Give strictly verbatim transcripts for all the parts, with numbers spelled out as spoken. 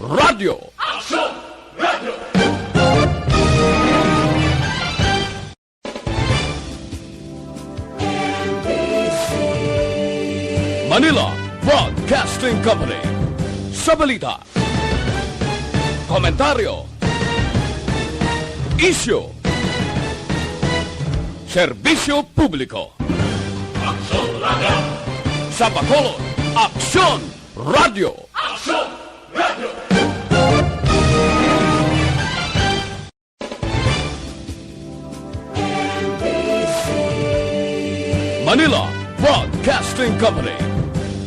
Radyo. Manila Broadcasting Company. Sa balita, komentaryo, isyu, serbisyo publiko. Sa Bacolod, Aksyon Radyo. Manila Broadcasting Company.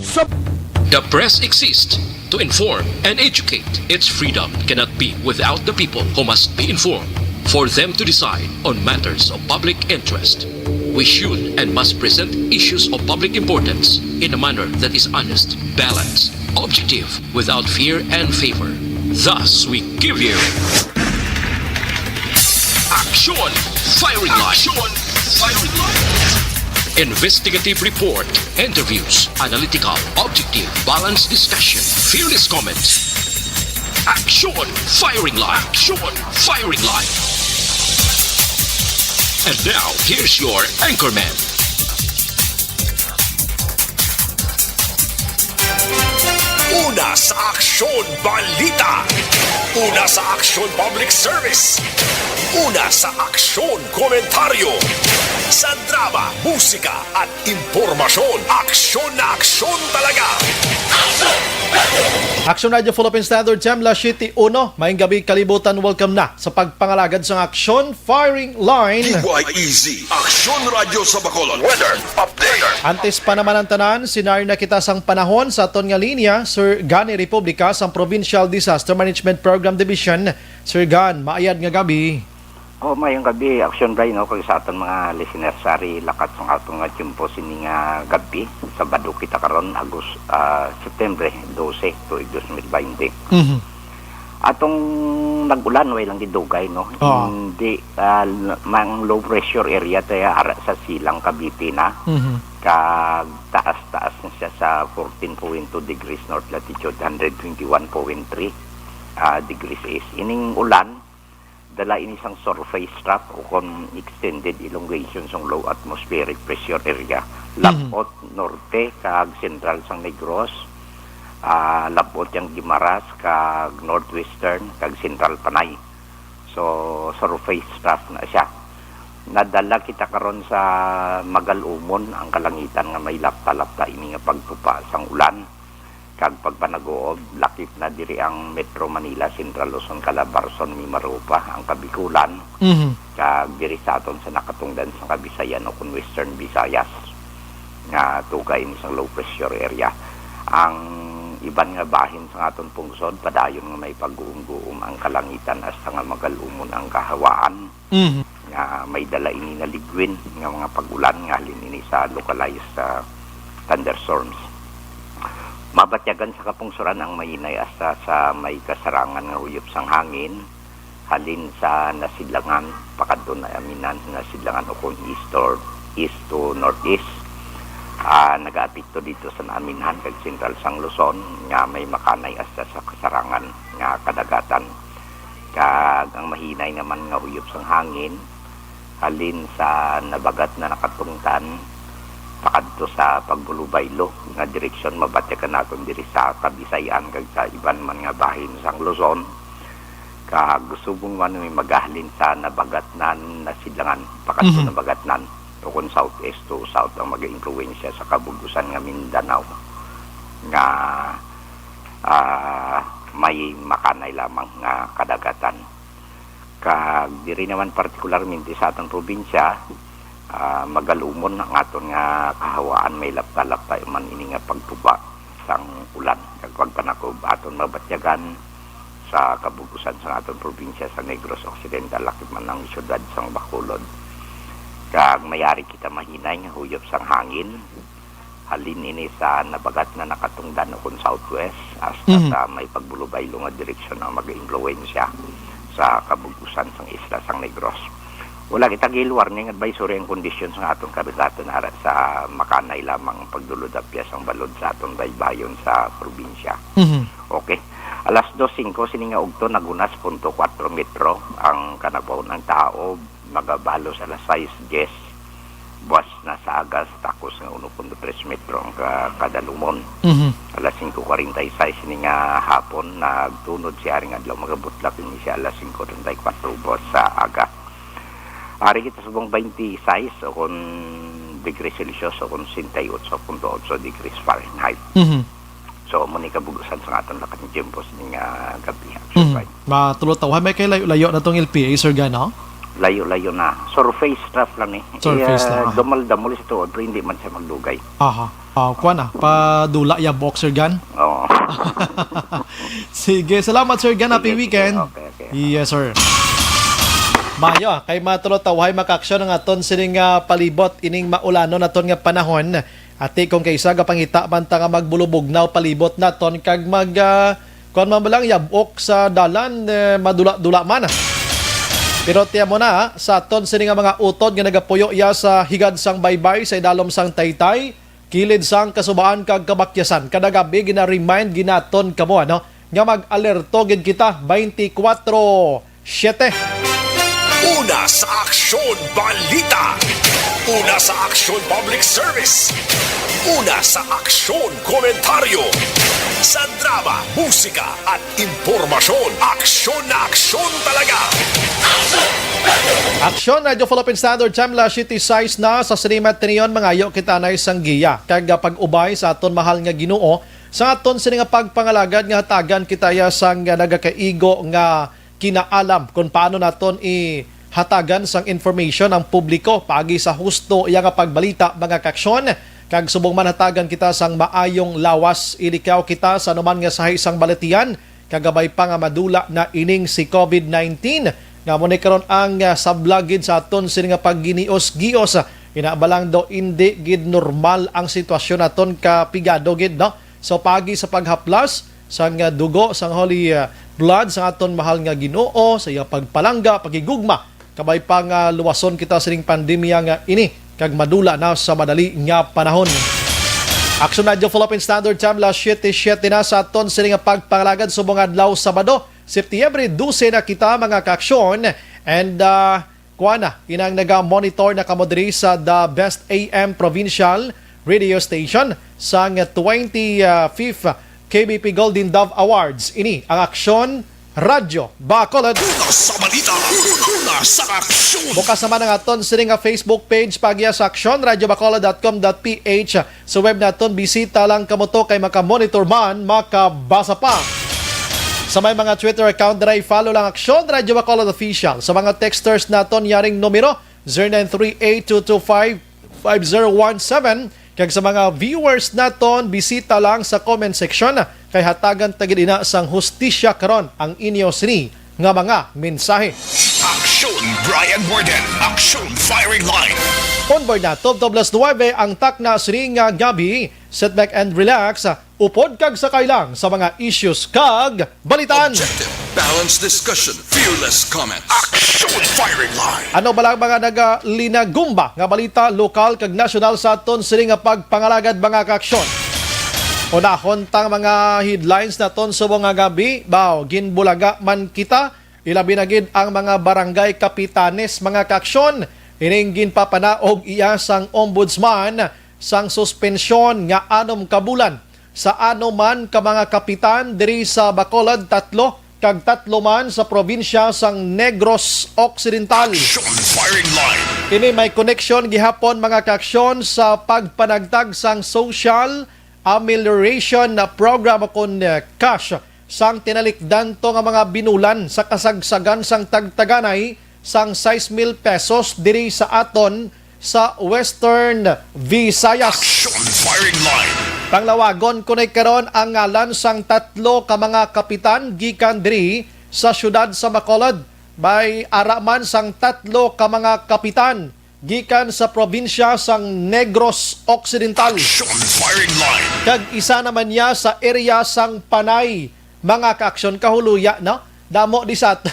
Sa The press exists to inform and educate. Its freedom cannot be without the people, who must be informed for them to decide on matters of public interest. We should and must present issues of public importance in a manner that is honest, balanced, objective, without fear and favor. Thus, we give you Action Firing Line. Action Firing Line. Investigative report, interviews, analytical, objective, balanced discussion, fearless comments. Action Firing Line. Action Firing Line. And now, here's your anchorman. Una sa Aksyon Balita. Una sa Aksyon Public Service. Una sa Aksyon Komentaryo. Sa drama, musika, at impormasyon, aksyon na aksyon talaga. Action Radio Philippine Standard Time, las siyete uno. Maayong gabi, kalibutan. Welcome na sa pagpangalagad sang Aksyon Firing Line. D Y E Z, Aksyon Radyo sa Bacolod. Weather update. Antes pa naman ang tanan, sinari na kita sang panahon sa aton nga linya, Sir Gani Republica sang Provincial Disaster Management Program Division. Sir Gan, maayad nga gabi. Oh, mayong gabi, Action Bray, no, kag sa aton mga listeners, sari lakat sang aton nga tiyempo sini nga gabi. Sabado kita karon, Agos-, ah, September dose, tuig dos mil baynte. Mhm. Atong nag-ulan, way lang gidugay, no? Oo. Hindi, ah, l-, mang low pressure area tayo ara sa Silang, Cavite na. Mhm. Kag taas-taas na siya sa fourteen point two degrees north latitude, hundred twenty-one point three, ah, degrees east. Ining ulan, dala ini sang surface trough o kon extended elongation sang low atmospheric pressure area. Mhm. Labot norte kag sentral sang Negros, ah, labot yang Guimaras kag northwestern kag sentral Panay. So, surface trough na siya. Nadala kita karon sa magal-umon ang kalangitan nga may lapta-lapta ini nga pagtupa sang ulan kag pagpanaguob. Lakip na diri ang Metro Manila, Central Luzon, Calabarzon, Mimaropa, ang Kabikulan, Mhm. kag diri sa aton sa nakatungdan sa Kabisayan o kon Western Visayas, nga tuga ini sang low pressure area. Ang iban nga bahin sa aton pungsod, padayon nga may pagguom-guom ang kalangitan hasta nga magal-umon ang kahawaan. Mhm. Nga may dala ini nga ligwin nga mga pag-ulan nga halin ini sa localized, ah, thunderstorms. Mabatyagan sa kapungsoran ang mahinay hasta sa may kasarangan nga huyop sang hangin halin sa nasidlangan pakadto na aminan sa nasidlangan ukon east or east to northeast. Ah, nagaapekto dito sa naaminhan kag sentral sang Luzon nga may makanay hasta sa kasarangan nga kadagatan. Kag ang mahinay naman nga huyop sang hangin halin sa nabagat na nakatungtan pakadto sa pagbulubaylo nga direksyon, mabatyagan naton diri sa Kabisayan kag sa iban man nga bahin sang Luzon. Kag subong man may magahalin sa nabagatnan, nasidlangan pakadto Mhm. nabagatnan, o kon southeast to south ang mag-impluwensya sa kabug-usan nga Mindanao, nga, ah, may makanay lamang nga kadagatan. Kag diri naman partikularmente sa aton probinsya, ah, magal-umon ang aton nga kahawaan, may lapta-lapta man ini nga pagtuba sang ulan kag pagpanakob. Aton mabatyagan sa kabug-usan sang aton probinsya sa Negros Occidental, lakip man ang siyudad sang Bacolod. Kag mayari kita mahinay nga huyop sang hangin halin ini sa nabagat na nakatungdan ukon southwest, hasta Mhm. sa may pagbulubaylo nga direksyon ang mag-impluwensya sa kabug-usan sang isla sang Negros. Wala kita gi-warning, advisory ang kondisyon sa aton kadagatan ara sa makanay lamang ang pagdulod-apyas sang balod sa aton baybayon sa probinsya. Mhm. Okay. Alas dos singko sini nga ugto, naghunas punto kwatro metro ang kanabaw ng tao, magabalos alas sais diyes. Buwas na sa aga sa takos nga uno punto tres metro ang ka-, kadalumon. Mhm. Alas singko kwarenta y seis sini nga hapon, nagtunod si Haring Adlaw, magabutlak ini siya alas singko treinta y cuatro buwas sa aga. Ari kita subong twenty-six o kon degree Celsius o kon sixty-eight point eight degrees Fahrenheit. Mhm. So, amo ni kabug-usan sa aton lakad ni Jimbo sa nga gabi. Mhm. Matulo ta, may kay layo-layo na tong L P A, Sir Gan, no? Layo-layo na. Surface stuff lang eh. Surface Eh, lang, ah. Damal-damal sa tuod, pero hindi man siya magdugay. Aha. Ah, kuwan na, padula ya boxer gun. Oo. Sige, salamat, Sir Gan. Happy Sige, sige. weekend. Okay, okay. Yes, sir. Mayo, ah, kay matulo ta, way makaaksyon ang aton sining, ah, palibot ining maulanon naton nga panahon. Ati kung kaysa gapangita man ta nga magbulubugnaw palibot naton kag mag, ah, kuwan man ba lang, yabok sa dalan, eh, madula-dula man. Pero tiyan mo na, ah, sa aton sini nga mga utod nga nagapuyo iya sa higad sang baybay sa idalom sang taytay, kilid sang kasubaan kag kabakyasan. Kada gabi gina-remind ginaton kamo, ano, nga mag-alerto gid kita twenty-four seven. Una sa Aksyon Balita. Una sa Aksyon Public Service. Una sa Aksyon Komentaryo. Sa drama, musika, at impormasyon, aksyon na aksyon talaga. Aksyon, Radyo Philippine Standard Time, alas siyete sais na sa Cinema Trion. Mangayo kita na isang giya kag, ah, pag-ubay sa aton mahal nga Ginoo, sa aton sini nga pagpangalagad nga hatagan kita iya sang, ah, nagakaigo nga kinaalam kung paano naton ihatagan sang information ang publiko paagi sa husto iya nga pagbalita, mga kaaksyon. Kag subong man hatagan kita sang maayong lawas, ilikaw kita sa anuman nga sahi sang balatian, kag kabay pa nga madula na ining si covid nineteen, nga amo ni karon ang, ah, sablag gid sa aton sini nga pagginios-gios. Ina ba lang daw, indi gid normal ang sitwasyon naton, kapigado gid, no? So, paagi sa paghaplas sang, ah, dugo sang Holy, ah, Blood sang aton mahal nga Ginoo, sa iya pagpalangga, paghigugma, kabay pa nga luwason kita sining pandemya nga ini kag madula na sa madali nga panahon. Aksyon Radyo Philippine Standard Time, alas siyete siyete na sa aton sini nga pagpangalagad subong adlaw Sabado, Septyembre dose na kita, mga kaaksyon. And, ah, kuan na, inang naga-monitor na kamo diri sa The Best A M Provincial Radio Station sang twenty-fifth K B P Golden Dove Awards. Ini ang Aksyon Radyo Bacolod. Una sa balita, una sa aksyon. Bukas naman ang aton sini nga Facebook page, pagya sa aksyon radyo bacolod dot com dot P H. Sa web naton, bisita lang kamo to kay makamonitor man, makabasa pa. Sa may mga Twitter account dira, i-follow lang Aksyon Radyo Bacolod Official. Sa mga texters naton, yaring numero, zero nine three eight two two five five zero one seven. Kag sa mga viewers naton, bisita lang sa comment section, kay hatagan ta gid ina sang hustisya karon ang inyo sini nga mga mensahe. Aksyon Brian Warden, Aksyon Firing Line. Onboard na, tubtob alas nuwebe ang takna sini nga gabi. Sit back and relax. Upod kag sakay lang sa mga issues kag balitaan. Objective, balanced discussion, fearless comments. Aksyon Firing Line. Ano ba lang mga nagalinagumba nga balita lokal kag nasyonal sa aton sini nga pagpangalagad, mga kaaksyon? Unahon tang mga headlines naton subong nga gabi. Baw, ginbulaga man kita, ilabi na gid ang mga barangay kapitanes, mga kaaksyon. Ining ginpapanaog iya sang ombudsman sang suspensyon nga anom ka bulan sa ano man ka mga kapitan diri sa Bacolod, tatlo, kag tatlo man sa probinsya sang Negros Occidental. Action Firing Line. Ini may koneksyon gihapon, mga kaaksyon, sa pagpanagtag sang Social Amelioration Program o kon, eh, cash sang tinalikdan to nga mga binulan sa kasagsagan sang tagtaganay sang sais mil pesos diri sa aton sa Western Visayas. Action Firing Line. Panglawagon kunoy karon ang ngalan sang tatlo ka mga kapitan gikan diri sa siyudad sa Bacolod, bay ara man sang tatlo ka mga kapitan gikan sa probinsya sang Negros Occidental. Action Firing Line. Kag isa naman niya sa area sang Panay, mga kaaksyon, kahuluya, no? Damo di sa at-,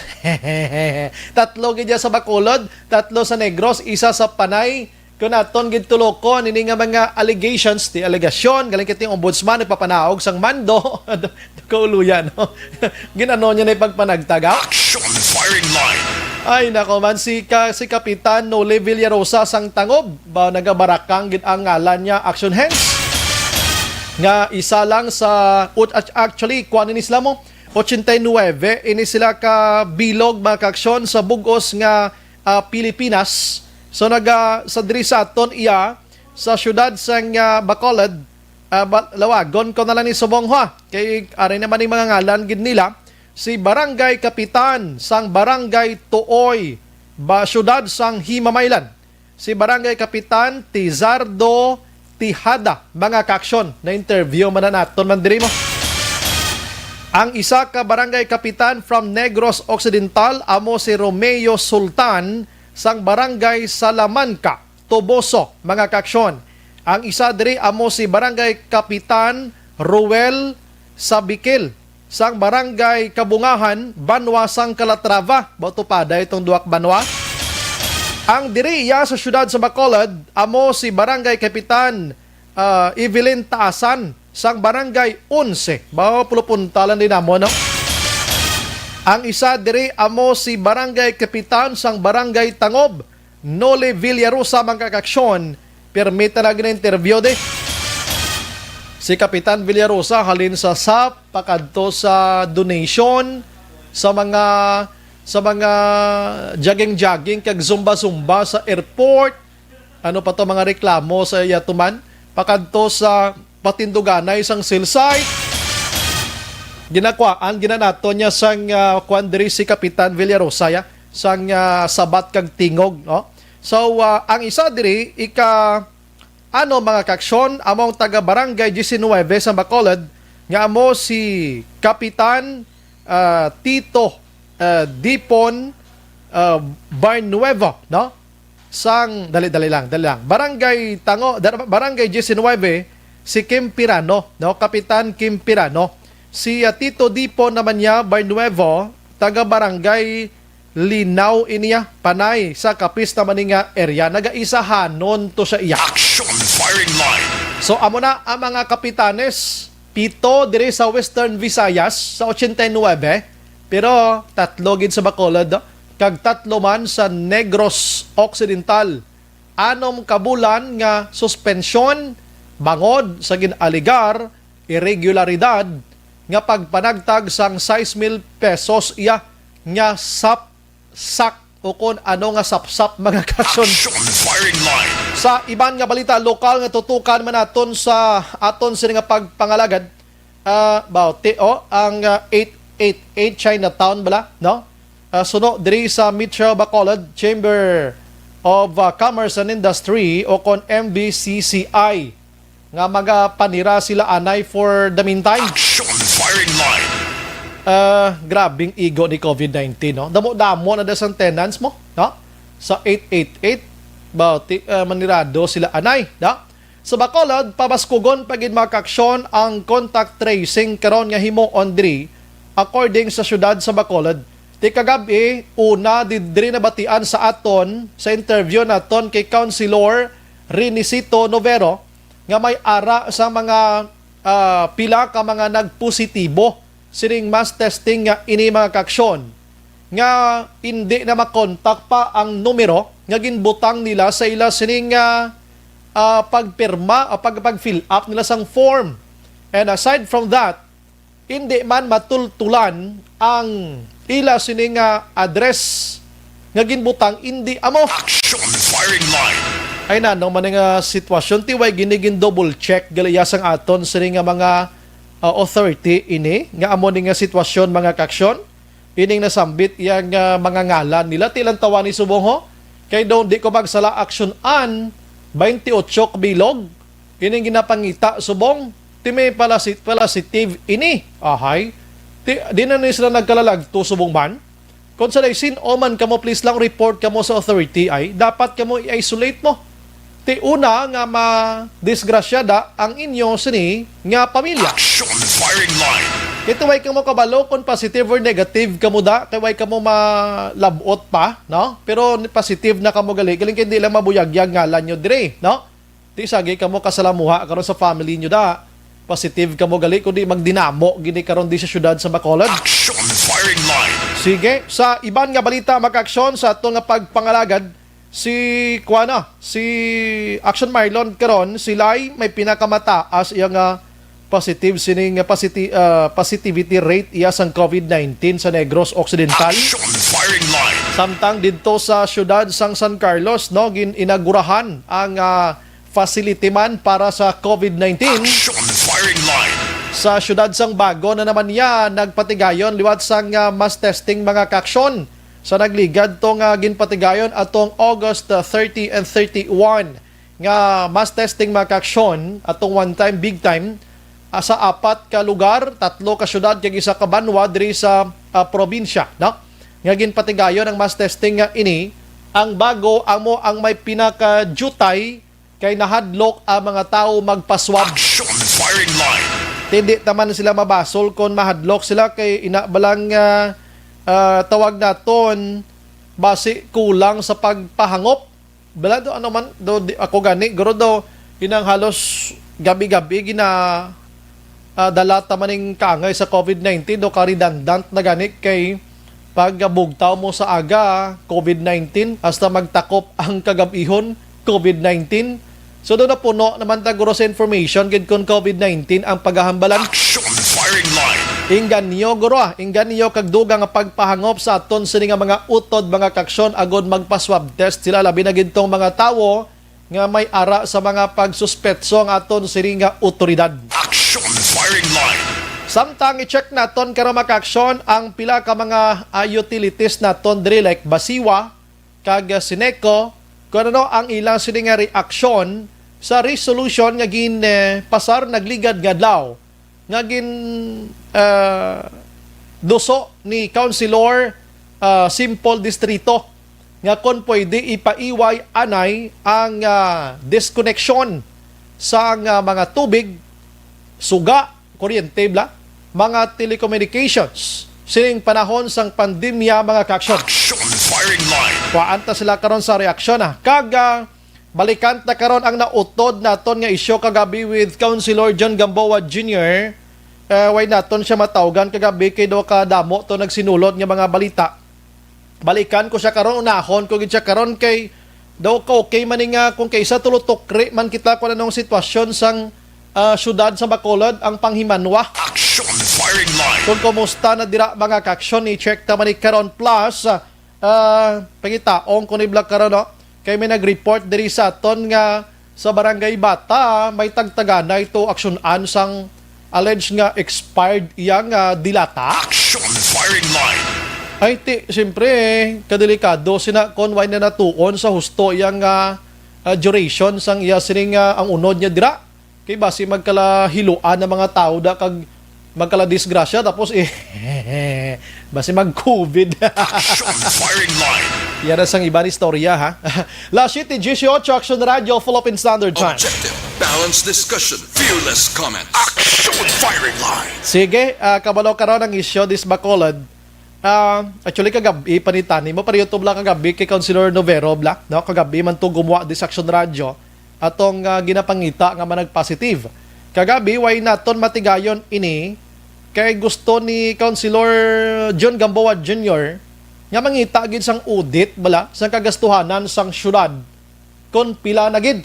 tatlo gid ya sa Bacolod, tatlo sa Negros, isa sa Panay, Kung aton gintulokon ini nga mga allegations, ti alegasyon, galing kay ting ombudsman nagpapanaog sang mando, kauluyan, no? Ginano niya na ipagpanagtag, ha? Action Firing Line. Ay, nako man, si, ka, si Kapitan Noli Villarosa sang Tangob, ba, nagabarakang gid ang ngalan niya, action hands. Nga isa lang sa, ut-, act-, actually, kuan ini sila mo, ochenta y nuebe, ini sila ka bilog, mga kaaksyon, sa bugos nga ah, Pilipinas. So naga sa diri sa aton iya sa siyudad sang ah, Bacolod, ah, ba- lawagon ko na lang ni subong ha. Kay ari naman ni mga ngalan gid nila si Barangay Kapitan sang Barangay Tuoy, ba siyudad sang Himamaylan. Si Barangay Kapitan Tizardo Tijada, mga kaaksyon, na-interview man na naton man diri mo. Ang isa ka barangay kapitan from Negros Occidental amo si Romeo Sultan sang Barangay Salamanca, Toboso, mga kaaksyon. Ang isa diri amo si Barangay Kapitan Ruel Sabikil sang Barangay Kabungahan, banwa sang Calatrava. Ba tupada itong duwak banwa. Ang diri iya sa siyudad sa Bacolod amo si Barangay Kapitan ah, Evelyn Taasan sang Barangay Onse. Ba, pulupuntalan din namo, no? Ang isa diri amo si Barangay Kapitan sang Barangay Tangob, Noli Villarosa, mga kaaksyon. Permita na gina-interview di. Si Kapitan Villarosa halin sa sap pakadto sa donation sa mga sa mga jogging-jogging kag zumba-zumba sa airport. Ano pa to, mga reklamo sa iya tuman pakadto sa patinduganay sang Silsay. Ginakwaan, ginanaton niya sang ah, kwan diri si Kapitan Villarosa ya, sang ah, sabat kag tingog, no? So ah, ang isa diri ika ano, mga kaaksyon, among taga Barangay diecinuebe sa Bacolod nga amo si Kapitan ah, Tito ah, Dipon ah, Barnuevo, no? Sang dali dali lang, dali lang. Barangay Tango, dar- Barangay diecinuebe, si Kim Pirano, no? Kapitan Kim Pirano. Si ah, Tito Dipon naman niya Barnuevo, taga Barangay Linaw iniya, Panay, sa Capiz naman ni nga area. Nagaisahanon to siya iya. Action Firing Line. So amo na ang mga kapitanes, pito diri sa Western Visayas sa ochenta y nuebe, pero tatlo gid sa Bacolod kag tatlo man sa Negros Occidental. Anom ka bulan nga suspensyon bangod sa gin-alegar irregularidad nga pagpanagtag sang sais mil pesos iya nga sapsak o kon ano nga sapsap, mga kaaksyon. Action Firing Line. Sa iban nga balita lokal nga tutukan man naton sa aton sini nga pagpangalagad, ah, bawti, oh, ang ah, eight eight eight Chinatown bala, no? Ah, suno diri sa Metro Bacolod Chamber of ah, Commerce and Industry o kon M B C C I nga magapanira sila anay for the meantime. Action Firing Line. Ah, grabing igo ni covid nineteen, no? Damo-damo na da sang tenants mo, no? Sa eight eight eight, ba, ti, ah, manirado sila anay, no? Sa Bacolod, pabaskugon pa gid, mga kaaksyon, ang contact tracing karon nga himuon diri, according sa siyudad sa Bacolod. Ti kagab-i, una di, diri nabatian sa aton sa interview naton kay Councilor Renicito Novero nga may ara sa mga ah, pila ka mga nagpositibo sining mass testing nga ini, mga kaaksyon, nga indi na makontak pa ang numero nga ginbutang nila sa ila sining ah, ah, pagpirma o pag pag-fill up nila sang form. And aside from that, indi man matultulan ang ila sini nga address nga ginbutang indi amo. Action Firing Line. Ay nano man nga sitwasyon, ti way gini gin double check gali ya sang aton sini nga mga ah, authority ini nga amo ni nga sitwasyon, mga kaaksyon. Ining nasambit iya nga mga ngalan nila, ti lang tawani subong ho. Kay daw di ko magsala, action an twenty-eight kabilog ining ginapangita subong ti may palasi-, positive ini. Ahay. Ti, di na ni sila nagkalalagto subong man. Kung sa day sin-o man kamo, please lang report kamo sa authority ay dapat kamo i-isolate mo. Ti una nga madisgrasyada ang inyo sini nga pamilya. Action Firing Line. Kay way kamo kabalo kung positive or negative kamo da, kay way kamo malabot pa, no? Pero positive na kamo gali, galing kay di lang mabuyagyag ngalan nyo dire, no? Di sagi kamo kasalamuha karon sa family nyo da. Positive kamo gali, kundi magdinamo gini karon di sa syudad sa Bacolod. Action firing line. Sige, sa iban nga balita, makaaksyon sa ato nga pagpangalagad, si kuana, si Action Marlon karon, sila'y may pinakamataas iya nga positive sining, ah, positi-, ah, positivity rate iya sang COVID nineteen sa Negros Occidental. Action firing line. Samtang didto sa siyudad sang San Carlos, no, gin-inagurahan ang, ah, facility man para sa COVID nineteen. Action firing line. Sa siyudad sang Bago na naman niya nagpatigayon liwat sang, ah, mass testing, mga kaaksyon. Sa nagligad to nga ginpatigayon atong August, ah, thirty and thirty-one nga mass testing, mga kaaksyon, atong one time, big time, ah, sa apat ka lugar, tatlo ka syudad kag isa ka banwa diri sa, ah, probinsya, no? Nga ginpatigayon ang mass testing nga ini, ang Bago amo ang may pinakadiutay kay nahadlok ang mga tawo magpaswab. Action firing line. Hindi naman sila mabasol kon mahadlok sila kay ina ba lang, ah, ah, tawag naton basi kulang sa pagpahangop. Bala do, ano man do, di, ako gani guro do, inang halos gabi-gabi gina, ah, dala ta maning kaangay sa COVID nineteen, do ka redundant na gani kay pag bugtaw mo sa aga, COVID nineteen, hasta magtakop ang kagab-ihon, COVID nineteen. So, do napuno naman ta guro sa information gid kon COVID nineteen ang pagahambalan. Action firing line. Inganyo guro, ah, inganyo kag dugang nga pagpahangop sa aton sini nga mga utod, mga kaaksyon, agod magpa-swab test sila, labi na gid tong mga tawo nga may ara sa mga pagsuspetso ang aton sini nga otoridad. Action firing line. Samtang i-check naton karon, mga kaaksyon, ang pila ka mga, ah, utilities naton diri like Basiwa kag, ah, Sineco, kung ano ang ilang sini nga reaksyon sa resolution nga gin, eh, pasar nagligad nga adlaw nga gin, ah, duso ni Councilor, ah, Simple Distrito nga kon pwede ipaiway anay ang, ah, disconnection sang, ah, mga tubig, suga, kuryente, bla, mga telecommunications sining panahon sang pandemya, mga kaaksyon. Action firing line. Kuhaan ta sila karon sa reaksyon, ah. Kag, ah, balikan ta karon ang nautod naton nga isyu kagabi with Councilor John Gamboa Junior. Eh, way naton siya matawgan kagabi kay daw kadamo to nagsinulod nga mga balita. Balikan ko siya karon, unahon ko gid siya karon kay daw ka okay man ni nga kung kaisa tulo tukri man kita kung anong sitwasyon sang, ah, syudad sa Bacolod ang panghimanwa. Action firing line. Kung kumusta na dira, mga kaaksyon, i-check ta man ni karon. Plus, ah, pangitaon ko ni Black karon, no? Kay may nag-report diri sa aton nga sa Barangay Bata, may tagtaganay to aksyonan sang alleged nga expired iya nga dilata. Action firing line. Ay, ti, siyempre, kadelikado sina kon way na natuon sa husto iya nga, ah, duration sang iya sining, ah, ang unod niya dira. Kay basi magkalahiluan ang mga tawo da kag magkaladisgrasya tapos eh, basi mag-COVID. Action firing line. Yan na sang iba ni istorya, ha? Las siete dieciocho, Action Radio, Philippine Standard Time. Objective, balanced discussion, fearless comment. Action firing line. Sige, ah, kabalo karon ang isyu dis Bacolod. Ah, actually, kagabi, panitani mo, pero YouTube lang kagabi kay Councilor Novero Bla, no? Kagabi man to gumuha dis Action Radio, atong, ah, ginapangita nga manag-positive. Kagabi, way naton matigayon ini, kay gusto ni Councilor John Gamboa Junior nga mangita gid sang audit, bala, sang kagastuhanan sang syudad, kon pila na gid.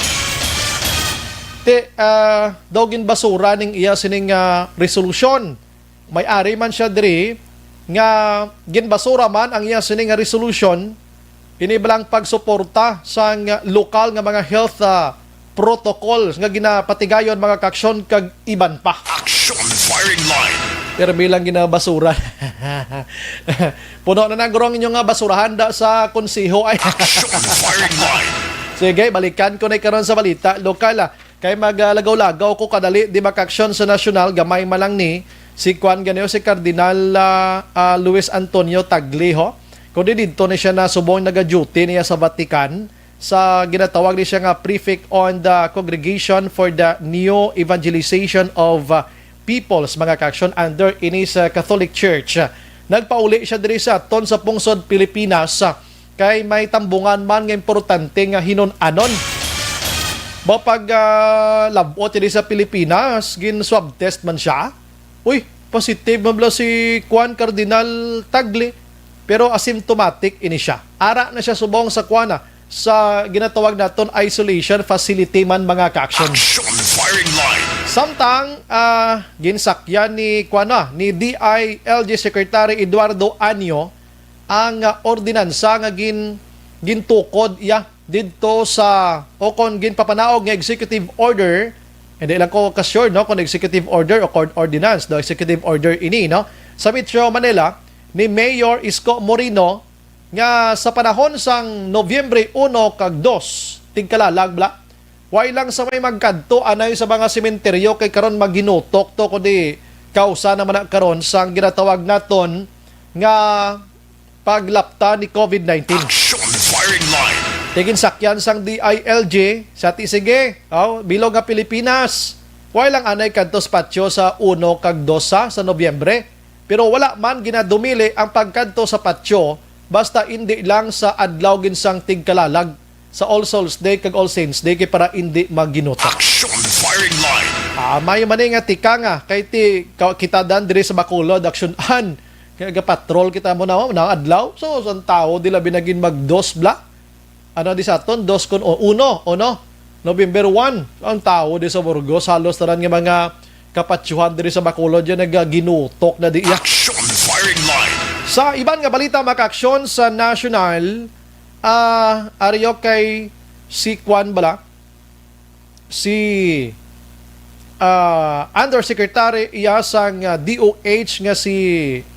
Ti, ah, daw ginbasura ning iya sining, ah, resolusyon. May ari man siya diri nga ginbasura man ang iya sini nga resolution, ini balang pagsuporta sang lokal nga mga health, ah, protocols nga ginapatigayon, mga kaaksyon, kag iban pa. Action firing line. Pirmi lang ginabasura. Puno na nang gurong inyo nga basurahan da sa konseho ay. Action firing line. Sige, balikan ko na karon sa balita lokal, ah. Kay magalagaw-lagaw ko kadali, di ba, kaaksyon sa nasyonal, gamay man lang ni si kuan ganiyo, si Cardinal, ah, ah, Luis Antonio Tagle, ho. Kundi didto ni siya nasubong naga-duty niya sa Vatican sa ginatawag ni siya nga Prefect on the Congregation for the New Evangelization of, ah, Peoples, mga ka-aksyon, under ini sa Catholic Church. Nagpauli siya diri sa aton sa pungsod Pilipinas, ah, kay may tambungan man nga importante nga hinun-anon. Ba pag, ah, lab-ot diri sa Pilipinas, gin-swab test man siya. Uy, positive man bala si Kwan Cardinal Tagle, pero asymptomatic ini siya. Ara na siya subong sa kwana, sa ginatawag naton isolation facility man, mga ka-aksyon. Action firing line. Samtang, ah, ginsakyan ni, kwana, ni D I L G Secretary Eduardo Anyo ang, ah, ordinansa nga gin-, gintukod iya didto sa, o kon ginpapanaog nga executive order, hindi lang ko ka-sure, no, kung executive order o court ordinance, no, executive order ini, no, sa Metro Manila ni Mayor Isko Moreno, nga sa panahon sang Nobyembre uno kag dos, tigkalalag bala, way lang sa may magkadto anay sa mga sementeryo, kay karon maginutok to, kundi kausa naman na karon sang ginatawag naton nga paglapta ni covid nineteen. Action firing line. Ti ginsakyan sang D I L G sa ti sige, oh, bilog nga Pilipinas. Way lang anay kadto sa patio sa uno kag dos sa, sa Nobyembre. Pero wala man ginadumili ang pagkadto sa patio, basta indi lang sa adlaw ginsang tigkalalag, sa All Souls Day kag All Saints Day, kay para indi maginutok. Action firing line. Ah, may man nga tika nga, kay ti ka-, kita dan diri sa Bacolod, aksyonan. Kaya gapatrol kita mo na, na adlaw. So, sang tawo, di labi naging magdos bla. Ano di sa aton? Dos kun o uno, o no? November one, ang tawo di sa Burgos, halos tanan nga mga kapatyuhan diri sa Bacolod, yan nagaginutok na di iya. Action firing line. Sa iban nga balita, mga aksyon sa national, ah, ariyo kay si Kwan bala, si, ah, Undersecretary iya sang, ah, D O H nga si,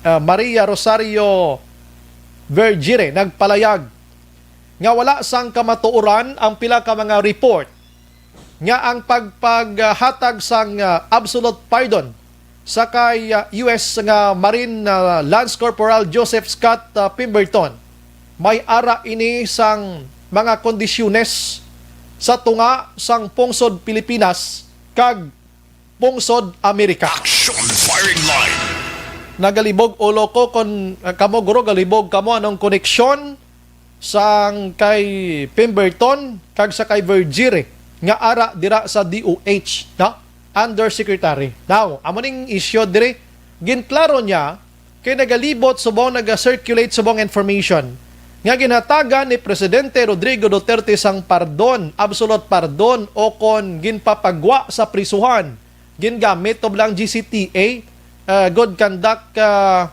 ah, Maria Rosario Vergire nagpalayag nga wala sang kamatuoran ang pila ka mga report nga ang pagpaghatag sang, ah, absolute pardon sa kay, ah, U S nga Marine, ah, Lance Corporal Joseph Scott, ah, Pemberton may ara ini sang mga kondisyones sa tunga sang pungsod Pilipinas kag pungsod Amerika. Action firing line. Nagalibog ulo ko kon, ah, kamo guro, galibog kamo anong koneksyon sang kay Pemberton kag sa kay Vergire nga ara dira sa D O H, no? Undersecretary. Now, amo ning issue diri, ginklaro niya kay nagalibot subong naga-circulate subong information nga ginhatagan ni Presidente Rodrigo Duterte sang pardon, absolute pardon, o kon ginpapagwa sa prisuhan, gingamit to lang G C T A, uh, good conduct, uh,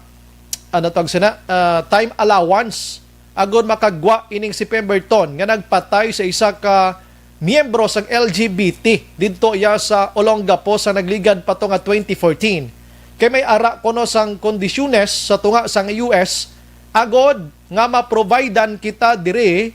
ano tawag sina, uh, time allowance, agod makagwa ining si Pemberton nga nagpatay sa isa ka miyembro sang L G B T didto iya sa Olongapo sa nagligad pa to nga twenty fourteen. Kay may ara kuno sang kondisyones sa tunga sang U S agod nga ma-providean kita diri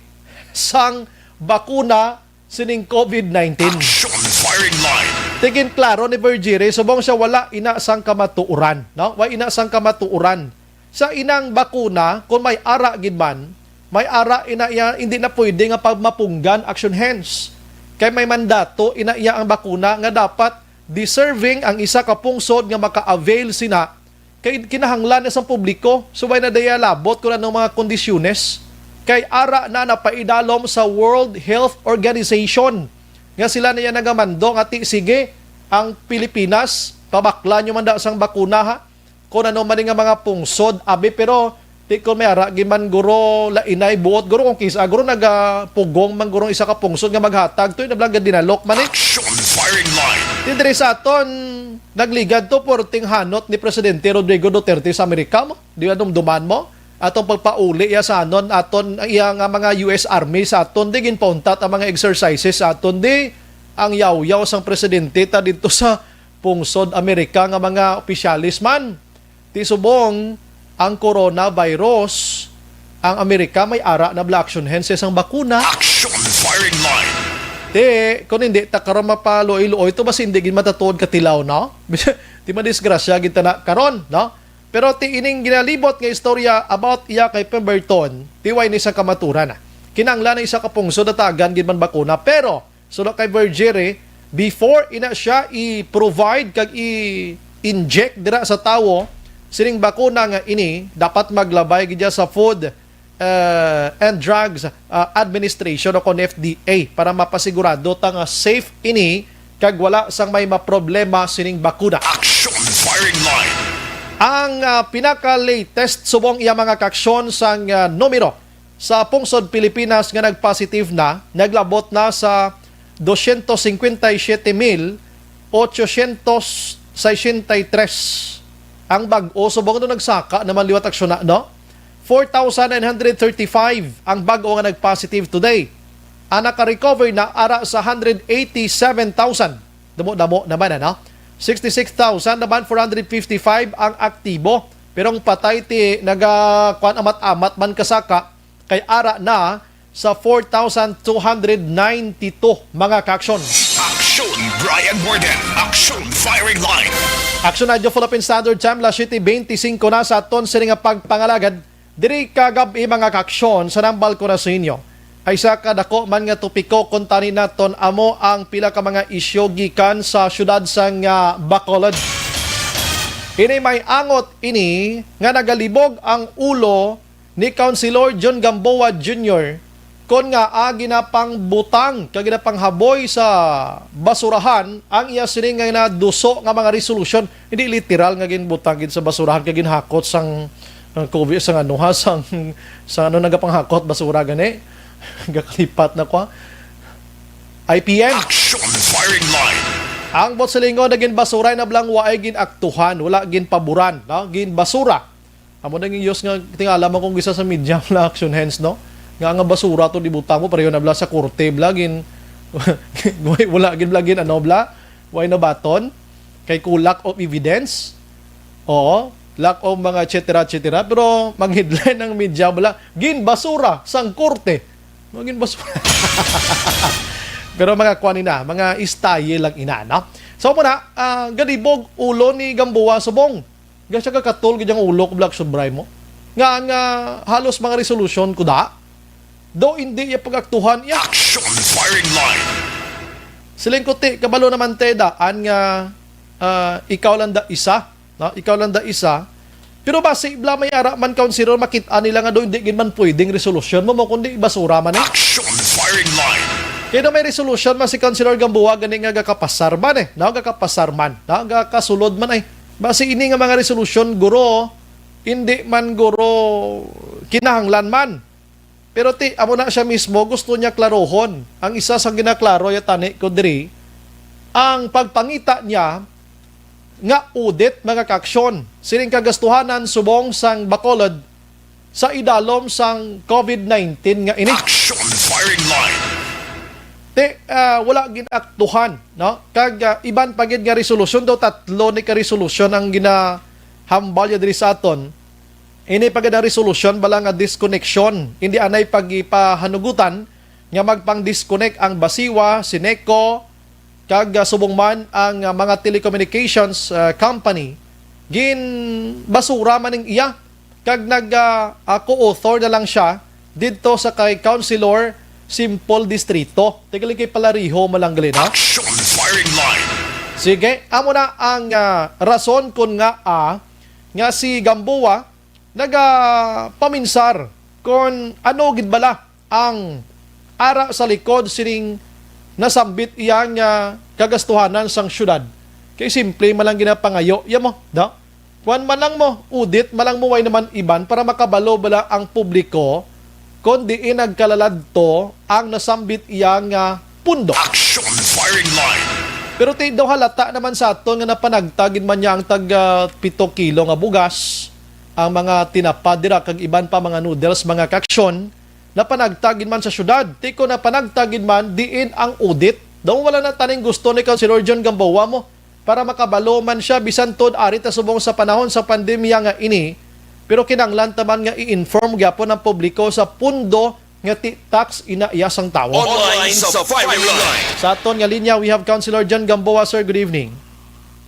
sang bakuna sining covid nineteen. Action firing line. Ti ginklaro ni Vergire, subong siya wala ina sang kamatuoran, no? Wa ina sang kamatuoran. Sa inang bakuna, kung may ara gid man, may ara ina iya, hindi na pwede nga pagmapunggan, action hands. Kay may mandato ina iya ang bakuna nga dapat deserving ang isa ka pungsod nga maka-avail sina, kay kinahanglan na sang publiko, subay na daya labot kung anong mga kondisyones. Kay ara na napaidalom sa World Health Organization nga sila na yan nagamando nga ti, sige, ang Pilipinas, pabakla nyo man da sang bakuna, ha? Kung ano man nga mga pungsod, abi, pero ti kon may ara, giman guro, lainay, buot, guro, kung kisa, guro, nagapugong man guro isa ka pungsod nga maghatag, to, nablang dinalok man eh. Action firing line. Ti diri sa aton, nagligad to, porting hanot ni Presidente Rodrigo Duterte sa Amerika mo. Di ba, dumduman mo? Atong pagpauli iya sa anon, aton, ang iya nga mga U S Army sa aton, di ginpauntat ang mga exercises sa aton, di ang yawyaw sang presidente ta dito sa pungsod Amerika nga mga opisyalis man. Ti subong ang coronavirus, ang Amerika may ara na bala action hands sang bakuna. Action firing line. Ti, kung hindi ta karon mapaluoy-luoy to, basi hindi gid matatuod katilaw, no? Ti madisgrasya gid ta na karon, no? Pero ti ining ginalibot nga istorya about iya kay Pemberton, ti way ni sa kamaturan na. Kinanglan na isa ka pungsod natagan gid man bakuna, pero suno kay Vergere, before ina siya i-provide kag i-, inject dira sa tawo sining bakuna nga ini, dapat maglabay gid sa Food, uh, and Drugs, uh, Administration o kon F D A para mapasigurado ta nga safe ini kag wala sang may maproblema sining bakuna. Action Firing Line. Ang, uh, pinaka-latest subong iya mga kaaksyon sang, uh, numero sa pungsod Pilipinas nga nag-positive na, naglabot na sa dosyentos singkwenta y siyete mil otsosyentos sesenta y tres. Ang bag-o, subong no nagsaka naman liwat aksyon na, no? Four thousand nine hundred thirty-five ang bag-o nga nag-positive today. Ang naka-recover na ara sa hundred eighty-seven thousand. Damo-damo naman, ano? Sixty-six thousand naman, four hundred fifty-five ang aktibo. Pero ang patay ti naga-, kuwan, amat-amat man kasaka, kay ara na sa four thousand two hundred ninety-two mga kaaksyon. Action Brian Warden. Action Firing Line. Action Radio Philippine Standard Time, alas siyete beintisinko na sa aton sini nga pagpangalagad. Diri kagab-i mga kaaksyon sa nambal ko na sa inyo. Ay sa kadako man nga topiko kung tani naton amo ang pila ka mga isyu gikan sa siyudad sang, ah, Bacolod. Ini may angot ini nga nagalibog ang ulo ni Councilor John Gamboa Junior kon nga, ah, ginapangbutang kag ginapanghaboy sa basurahan ang iya sini nga naduso nga mga resolusyon. Hindi literal nga ginbutang gid sa basurahan kag ginhakot sang, ang COVID, sang ano ha, sang, sang ano nagapanghakot basura gani. Gakalipat na ko ha. I P N. Action Firing Line. Ang buot silingon na ginbasura na blang waay ginaktuhan, wala ginpaburan, no? Ginbasura. Amo na yung news nga tingala man kung isa sa media, mga action hands, no? Nga nga basura to, di butang mo, pareho na bla sa korte, bla, gin, wala gid bla gin, ano, bla, way na baton, kay ku-, lack of evidence, oo, lack of mga et cetera, et cetera, pero mag-headline ang media, bla, gin basura sang korte. Mga gin basura. Pero mga kuan ina, mga style lang ina, no? So muna, ah, galibog ulo ni Gamboa subong. Ga siya kakatol gid ang ulo ko, Black Subray mo. Nga, nga halos mga resolusyon ko da. Do hindi iya pag-aktuhan iya. Action Firing Line. Siling ko, ti, kabalo naman te, daan nga, ah, ikaw lang da isa, no? Ikaw lang da isa. Pero basi bla may ara man, Councilor, makit-an nila nga do hindi gid man pwedeng resolusyon mo, mo kundi basura man eh. Action Firing Line. Kaya do may resolusyon man si Councilor Gamboa gani nga gakapasar man eh, no? Gakapasar man, no? Gakasulod man ay. Basi ini nga mga resolusyon, guro, hindi man guro kinahanglan man. Pero ti, amo na siya mismo, gusto niya klarohon. Ang isa sa ginaklaro ya tani ko diri, ang pagpangita niya nga audit, mga kaaksyon, sining kagastuhanan subong sang Bacolod sa idalom sang COVID nineteen nga ini. Action Firing Line. Ti, ah, wala ginaktuhan, no? Kag, ah, iban pa gid nga resolusyon, daw tatlo ni ka resolusyon ang ginahambal ya diri sa aton. Ini pa gid ang resolusyon bala nga disconnection, indi anay pagipahanugutan nga magpang-disconnect ang Basiwa, Sineco, kag, ah, subong man ang, ah, mga telecommunications, ah, company. Gin basura man ning iya kag nag, ah, ah, co-author na lang siya didto sa kay Councilor Simple Distrito. Tigaling kay Palariho, Malanggalin, ha? Action Firing Line. Sige, amo na ang, ah, rason kun nga, ah, nga si Gamboa nagapaminsar kon ano gid bala ang ara sa likod sining nasambit iya nga kagastuhanan sang syudad. Kay simple man lang ginapangayo iya mo, no? Kuan man lang mo, audit man lang mo, way naman iban para makabalo bala ang publiko kon diin nagkalaladto ang nasambit iya nga pundo. Action Firing Line. Pero ti daw halata naman sa aton nga napanagta gid man niya ang tag, ah, pito kilo nga bugas, ang mga tinapa dira kag iban pa mga noodles, mga kaaksyon, napanagta gid man sa syudad. Ti kon napanagta gid man, diin ang audit? Daw wala na taning gusto ni Councilor John Gamboa mo para makabalo man siya bisan tod ari ta subong sa panahon sa pandemya nga ini. Pero kinahanglan ta man nga i-inform gyapon ang publiko sa pundo nga ti tax ina iya sang tawo. Online sa Firing Line. Sa aton nga linya, we have Councilor John Gamboa. Sir, good evening.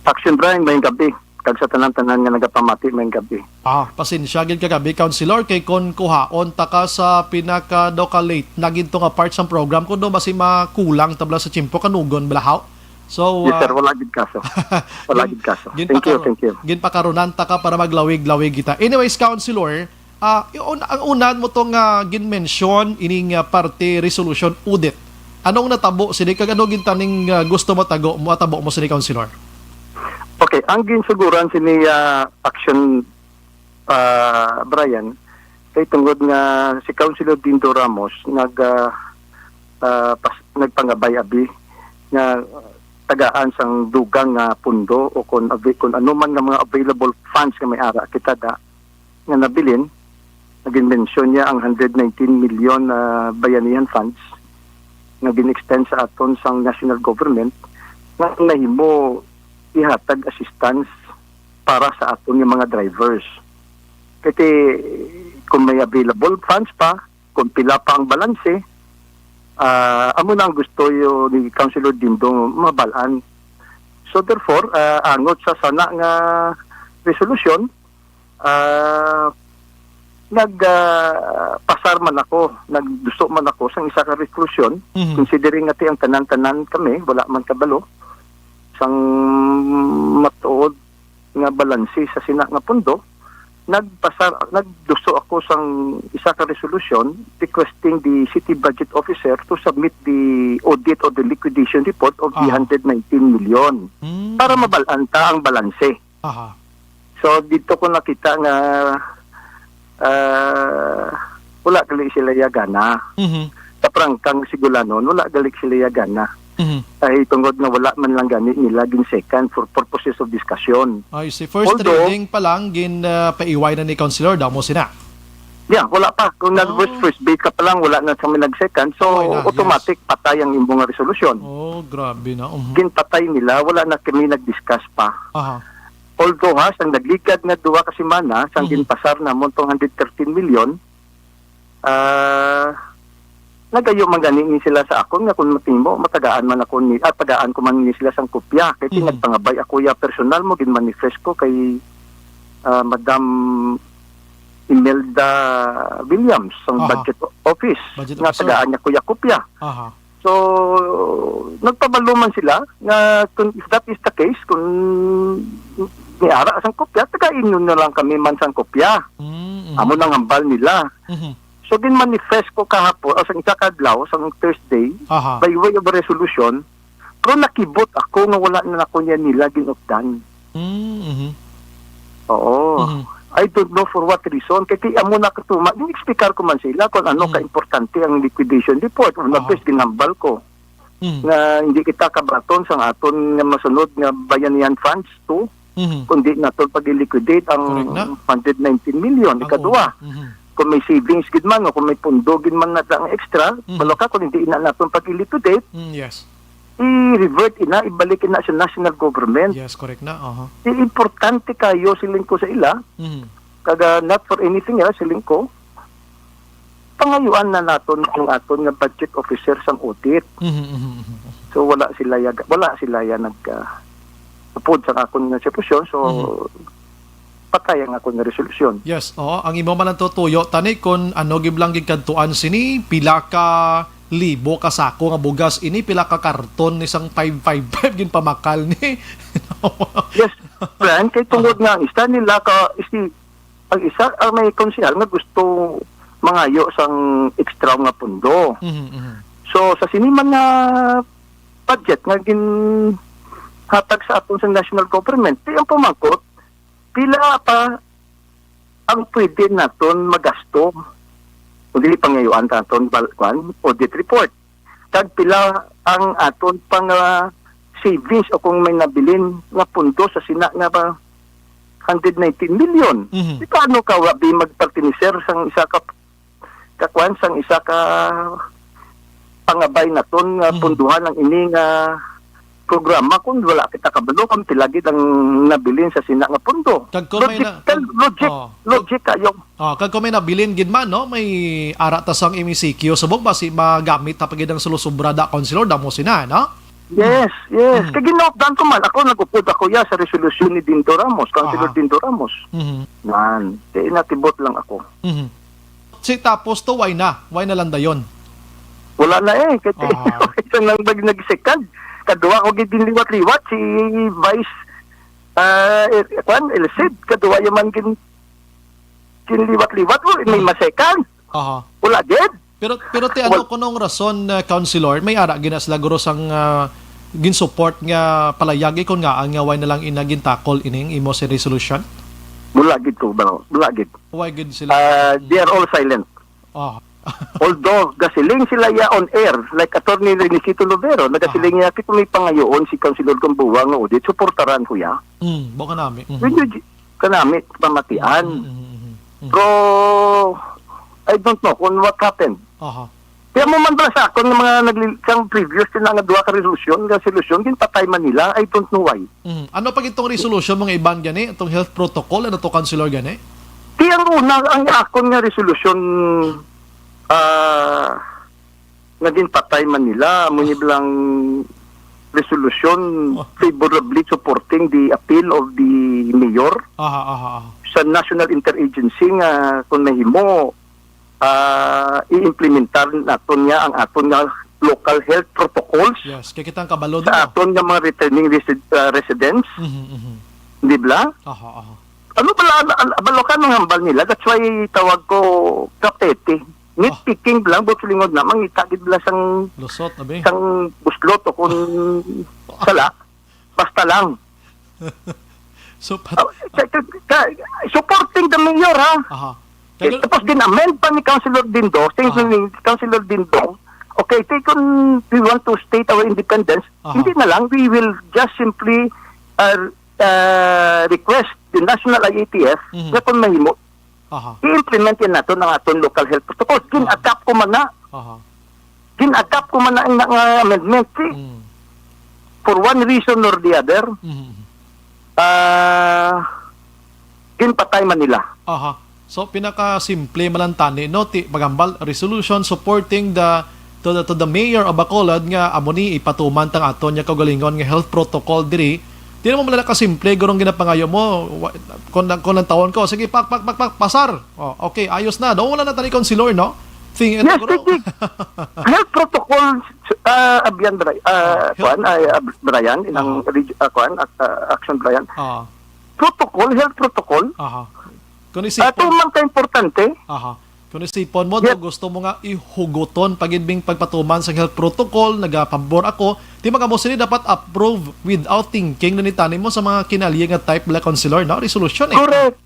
Action Brian, maayong gabi. Kag sa tanan-tanan nga nagapamati, maayong gabi. Ah, pasensya gid ka gabi, Councilor, kay kon kuhaon ta ka sa pinaka daw ka late na gid to nga part sang program, kun daw basi makulang ta bala sa tiyempo, kanugon bala haw. So, Yes, sir. ah, Wala gid kaso. Wala gin-, gid kaso. Thank you, ginpakaro-, thank you. ginpakarunan ta ka para maglawig-lawig kita. Anyways, Councilor, ah, yung un-, ang unan mo tong, ah, gin-mention, ining, ah, parte resolution audit. Anong natabo sini? Kag ano gintaning, ah, gusto mo tago, mo atabo mo sini, Councilor? Okay, ang ginsuguran sini, ah, action, ah, Brian, kay tungod nga si Councilor Dindo Ramos nag, ah, ah, pas-, nagpangabay abi nga tagaan sang dugang nga pundo o kon ava-, kon ano man nga mga available funds nga may ara kita da nga nabilin, nagin-mention niya ang hundred nineteen million, ah, bayanihan funds nga gin-extend sa aton sang national government nga nahimo ihatag assistance para sa aton nga mga drivers. Kay kung may available funds pa, kung pila pa ang balanse, ah, amo na ang gusto yo ni Councilor Dindo mabal-an. So therefore, ah, angot sa sana nga resolusyon, ah, nag, ah, pasar man ako, nagduso man ako sang isa ka resolusyon, Mhm. considering nga ti ang tanan-tanan kami, wala man kabalo sang matuod nga balanse sa sina nga pondo, nagpasar-, nagduso ako sang isa ka resolusyon requesting the city budget officer to submit the audit or the liquidation report of the Aha. hundred nineteen million Mm. para mabal-an ta ang balanse. Aha. So, dito ko nakita nga, ah, wala gali sila yagana. Mhm. Sa prangkang sigulanon, wala gali sila yagana. Mhm. Ay, tungod nga wala man lang gani nila gin-second for purposes of discussion. I see. First Although reading pa lang, gin, ah, paiway na ni Councilor, daw mo sina. Yeah, wala pa. Kung nag Oh. first, first debate ka pa lang, wala na sa nag-second. So, Patay na, automatic, yes. patay ang imo nga resolusyon. Oh, grabe na. Mhm. Ginpatay nila, wala na kami nag-discuss pa. Aha. Although, ha, sang nagligad nga duha ka semana, sang Mhm. ginpasar namon tong hundred thirteen million, ah, nagayo man gani ni sila sa akon nga kung matimo, matagaan man ako ni, ah, tagaan ko man ni sila sang kopya. Kay Mhm. nagpangabay ako ya personal mo, ginmanifest ko kay, ah, Madam Imelda Williams sang Aha. budget office Budget nga officer. tagaan niya ko ya kopya. Aha. So, nagpabalo man sila nga kung if that is the case, kung niara sang kopya, taga inyo na lang kami man sang kopya. Mm, mhm. Amo nang hambal nila. Mhm. So, ginmanifest ko kahapon, o sa isa ka adlaw, sa Thursday, Aha. by way of resolution, pero nakibot ako nga wala na ako niya nila ginupdan. Mm, mhm. Oo. Mhm. I don't know for what reason. Kay, kay amo na katuma, in-explicar ko man sila kung ano Mhm. ka-importante ang liquidation report. Una, Aha. first, ginhambal ko Mhm. nga hindi kita kabaton sang aton nga masunod nga bayanihan funds to, Mhm. kundi naton pag-liquidate ang Correct na. hundred nineteen million. Ang Ikaduha, una. Mhm. kung may savings gid man o kung may pundo gid man na nga extra, Mhm. balo ka kung hindi na naton pag-liquidate, Mm, yes. i-revert ina, ibalik ina sa national government. Yes, correct na. Aha. Di importante kayo, siling ko sa ila, Mhm. kaga not for anything else, siling ko, pangayuan na naton ang aton nga budget officer sang audit. Mhm, mhm, mhm. So, wala sila ya, wala sila ya nag, ah, upod sa akon nga sitwasyon. So, Mhm. patay ang akon nga resolusyon. Yes, oo. Ang imo man ang tutuyo, tani, kung ano gid lang gigkadtuan sini, pila ka libo ka sako nga bugas ini, pila ka karton ni sang five five five ginpamakal ni. Yes, friend, kay tungod Aha. nga ang isa nila ka, isi-, ang isa, ang may konsehal nga gusto mangayo sang extra nga pundo. Mhm, mhm. So, sa sini man nga budget nga ginhatag sa aton sa national government, di ang pamangkot, pila pa ang pwede naton magasto kung dili pangayuan ta aton bal-, kwan, audit report? Kag pila ang aton pang, ah, savings o kung may nabilin nga pundo sa sina nga ba hundred nineteen million? Mhm. Di paano ka wa bi magpartiniser sang isa ka, ka kwan, sang isa ka pangabay naton nga Mhm. punduhan ang ini nga programa kung wala kita kabalo kung pila gid ang nabilin sa sina nga pundo? Kag kung may na-, Logical, kag, logic, oh, logic kayo. Oh, kag kung may nabilin gid man, no, may ara ta sang M E C Q subong basi magamit ta pa gid ang sulusubra da, Councilor, damo sina, no? Yes, yes. Mm. Kay ginaupdan ko man, ako nag-upod ako ya sa resolusyon ni Dindo Ramos, Councilor Aha. Dindo Ramos. Mhm. Nan, kay natibot lang ako. Mhm. Si tapos to, why na? Why na lang dayon? Wala na eh. Kay Aha. Isa lang bag nag-second. Kadwa ko gid ginliwat-liwat si Vice, ah, eh, kwan, Elcid. Kadwa yaman gin-, ginliwat-liwat ko, may Hmm. masekan. Aha. Wala gid. Pero, pero ti ano Wal- kunong rason, uh, Councilor, may ara gina sila guro sang, uh, gin-support nga palayag ikon nga ang nga way na lang ina gintakol ining imo sa resolution? Wala gid ko, bro. Wala gid. Why gid sila? Uh, they are all silent. Oh. Although, gasiling sila ya on air, like Attorney Renisito Lovero, nagasiling Aha. niya, "Kito may pangayoon si Councilor Gamboa nga audit, suportaran ko ya." Mm, buka nami. Mhm. When you, kanami, pamatian. Mm, mm, mm, mm. Pero, I don't know kung what happened. Aha. Kaya mo man ba sa akon nga mga nagli-, sang previous na nga duha ka resolution, nga resolution, ginpatay man nila, I don't know why. Mm. Ano pa gitong resolution, mga iban gani? Itong health protocol, ano to, Councilor, gani? Di ang una, ang akon nga resolution, ah, nga ginpatay man nila, mo ni bilang resolution Oh. favorably supporting the appeal of the mayor Aha, aha, aha. sa National Interagency nga kung mahimo, ah, i-implementar naton niya ang aton nga local health protocols Yes, kay kitang kabalo sa dito. aton nga mga returning resi-, ah, residents, Mhm, mhm. di ba? Aha, aha. Ano pala, ano, ano, balo ka nang hambal nila? That's why tawag ko kapete. Ah. Nitpicking lang, but lingod na, mangita gid bala sang, Lusot, abi. sang buslot o kung sala. Basta lang. So, pa- Ah, ka, ka, ka, supporting the mayor, ha? Aha. Eh, Kaya tapos din amend pa ni Councilor Dindo, since Aha. ni Councilor Dindo, okay, take on, we want to state our independence, Aha. hindi na lang, we will just simply, uh, uh, request the National I A T F Mhm. na kung mahimo, Aha. i-implement yan nato ang aton local health protocol. Aha. Gin-adapt ko man na. Aha. Gin-adapt ko man na ang, ang amendment, eh. Mm. For one reason or the other, Mhm. ah, ginpatay man nila. Aha. So, pinakasimple man lang tani, no? Ti, pagambal, resolution supporting the, to the, to the mayor of Bacolod nga amo ni ipatuman tang aton nga kaugalingon nga health protocol diri. Di naman pala nakasimple, gurong ginapangayo mo. Wa-, kung, kung ang tawon ko, sige, pak, pak, pak, pak, pasar. Oh, okay, ayos na. Daw wala na tani, Councilor, no? Thing, ito, Yes, guro. sige. Health protocol, ah, Abian Bri-, ah, Ah, health kuan, ay, ah, Brian, inang Aha. reg-, ah, kuan, ak-, ah, Action Brian. Ah. Protocol, health protocol. Aha. Kung isipon Ato man ka importante. Aha. Kung isipon mo, Yep. daw gusto mo nga ihuguton pagid bing pagpatuman sa health protocol, nagapabor ako. Di man kamo sini dapat approve without thinking na nitani mo sa mga kinaliya nga type bala, Councilor, no? Resolution, eh. Correct.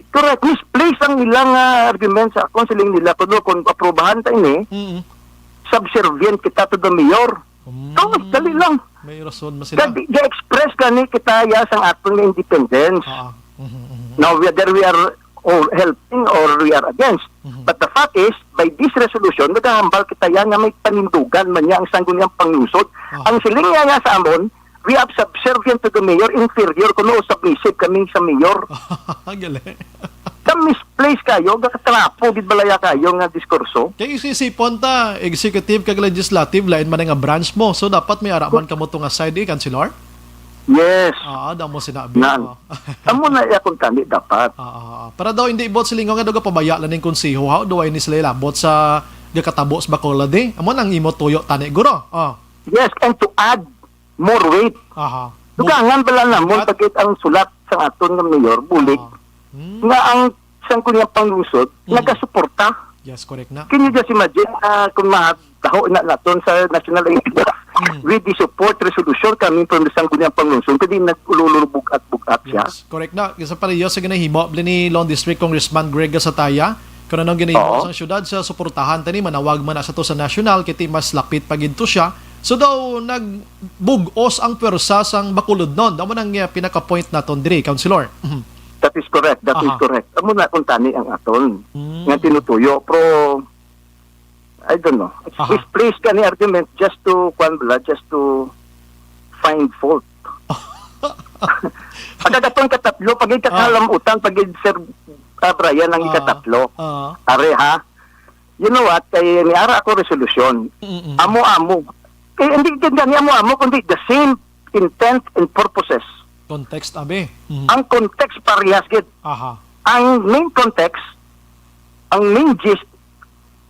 Correct. Misplace ang ilang, ah, argument sa akong siling nila. Kuno kung aprubahan ta ini, Mm-mm. subservient kita to the mayor. Mm. Tapos, dali lang. May rason man sila. Kag, i-express gani kita ya sang aton nga independence. Ah, ah. Mhm, mhm, mhm. Now, whether we are or helping or we are against. Mhm. But the fact is, by this resolution, nagahambal kita yan nga may panindugan man niya ang Sangguniang Panglungsod. Ah. Ang siling niya nga sa amon, we are subservient to the mayor, inferior kuno o submissive kami sa mayor. Galing. Ka misplace kayo, gakatrapo gid balaya kayo nga diskurso. Kay isisipon ta, executive kag legislative, lain man nga branch mo. So, dapat may ara man kamo to nga side, eh, Councilor? Yes. Ah, damo sinabi. Nan. Oo. Amo na iya kung kani dapat. Ah, ah, ah. Para daw hindi buot silingon nga daw pabaya lang ning konseho, ha? Daw ay ni sila labot sa gakatabo sa Bacolod, eh. Amo nang imo tuyo tani, guro. Ah. Yes, and to add more weight. Aha. Dugangan bala namon But pagit ang sulat sa aton nga mayor, bulig, Ah. Hmm. nga ang Sangguniang Panglungsod Mm. nagasuporta. Yes, correct na. Can you just imagine, ah, kung mataho na naton sa national idea Mm. with the support resolution coming from the Sangguniang Panglungsod, kundi nag-ululubog at bug-at siya? Yes, correct na. Sa pareho sa ginahimo bali ni Long District Congressman Greg Gasataya, kung anong ginahimo Oo. sa syudad, sa suportahan tani, manawag man na sa to sa national, kiti mas lapit pa gid to siya. So daw, nagbug-os ang pwersa sang Bacolodnon. Amo nang, uh, pinaka-point naton diri, Councilor. Mhm. That is correct. That is Aha. correct. Amo na kung tani ang aton Mm. nga tinutuyo. Pero, I don't know. It's, Aha. it's placed ka ni argument just to, kwan bala, just to find fault. Ang kagatong katatlo, pag Ah. ikakalamutan, pag Sir, ah, Brian, ang Ah. ikatatlo. Ah. Are, ha? You know what? Kay niara ako resolution. Mm-mm. Amo-amo. Eh, hindi gid gani amo-amo, kundi the same intent and purposes. Context, abi. Mm. Ang context parehas gid. Aha. Ang main context, ang main gist,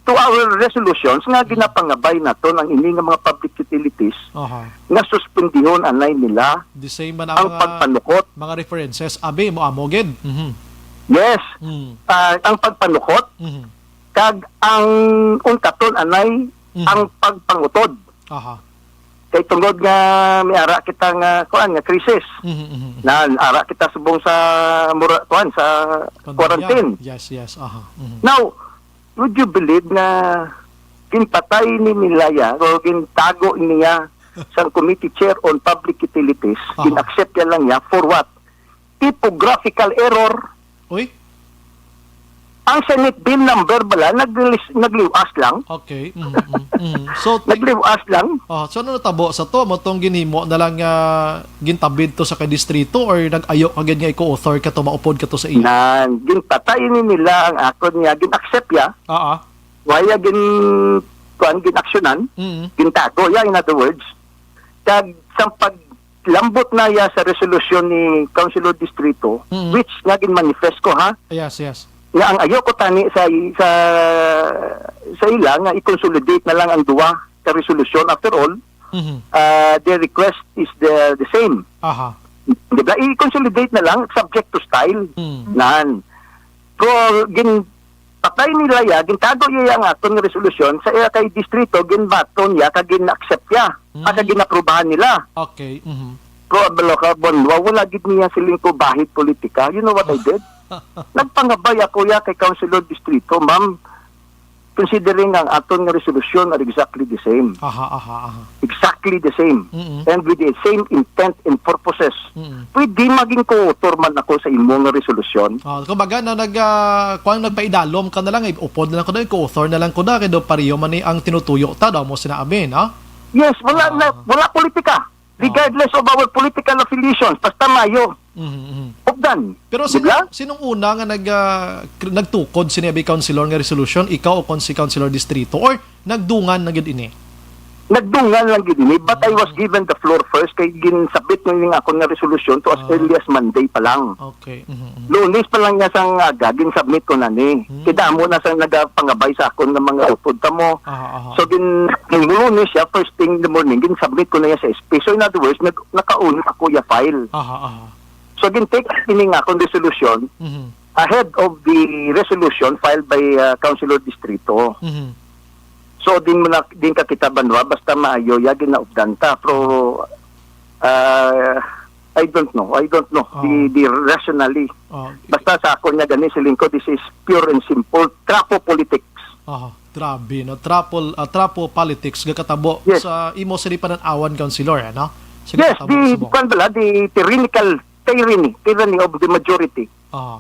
to our resolutions nga ginapangabay naton ang ini nga mga public utilities Aha. nga suspendihon anay nila The same man ang ang mga, pagpanukot. Mga references. Abi, mo amo gid. Mhm. Yes. Mm. Ah, ang pagpanukot Mhm. kag ang ungkaton anay Mhm. ang pagpangutod. Aha. Kay tungod nga may ara kita nga kuan nga krisis. Mhm, mhm, mhm. Na ara kita subong sa mura, kuan sa Pandemya. Quarantine. Yes, yes. Aha. Mhm. Now, would you believe nga ginpatay ni Milaya o gintago niya sa Committee Chair on Public Utilities, Aha. gin-accept niya lang niya for what? Typographical error. Uy? Ang Senate bill number bala, naglis-, nagliwas lang. Okay. Mm, mm, mm. So, ti- Nagliwas lang. Oh, so ano natabo sa to? Mo tong ginhimo na lang nga gintabid to sa kay distrito or nag-ayo ka gid nga i-co-author ka to, maupod ka to sa iya? Nan, ginpatay ni nila ang akon niya, gin-accept ya. Ah, ah. Waya gin, kuan, gin-aksyonan, Mm. gintago ya, in other words. Kag sang paglambot na ya sa resolusyon ni Councilor Distrito, Mm. which nga gin-manifest ko, ha, Yes, yes. nga ang ayo ko tani sa, sa, sa ila nga i-consolidate na lang ang duwa ka resolusyon. After all, Mhm. uh, the request is the, the same. Aha. Di ba? I-consolidate na lang, subject to style. Mm. Nan. Pero gin-, patay nila ya, gintago niya ang aton nga resolusyon sa iya kay distrito, ginbaton niya, kag gin-accept niya, Mm. asa ginaprubahan nila. Okay. Mhm. Pero, balo ka, Bonwa, wala gid niya siling ko bahid politika. You know what I did? Nagpangabay ako ya kay Councilor Distrito, ma'am. Considering ang aton nga resolusyon are exactly the same. Aha, aha, aha. Exactly the same. Mm-mm. And with the same intent and purposes. Mm-mm. Pwede maging co-author man ako sa imo nga resolusyon. Ah, kumbaga, na nag, ah, kung nagpaidalom ka na lang, eh, upod na lang ko na, co-author na lang ko na, kay do pareho man ni ang tinutuyo ta, daw mo sinabi, no? Yes, wala Ah. na, wala politika. Oh. Regardless of our political affiliations, basta mayo. Mhm, mhm. Updan. Pero Di sino, ba? sinong una nga nag, ah, kr-, nagtukod sini abi councilor nga resolution? Ikaw o kon si councilor distrito? Or nagdungan na gid ini? Nagdungan lang gid ini, but I was Mm. given the floor first kay ginsabit na ning akon nga resolution to as Ah. early as Monday pa lang. Okay. Mhm, mhm. Lunes pa lang niya sang aga, ginsubmit ko na ni. Hmm. Kidamo na sang nagapangabay sa akon nga mga upod kamo. Aha, aha. So, gin-, gin-, Lunes siya, first thing in the morning, ginsubmit ko na niya sa S P. So, in other words, nag-, nakauna ako ya file. Aha, aha. So, gin-take ini nga akong resolution Mhm. ahead of the resolution filed by, uh, Councilor Distrito. Mhm. So, din mo na, din ka kita banwa, basta maayo, ya, ginaupdan ta. Pero, uh, I don't know. I don't know. Oh. The, the rationally. Oh. Basta sa ako niya gani, siling ko, this is pure and simple trapo politics. Oh, grabe, no? Trapo, ah, trapo politics, gakatabo Yes. sa imo sa di pananawan, Councilor, ano? Sa Yes, gakatabo the, sa mo. Kuwan bala, the tyrannical, tyranny, tyranny of the majority. Oh.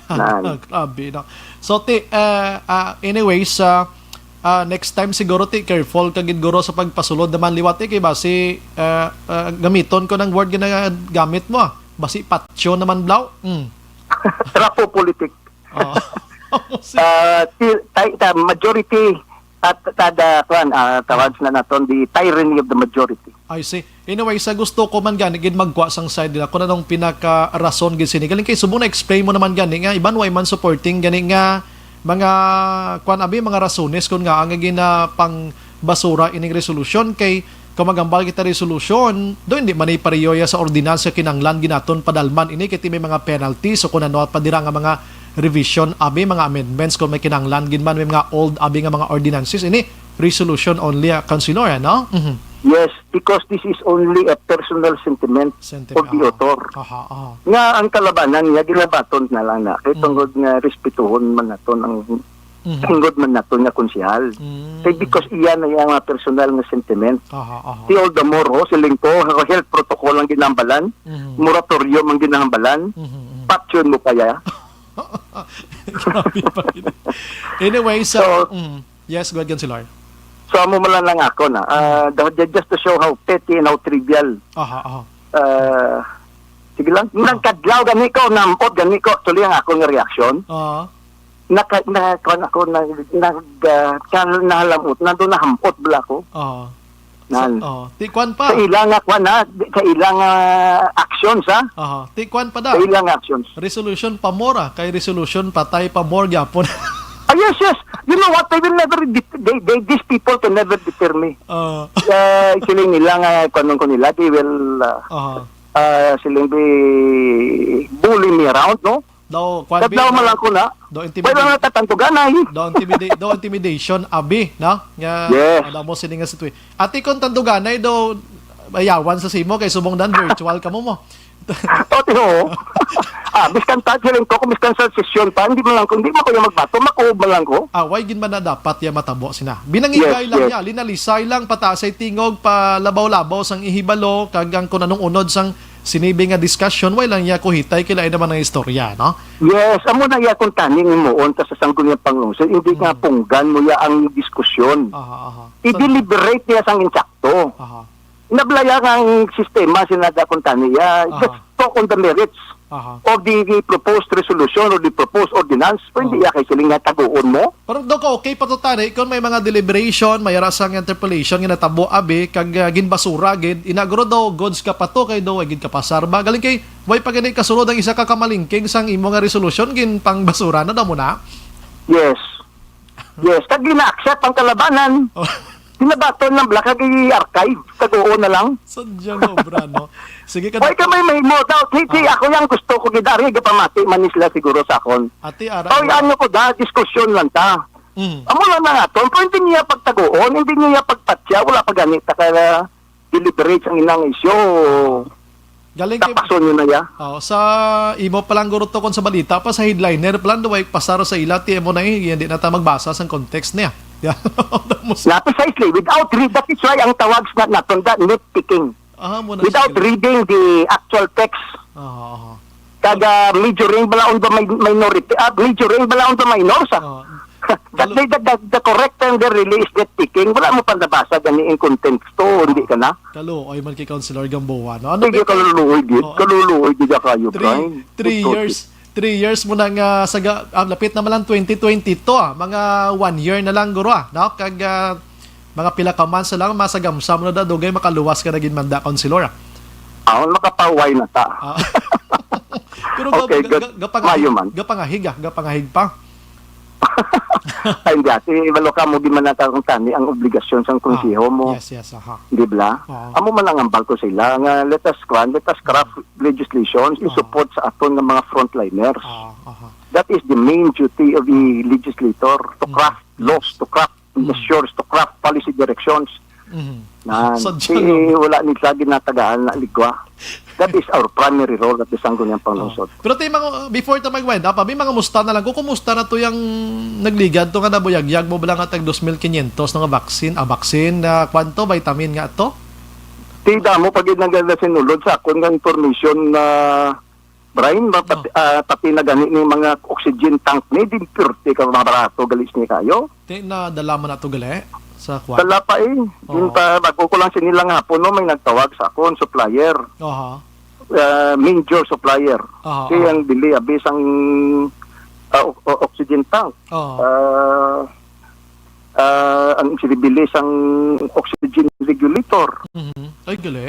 Nan. Grabe, no? So, ti, ah, ah, anyways, ah, ah, next time siguro, ti, careful ka gid, guro, sa pagpasulod naman liwat, eh, kay basi, ah, ah, gamiton ko ng word nga gamit mo, ah. Basi patyo naman, blaw. Mm. Trapo politik. Oh. Si- Ah, ti-, tay-, ta-, majority at tada, kuwan, ah, tawag na naton, the tyranny of the majority. I see. Anyway, sa gusto ko man gani gid magkuha sang side nila kung anong pinaka rason gid sini. Galing kay subong na-explain mo naman gani nga iban way man supporting gani nga mga, kuwan, abi, mga rasones kung nga ang gina pang basura ining resolusyon kay kung maghambal kita resolusyon, do hindi man ni pareho ya sa ordinansa kinahanglan ginaton padalman ini kay ti may mga penalties o kung ano pa dira nga mga revision, abi, mga amendments kung may kinahanglan gid man, may mga old, abi, nga mga ordinances ini. Resolution only, ah, Councilor, ano? Mhm. Yes, because this is only a personal sentiment Sentiment, of the ah. author. Aha, aha. Nga ang kalabanan niya, ginabaton na lang na. Kay Mm. tungod nga respetuhon man naton ang Mhm. tungod man naton nga konsehal. Mm. Kay because iya na iya nga personal nga sentiment. Aha, aha. Ti all the more, oh, siling ko, health protocol ang ginambalan, Mhm. moratorium ang ginambalan, Mhm, mhm. patyon mo pa ya. Grabe pa gid. Anyway, so, So, mm, yes, go ahead, Councilor. So, amo man lang ako na. Ah, Mm. the, the, just to show how petty and how trivial. Aha, aha. Ah, sige lang. Aha. Nagkadlaw gani ko, nampot gani ko. Actually, ang ako nga reaksyon, Aha. naka-, na, kuwan ako, nag, nag, ah, kal-, nahalamot, nandun nahampot bala ako. Aha. Nan. Sa, oh, ti kwan pa. Sa ila nga kwan, ha? Sa ila nga actions, ha? Aha. Ti kwan pa da. Sa ila nga actions. Resolution pa more, ah. Kay resolution patay pa more gyapon. Ah, yes, yes. You know what? They will never det-, they, they, these people can never deter me. Ah, Uh, siling nila nga, kung ko nila, they will, uh, aha. uh, siling be bully me around, no? Daw, kwan, Kadlaw man lang ko na. Daw Wala intimidate. Na tatantuganay. Daw intimidate, daw intimidation, abi, no? Nga, Yes. Ano mo sini nga situation. Ati kon tanduganay, daw, ayawan sa simo, kay subong dan virtual ka mo mo. O, tiyo. Ah, biskan ta, siling ko, kung biskan sa sesyon pa, hindi man lang ko, hindi man ko yung magbato, makuha man lang ko. Ah, why gid man na dapat ya matabo sina? Binangigay Yes, lang yes. Niya, linalisay lang, pataasay tingog, palabaw-labaw sang ihibalo, kag ang kun anong unod sang sinibi nga discussion, why lang niya kuhitay, kay lain naman ang istorya, no? Yes, amo na iya kung taning himuon ta sa sangguniang panglungsod, hindi nga Mm. punggan mo ya ang diskusyon. Aha, aha. I-deliberate niya sang insakto. Aha. Nablaya nga ang sistema, sinada kung tani iya. Aha. Just talk on the merits Aha. of the, the proposed resolution or the proposed ordinance. Pwede Oh. iya kay siling nga taguon mo. Pero do ka okay pa to tani kung may mga deliberation, may ara sang interpellation nga natabo abi kag ah, ginbasura gid. Inagro daw goods ka pa to kay daw gid ka pasar ba. Galing kay way pa gani kasulod ang isa ka kamalingking sang imo nga resolution gin pangbasura na daw mo na. Yes. Yes. Kag gina-accept ang kalabanan. Oh. Ginabaton ng black kag i-archive. Taguon na lang. Sadyang obra, no? Sige ka. Why ka may mahimo daw? Si, si Ah. Ako yang gusto ko gidari, gapamati man ni sila siguro sa akon. Ate, ara. Tawag ano ko da, diskusyon lang ta. Mm. Amo lang na nga to. Pero hindi niya pagtaguon, hindi niya pagpatya, wala pa ganit na kaya deliberate ang inang isyo. Galing kay Tapason nyo na ya. Oh, sa imo pa lang guro to kon sa balita pa sa headliner pa lang duway pasar sa ila ti mo na eh, hindi na ta magbasa sang context niya. Yeah. Na precisely, without re-, that is why ang tawag sa naton that nitpicking. Ah, mo na Without sige. Reading the actual text. Oo, oo. Kag ah, majoring bala on the mi-, minority, ah, majoring bala on the minors. Ah. Oo. That the, the, the, the correct term there really is nitpicking. Wala mo pa nabasa gani in context to, hindi ka na. Kaluoy man kay Councilor Gamboa, no? Ano Hindi ba- kaluluoy gid. Oo. Kaluluoy gid kayo, Three, Brian. three Ito, years, three years mo nang ah, saga, ah, lapit naman lang twenty twenty-two ah. Mga one year na lang guro ah, no? Kag ah, mga pila ka months na lang masagamsam na da dugay makaluwas ka na gid manda, Councilor ah. Aon makapaway na ta. Ah. Pero Okay, ga- good. ga- gapangahig, Mayo man. gapangahig ah, gapangahig pa. Ay, hindi. Ati, ibalo ka mo, di man nata kung tani ang obligasyon sang konseho mo. Yes, yes, aha. Di ba? Oo. Amo man ang ambal ko sa ila nga let us kwan, let us craft legislation in Oo. support sa aton nga mga frontliners. Ah, aha. That is the main duty of the legislator, to Mm. craft laws, to craft Mm. measures, to craft policy directions. Mhm. Na Sa si dyan, wala ni sa ginatagaan na ligwa. That is our primary role at the Sangguniang Panglungsod. Pero tayo, mga, before ta mag-wind up, abi, mga musta na lang ko, kumusta na to yung nagligad to nga nabuyagyag mo bala nga tag dos mil quinientos na nga vaccine, ah, vaccine, na kwanto, vitamin nga to? Ti damo pa gid nagada sinulod sa akon nga information na Brian, ba, pati, ah, pati na gani ni mga oxygen tank ni, di pirti ka mga barato, galis ni kayo. Ti na dala man ato gali sa kwan. Dala pa eh. Oo. Yung pa, bago ko lang sinilang hapon, no, may nagtawag sa akon, supplier. Aha. Ah, major supplier. Aha, Kasi aha. Ang bili, abis ang ah, o- o- oxygen tank. Oo. Ah, ah, ang sinibili sang oxygen regulator. Mhm. Ay, gali.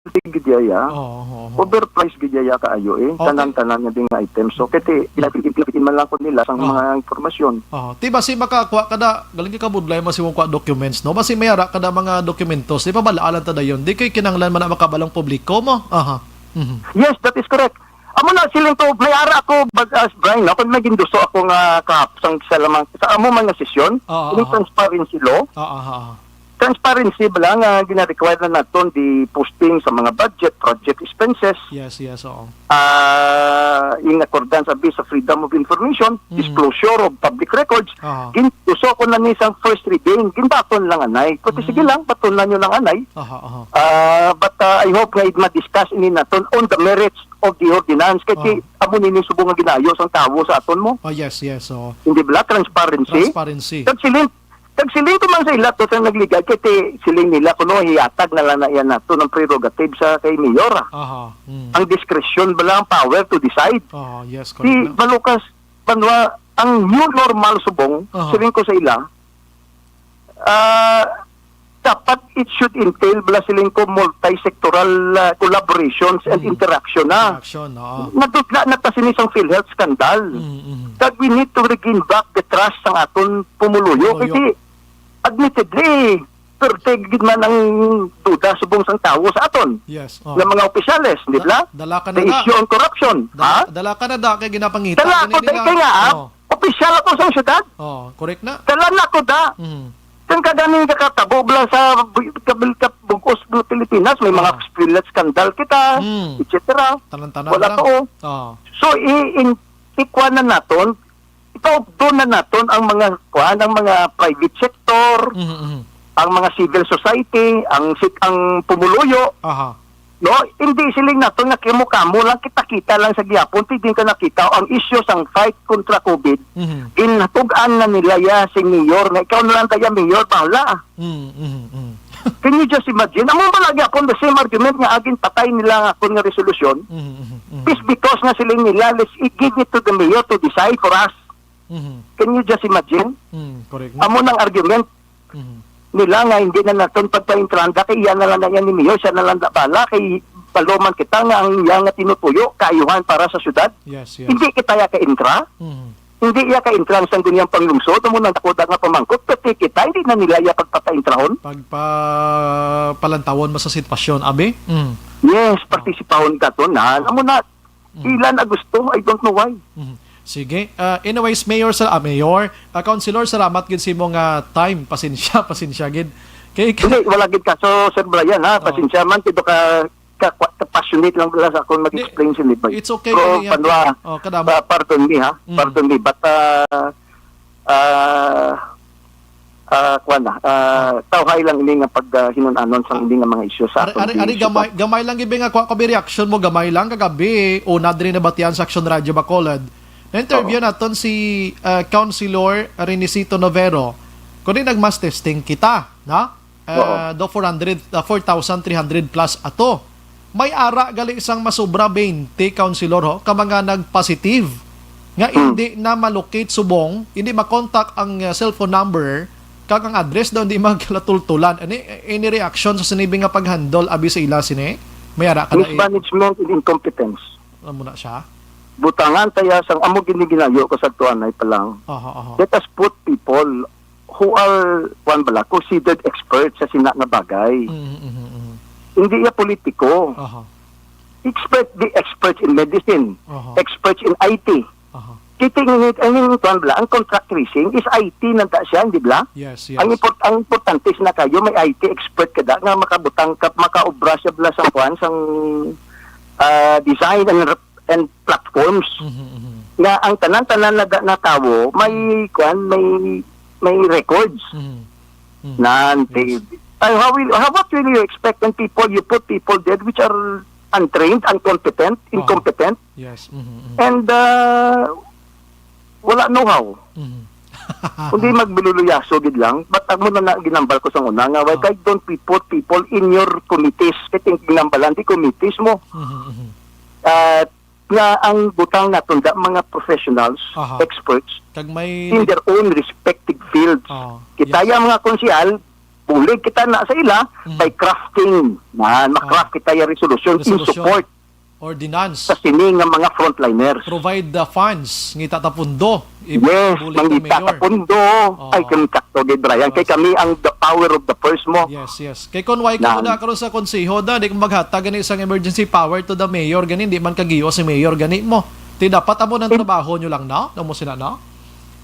Si gid yaya. Oo, oo, oo. Overpriced gid yaya kaayo eh. Okay. Tanan-tanan nga ding items. So, kaya pinapilitin man lang ko nila sang Oo. mga impormasyon. Oh, ti basi makakuha kada galing ka kabudlay mas imong kuha documents, no? Basi may ara kada mga documentos, di pa bala-alan ta dayon. Di kay kinahanglan man na makabalang publiko mo. Aha. Mhm. Yes, that is correct. Amo na siling ko, may ara ako, but as Brian, no, kung may ginduso ako nga kahap sang sa lamang, sa amo man nga sesyon, Oo, yung oo. Transparency Law, Ah, ah, ah. Transparency bala nga gina-require na naton the posting sa mga budget, project expenses, Yes, yes, oo. ah, in accordance abi sa freedom of information, Mm. disclosure of public records, Ah. ginduso ko na ni sang first reading, ginbaton lang anay. Pati Mm. sige lang, baton na nyo lang anay. Aha, aha. Ah, but ah, I hope nga ma-discuss ini naton on the merits of the ordinance. Kay Oh. ti, amo nini subong nga ginayo sang tawo sa aton mo. Oh, yes, yes. So, Hindi bala transparency? Transparency. Kag siling, kag siling ko man sa ila to sa nagligad, kay ti, siling nila kuno hiatag na lang na yan nato ng prerogative sa kay mayor. Ah. Aha. Mm. Ang discretion bala ang power to decide. Oh, yes, Si correct. Na. Balukas, Banwa, ang new normal subong, Aha. siling ko sa ila, ah, dapat it should entail, bala siling ko, multi-sectoral, ah, collaborations and Mm. interaction na. Interaction, oo. Nadudla na ta sini sang PhilHealth scandal. Mm, mm. That we need to regain back the trust sang aton pumuluyo. Pumuluyo. Kasi, admittedly, perte gid man ang duda subong sang tawo sa aton Yes, oo. nga mga opisyales, di Da-, ba? dala ka na The da. issue on corruption, Dala, ha? dala ka na da kay ginapangita Dala gani ko, nila. kay nga, ah, Oo. opisyal ako sa syudad. Oo, correct na. Dala na ko da. Mhm. Kang kaganing kakatabo bala sa bu-, kabil-, kabug-os nga Pilipinas, may mga Oo. PhilHealth scandal kita, Mm. et cetera. Tanan-tanan Wala lang. to, oh. Oo. So, i-, in-, ikuan na naton, ipaugdon na naton ang mga kuan, ang mga private sector, Mhm, mhm. ang mga civil society, ang sit-, ang pumuluyo, Aha. no? Hindi siling naton nga kamo-kamo lang, kita-kita lang sa gihapon, pwede ka nakita ang isyu sang fight kontra COVID. Mhm. Ginatug-an na nila ya si mayor nga ikaw na lang kaya mayor, bahala. Mm, mhm, mm. Can you just imagine? Amo ba lagi akon the same argument nga agin patay nila ang akon nga resolusyon? Mhm, mhm, mhm. Is because nga siling nila, "Let's give it to the mayor to decide for us." Mhm. Can you just imagine? Mm, correct. Amo nang argument Mhm. nila nga hindi na naton pagpaintranda kay iya na lang na yan ni mayor, siya na lang na bala kay balo man kita nga ang iya nga tinutuyo kaayuhan para sa syudad. Yes, yes. Hindi kita ya ka-intra. Mhm. Hindi iya ka-intra ang sangguniang panglungsod, amo nang ako da nga pamangkot, pati kita, hindi na nila iya pagpataintrahon. Pagpa-, palantawon mo sa sitwasyon, abi? Mm. Yes, Oh. partisipahon ka to na. Oh. Amo na, Mm. ilan Agosto, I don't know why. Mhm. Sige. Ah, anyways, Mayor, sa, ah, Mayor, ah, Councilor, salamat gid sa imo nga time. Pasensya, pasensya gid. Kay Hindi, wala gid kaso, Sir Brian, ha? Oh. Pasensya man, kay ka, ka, ka-passionate lang pala sa akong Hindi, mag-explain sa libre. It's okay, Pero, kaya, panwa, oh, kadamo. pa-, pardon me, ha? Mm. Pardon me, but, ah, ah, ah, kuwan na, ah, tawhay lang ini nga pag, ah, hinun-anon sa Ah, hindi nga mga isyu sa ari, atong ari, ari, issue gamay, sa gamay lang gibi nga kuha ko bi reaction mo, gamay lang kagabi, una diri nabatian sa Action Radio Bacolod. Na-interview Oo. naton si, ah, Councilor Renesito Novero. Kundi nag-mass testing kita, na? Ah, Oo. do four hundred, ah, four thousand three hundred plus ato. May ara gali sang masobra twenty, Councilor, ho, ka mga nag-positive nga Hmm. hindi na ma-locate subong, hindi ma-contact ang, ah, cellphone number, kag ang address daw hindi magkalatultulan. Any, any reaction sa sinibi nga pag-handle abi sa ila sini? May ara ka na i- Mismanagement and incompetence. Ano mo na siya? Butangan ta ya sang amo gini ginayo ko sa tuanay pa lang. Aha, aha. Let us put people who are, kuwan bala, considered experts sa sina nga bagay. Mhm, mhm, mhm. Hindi ya politiko. Aha. Expert, the experts in medicine, Aha. experts in I T. Aha. Kita nga, ang, ang, kuwan bala, ang contact tracing is I T na ta siya, di ba? Yes, yes. Ang import-, ang importante na kayo, may I T expert ka da, nga makabutang ka, makaobra siya bala sa kuwan, sang, ah, design and rep-, and platforms. Mhm, mhm. Nga ang tanan-tanan na, na tawo, may, kuwan, may, may records. Mhm. Mhm. Nan, Yes. they, ay, how will, how, what will you expect when people, you put people there which are untrained, incompetent, Aha. incompetent, Yes. Mhm, mhm. and, uh, wala know-how. Mhm. Kundi magbululuyaso gid lang. But amo na, na ginambal ko sa una nga, why, Ah. why don't we put people in your committees? Kay ting ginambalan di committees mo. Mhm, mhm. Ah, nga ang butang naton da mga professionals, Aha. experts, Kag may in their own respective fields. Ah, Kita yes. ya mga konsehal, bulig kita na sa ila Mm. by crafting. Man, ma-craft Ah. kita ya resolution in Resolution. support Ordinance. sa sini nga mga frontliners. Provide the funds, ngita ta pundo. I-, Yes, bulig ta mangita ta mayor. pundo. Oo. Ay, kung sakto gid, Brian. Kay Yes. kami ang the power of the purse mo. Yes, yes. Kay kung why ka Nan. muna karon sa konseho, da, di ka maghatag gani sang emergency power to the mayor, gani, di man kagiyo si mayor, gani mo. Ti dapat amo nang In- trabaho nyo lang, no? Namo sina, no?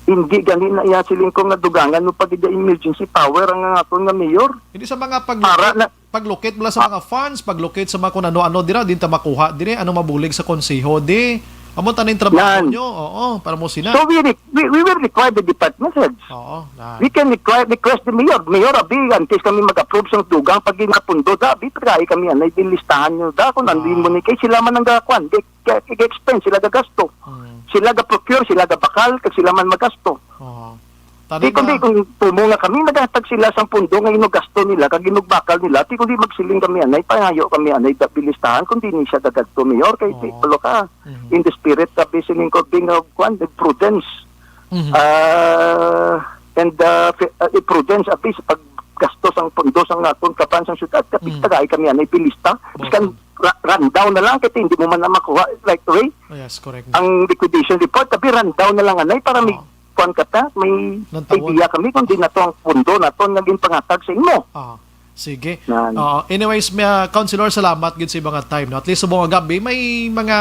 Hindi gani na iya siling ko nga dugangan mo pag ida emergency power ang aton nga mayor. Hindi sa mga pag- Para na Paglukit mo lang sa Ah. mga funds, paglukit sa mga kung ano-ano dira, din ta makuha dire, ano mabulig sa konseho, di. Amo taning trabaho Yan. nyo, oo, para mo sina. So we, re-, we, we will require the department heads. Oo, na. We can require, request the mayor. Mayor, abi, antes kami mag-approve sa dugang pag ginapundo, da, abi, pagkahi kami, anay, din listahan nyo, da, kung ano Ah. mo ni, kay sila man ang gakuan, di, kay, kay expense, sila gagasto. Hmm. Sila ga-procure, sila gabakal, kag sila man magasto. Oo. Tani Di kundi na. kung tumo nga kami, naghatag sila sang pundo nga inugasto nila, kag inugbakal nila, di kundi magsiling kami anay, pangayo kami anay, da, bilistahan, kung di ni siya dagadto, Mayor, kay Oo. di, palo ka, Mhm. in the spirit, sabi sining ko, being of, kwan, the prudence, Mhm. ah, and, ah, fi-, ah, prudence, at least, pag, gasto sang pondo sang aton kaban sang syudad, kapit Mm. tagay kami anay pilista. Opo. Biskan ra-, rundown na lang, kay hindi mo man na makuha right away. Oh, yes, correct. Ang liquidation report, tapi rundown na lang anay para may Oo. kuwan ka ta, may Nantawon. idea kami kung di na to ang pondo naton nga ginpangatag sa imo. Ah, sige. Nan. Oo. Anyways, may, ah, Councilor, salamat gid sa mga time, no? At least subong nga gabi, may mga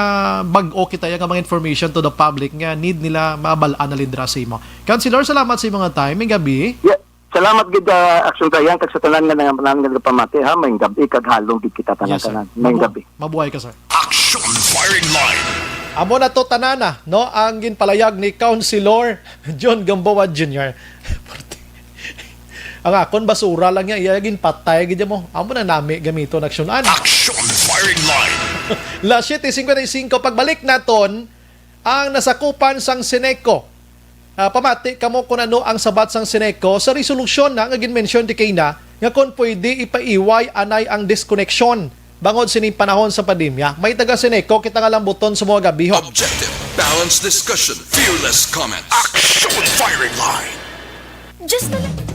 bag-o kita nga mga information to the public nga need nila mabal-an na lindra sa imo. Councilor, salamat sa mga time. May gabi. Yeah. Salamat gid, ah, Action Brian, kag sa tanan nga nangamangan nga nagapamati, ha, may gabi kag halong gid kita tanan-tanan. Yes, sir. May Mabu-, gabi. Mabuhay ka, sir. Action Firing Line. Amo na to tanan, ah, no, ang ginpalayag ni Councilor John Gamboa Junior Ang akon basura lang niya, iya ginpatay gid mo. Amo na nami gamiton aksyonan. Action Firing Line. Las siete cincuenta y cinco, pagbalik naton ang nasakupan sang Seneco. Ah, pamati kamo kung ano ang sabat sang Seneco sa resolusyon na nga ginmention di kay na nga kung pwede ipaiway anay ang disconnection bangod sining panahon sa pandemya. May taga Seneco kita nga lambuton sa mga gabi, ho. Objective, balanced discussion, fearless comment. Action Firing Line. Just a li-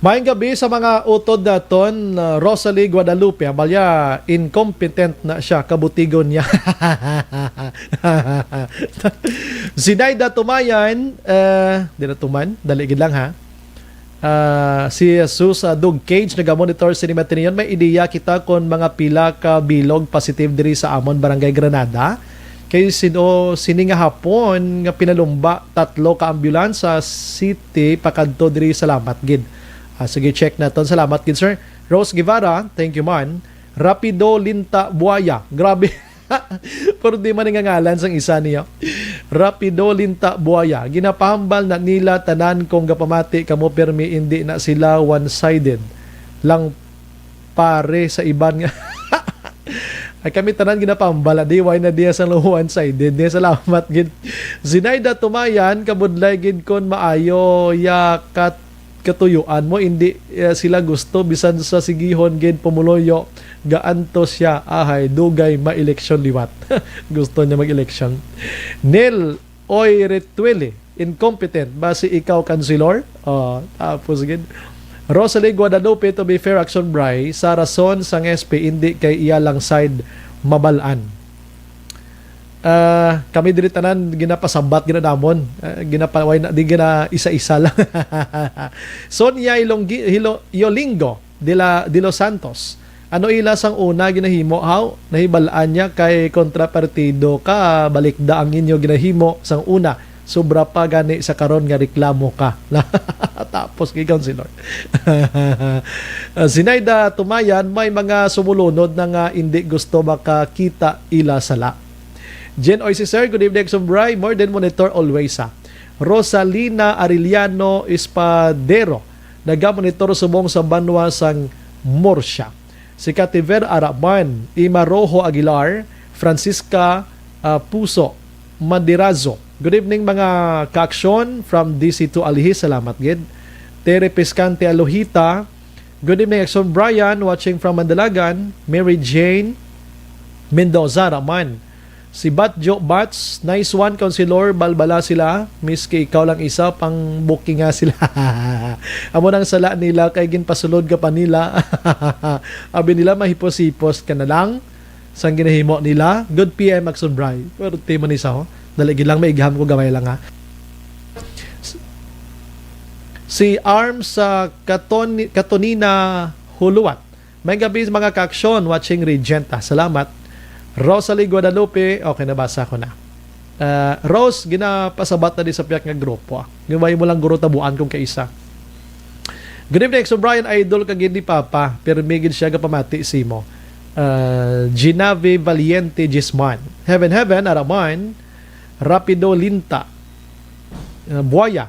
Maayong gabi sa mga utod naton, uh, Rosalie Guadalupe. Abalya, incompetent na siya, kabutigon niya. Zinaida Tumayan, uh, di na tuman, dali gid lang, ha. Ah, si Jesus, ah, Dog Cage, nagamonitor sini matiniyon. May ideya kita kon mga pila ka bilog positive diri sa amon Barangay Granada. Kay sino, sini nga hapon nga pinalumba, tatlo ka ambulance sa city pakadto diri. Salamat gid. Ah, sige, check naton. Salamat gid, sir. Rose Guevara, thank you man. Rapido Linta Buaya. Grabe. Pero di man nga ngalan sang isa niya. Rapido Linta Buaya. Ginapahambal na nila tanan kung gapamati kamo, pirmi indi na sila one-sided lang pare sa iban nga. Ay, kami tanan ginapahambal na di, why na diya sang one-sided niya. Salamat gid. Zinaida Tumayan, kabudlay gid kon maayo ya kat-, katuyuan mo, indi, eh, sila gusto, bisan sa sigihon gid pumuloyo, gaantos siya, ahay, dugay ma-eleksyon liwat. Gusto niya mag-eleksyon. Nel Oy Retuele, incompetent ba si ikaw, Kansilor? Oh, tapos gid. Rosalie Guadalupe, to be fair, Action Bry, sa rason sang S P, indi kay iya lang side mabalaan. Ah, kami diri tanan ginapasabat gid namon. Ah, ginapa-, why na, di gina isa-isa lang. Sonia Ilonggi-, Hilo-, Yolingo de la, de los Santos. Ano ila sang una ginahimo, haw? Nahibal-an niya kay kontrapartido ka, balikda ang inyo ginahimo sang una. Sobra pa gani sa karon nga reklamo ka. Tapos kay Councilor. Ah, Zinaida Tumayan, may mga sumulunod na nga indi gusto makakita ila sala. Jen Oy, si Sir, good evening, Exum Bry. More than monitor always, ha. Rosalina Arellano Espadero, nagamonitor subong sa banwa sang Murcia. Si Kativer Araman, Ima Rojo Aguilar, Francisca, ah, Puso Madirazo. Good evening, mga kaaksyon from D C to Alihis. Salamat gid. Tere Piscante Alohita. Good evening, Exum Brian, watching from Mandalagan. Mary Jane Mendoza Raman. Si Batjo Bats, nice one, Councilor, balbala sila. Miski ikaw lang isa, pang booking nga sila. Amo nang sala nila kay ginpasulod ka pa nila. Abi nila, mahipos-hipos ka na lang sang ginahimo nila. Good P M, Action Bry. Pero ti man isa, ho. Dali gid lang, maigham ko gamay lang, ha. Si Arms sa Katon-, Katonina Huluwat. May gabi, mga kaaksyon, watching Regenta. Salamat. Rosalie Guadalupe, okay, nabasa ko na. Ah, Rose, ginapasabat na di sa piyak nga grupo, ah. Gaway mo lang guro tabuan kung kaisa. Good evening, Exum Brian, idol ka gid ni Papa. Pirmi gid siya gapamati simo. Ah, Ginave Valiente Gisman. Heaven, heaven, Araman. Rapido Linta. Ah, Buaya.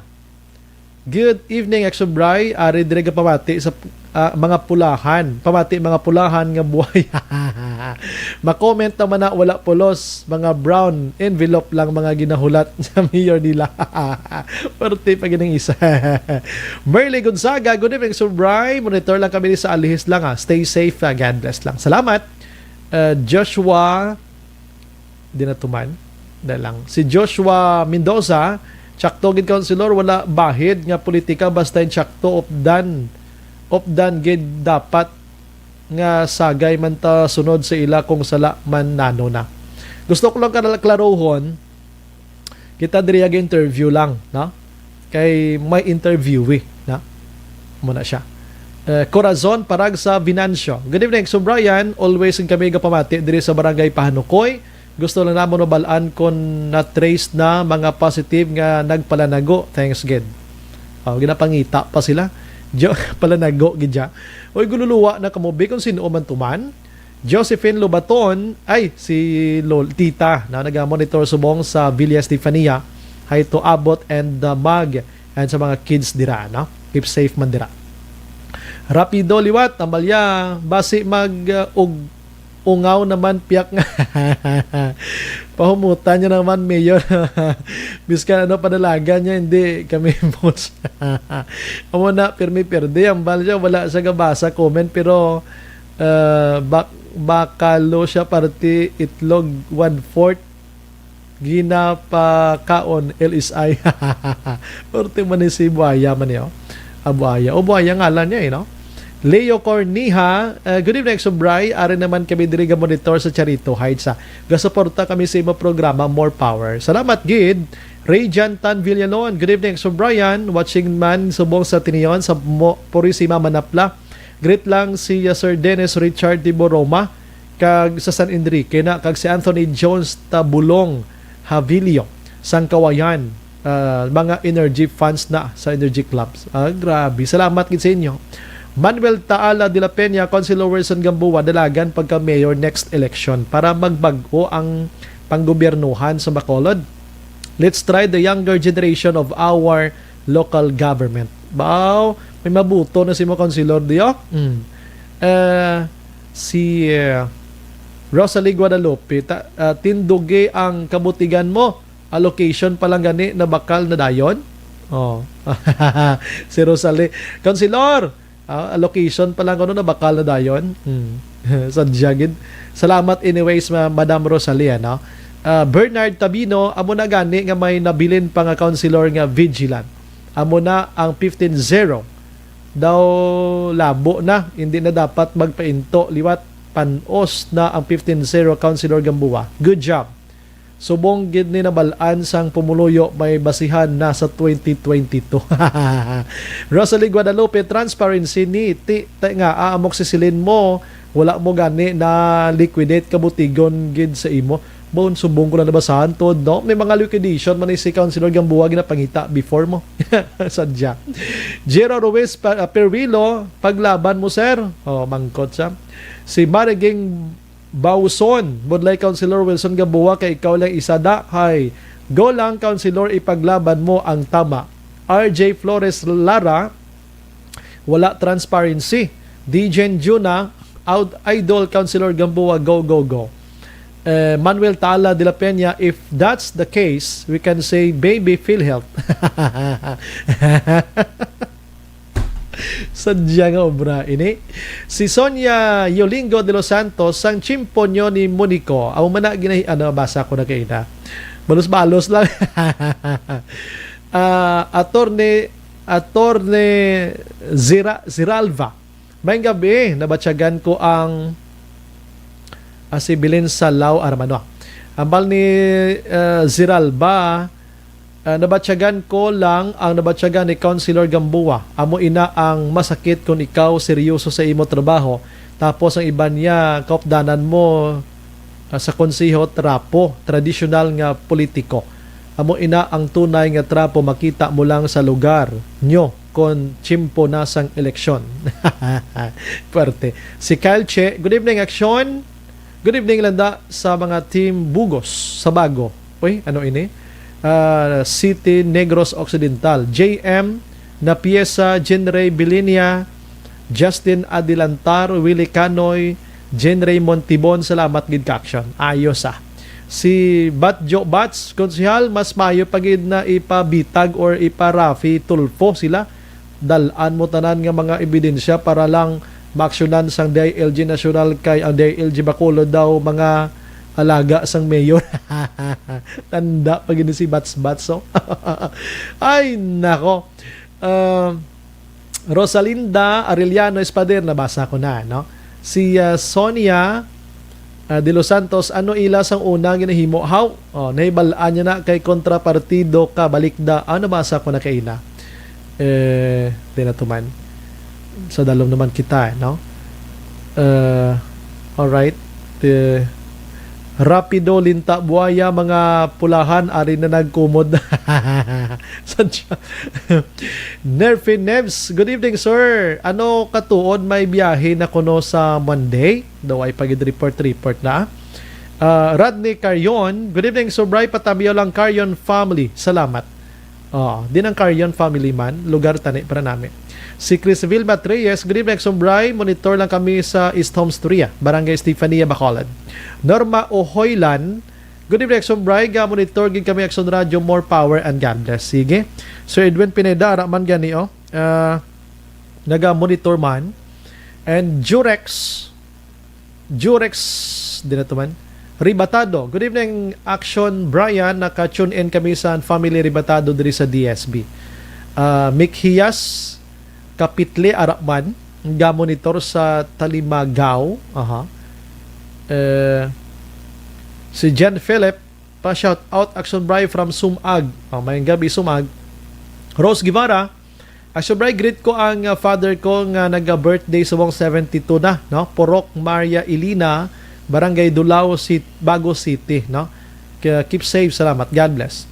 Good evening, Exum Bry. Ari dire gapamati sa p-, ah, mga pulahan. Pamati mga pulahan nga buhay. Ma-comment naman na wala pulos, mga brown envelope lang mga ginahulat sa mayor nila. Perte pa gining isa. Merly Gonzaga, good evening, Sir Bry. Monitor lang kami sa alihis lang, ha. Stay safe, ha. God bless lang. Salamat. Uh, Joshua, di na tuman. Na lang. Si Joshua Mendoza, tsakto gid, Councilor, wala bahid nga politika, basta yung tsakto, updan. Updan gid dapat nga sagay man ta sunod sa ila, kung sala man nano na. Gusto ko lang kanala klarohon, kita diri ag-interview lang, no? Kay may interviewee, no? Muna siya. Eh, Corazon Paragsa Venancio. Good evening, Sir Brian. Always ang kami gapamati diri sa Barangay Pahanukoy. Gusto lang namon mabalaan kung na-trace na mga positive nga nagpalanago. Thanks gid. Oh, ginapangita pa sila. Jo, palanago gid siya. Oy, gululuwa na kamo, be, kung sino man tuman. Josephine Lobaton, ay, si Lol, Tita, na nagamonitor subong sa Villa Estefania. Hi to Abot and uh, Mag, and sa mga kids dira, no? Keep safe man dira. Rapido liwat, tambalya, basi mag uh, ug ungaw naman piyak nga. Pahumutan niya naman, Mayor. Biskan ano, padalagan niya, hindi kami boss. Amo na, pirmi pirdi ang bal siya. Wala siya gabasa comment, pero uh, bak bakalo siya, parte itlog, one-fourth ginapakaon, L S I. Parte man ni si Buaya man niyo. Ah, Buaya. O, Buaya ngalan niya, eh, no? Leo Corniha, uh, good evening, Subray. Ari naman kami diri ga monitor sa Charito Heights, ha. Gasuporta kami sa imo programa, more power. Salamat gid. Rayjan Tan Villalon, good evening, Sir Brian. Watching man subong sa Tinion sa Mo- Purisima, Manapla. Greet lang si uh, Sir Dennis Richard Tiboroma kag sa San Enrique na kag si Anthony Jones Tabulong Havilio sang Kawayan, ah, mga energy funds na sa energy clubs. Ah, grabe. Salamat gid sa inyo. Manuel Taala de la Peña, Councilor Wilson Gamboa, dalagan pagka mayor next election para magbag-o ang panggobyernuhan sa Bacolod. Let's try the younger generation of our local government. Baw, may mabuto na si mo, Councilor, diyo? Mm. Eh, si eh, Rosalie Guadalupe, ta, ah, tindugi ang kabutigan mo. Allocation pa lang gani, nabakal na dayon. Oh. Si Rosalie. Councilor, ah, allocation pa lang, ano, nabakal na dayon. Hmm. Sadya gid. Salamat anyways, ma- Madam Rosalie, no? Ah, Bernard Tabino, amo na gani nga may nabilin pa nga councilor nga vigilant. Amo na ang fifteen zero. Daw labo na, hindi na dapat magpainto liwat, panos na ang fifteen zero, Councilor Gamboa. Good job. Subong gid ni nabal-an sang pumuluyo, may basihan na sa twenty twenty-two. Rosalie Guadalupe, transparency ni ti, ti nga aamok si silin mo, wala mo gani na liquidate, kabutigon gid sa imo. Bon, subong ko lang nabasahan to, no? May mga liquidation man ni si Councilor Gamboa ginapangita before mo. Sadya. Jero Ruiz pa, uh, Perwilo, paglaban mo, sir. Oh, mangkot siya. Si Mariging Bauson, Budlay Councilor Wilson Gamboa, kay ikaw lang isa da. Hay, go lang, Councilor, ipaglaban mo ang tama. R J Flores Lara, wala transparency. D J Juna, out, idol, Councilor Gamboa, go, go, go. Eh, Manuel Tala de la Peña, if that's the case, we can say, baby, PhilHealth. Sadya nga obra ini. Si Sonia Yolingo de los Santos, sang tiyempo nyo ni Monico. Amo man na ginahi-, ano, basa ko na kaina. Balos-balos lang. Ah, Attorney, Attorney Zira-, Ziralva. Maayong gabi, nabatyagan ko ang, ah, si Belen Salaw Armano. Ambal ni, ah, Ziralva, ah, nabatyagan ko lang ang nabatyagan ni Councilor Gamboa. Amo ina ang masakit kung ikaw seryoso sa imo trabaho, tapos ang iban niya kaupdanan mo, ah, sa konseho trapo, tradisyonal nga politiko. Amo ina ang tunay nga trapo, makita mo lang sa lugar nyo kon tiyempo na sang eleksyon. Puwerte. Si Kyle Che, good evening, Aksyon. Good evening, Landa, sa mga Team Bugos sa Bago. Uy, ano ini? Ah, City Negros Occidental. J M Napiesa, Jenray Bilinia, Justin Adilantar, Willie Canoy, Jen Raymond Tibon, salamat gid ka action. Ayos, ah. Si Batjo Bats, Konsehal, mas mayo pa gid na ipabitag or ipa-Raffy Tulfo sila. Dal-an mo tanan nga mga ebidensya para lang maaksyonan sang D I L G National, kay ang D I L G Bacolod daw mga alaga sang mayor. Tanda pa gid ni si Bats Bats, oh. Ay, nako. Ah, Rosalinda Arellano Espader, nabasa ko na, no? Si, ah, Sonia, ah, De Los Santos, ano ila sang una ginahimo? How? Oh, nahibal-an niya na kay kontrapartido ka, balikda. Ah, nabasa ko na kay ila. Eh, di na tuman. Sa dalom naman kita, eh, no? Uh, alright. Eh, Rapido, Linta, Buaya, mga pulahan, ari na nagkumod. Sadya. Nerfy Nebs, good evening, sir. Ano katuod, may biyahe na kuno sa Monday? Daw ay pagid report-report na. Ah, Rodney Carion, good evening, Sir Bry, patamiyaw lang Carion family. Salamat. Oh, din ang Carion family man, lugar tani para nami. Si Crisville Matreyes, good evening, Sir Bry, monitor lang kami sa East Homes Turia, Barangay Estefania, Bacolod. Norma Ohoylan, good evening, Sir Bry, ga monitor gid kami, Action Radio, more power and God bless. Sige. Sir Edwin Pineda, ara man gani, oh. Ah, naga monitor man. And Jurex, Jurex, di na to man. Ribatado. Good evening, Action Brian. Naka-tune in kami sa Family Ribatado diri sa D S B. Ah, Mick Hias, Kapitli, ara man, nga monitor sa Talimagaw. Aha. Eh, si Jen Philip, pa shout out, Action Bry from Sumag. Oh, may gabi, Sumag. Rose Guevara, Action Bry, greet ko ang, ah, father ko nga naga-birthday subong seventy-two na, no? Purok Maria Elena, Barangay Dulao, Cit-, Bago City, no? Kaya keep safe, salamat. God bless.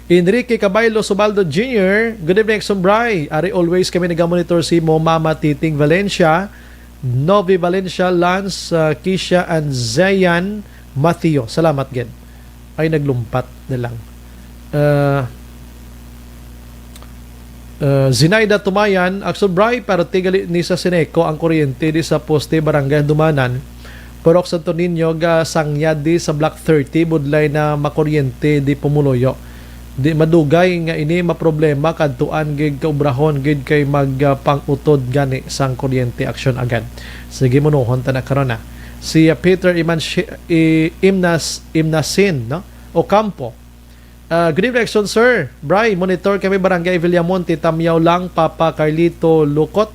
Enrique Cabaylo Subaldo Junior, good evening, Action Bry. Ari always kami naga-monitor si mo Mama Titing Valencia, Novi Valencia, Lance, ah, Kisha, and Zayan Mateo. Salamat gid. Ay, naglumpat na lang. Ah, ah, Zinaida Tumayan, Action Bry, parte gali ni sa Sineco ang kuryente di sa poste Barangay Dumanan, Purok Santo Niño, ga sangya di sa Block thirty, budlay na makuryente di pumuluyo. Di madugay nga ini maproblema, kadtuan gid, kaubrahon gid kay mag, ah, pang-utod gani sang kuryente. Aksyon agad. Sige, munuhon ta na karon, ah. Si, ah, Peter Imanshi-, I-, Imnas-, Imnasin, no? Ocampo. Ah, good evening, Action, sir. Bry, monitor kami, Barangay Villamonte, Tamyaw lang, Papa Carlito Lukot.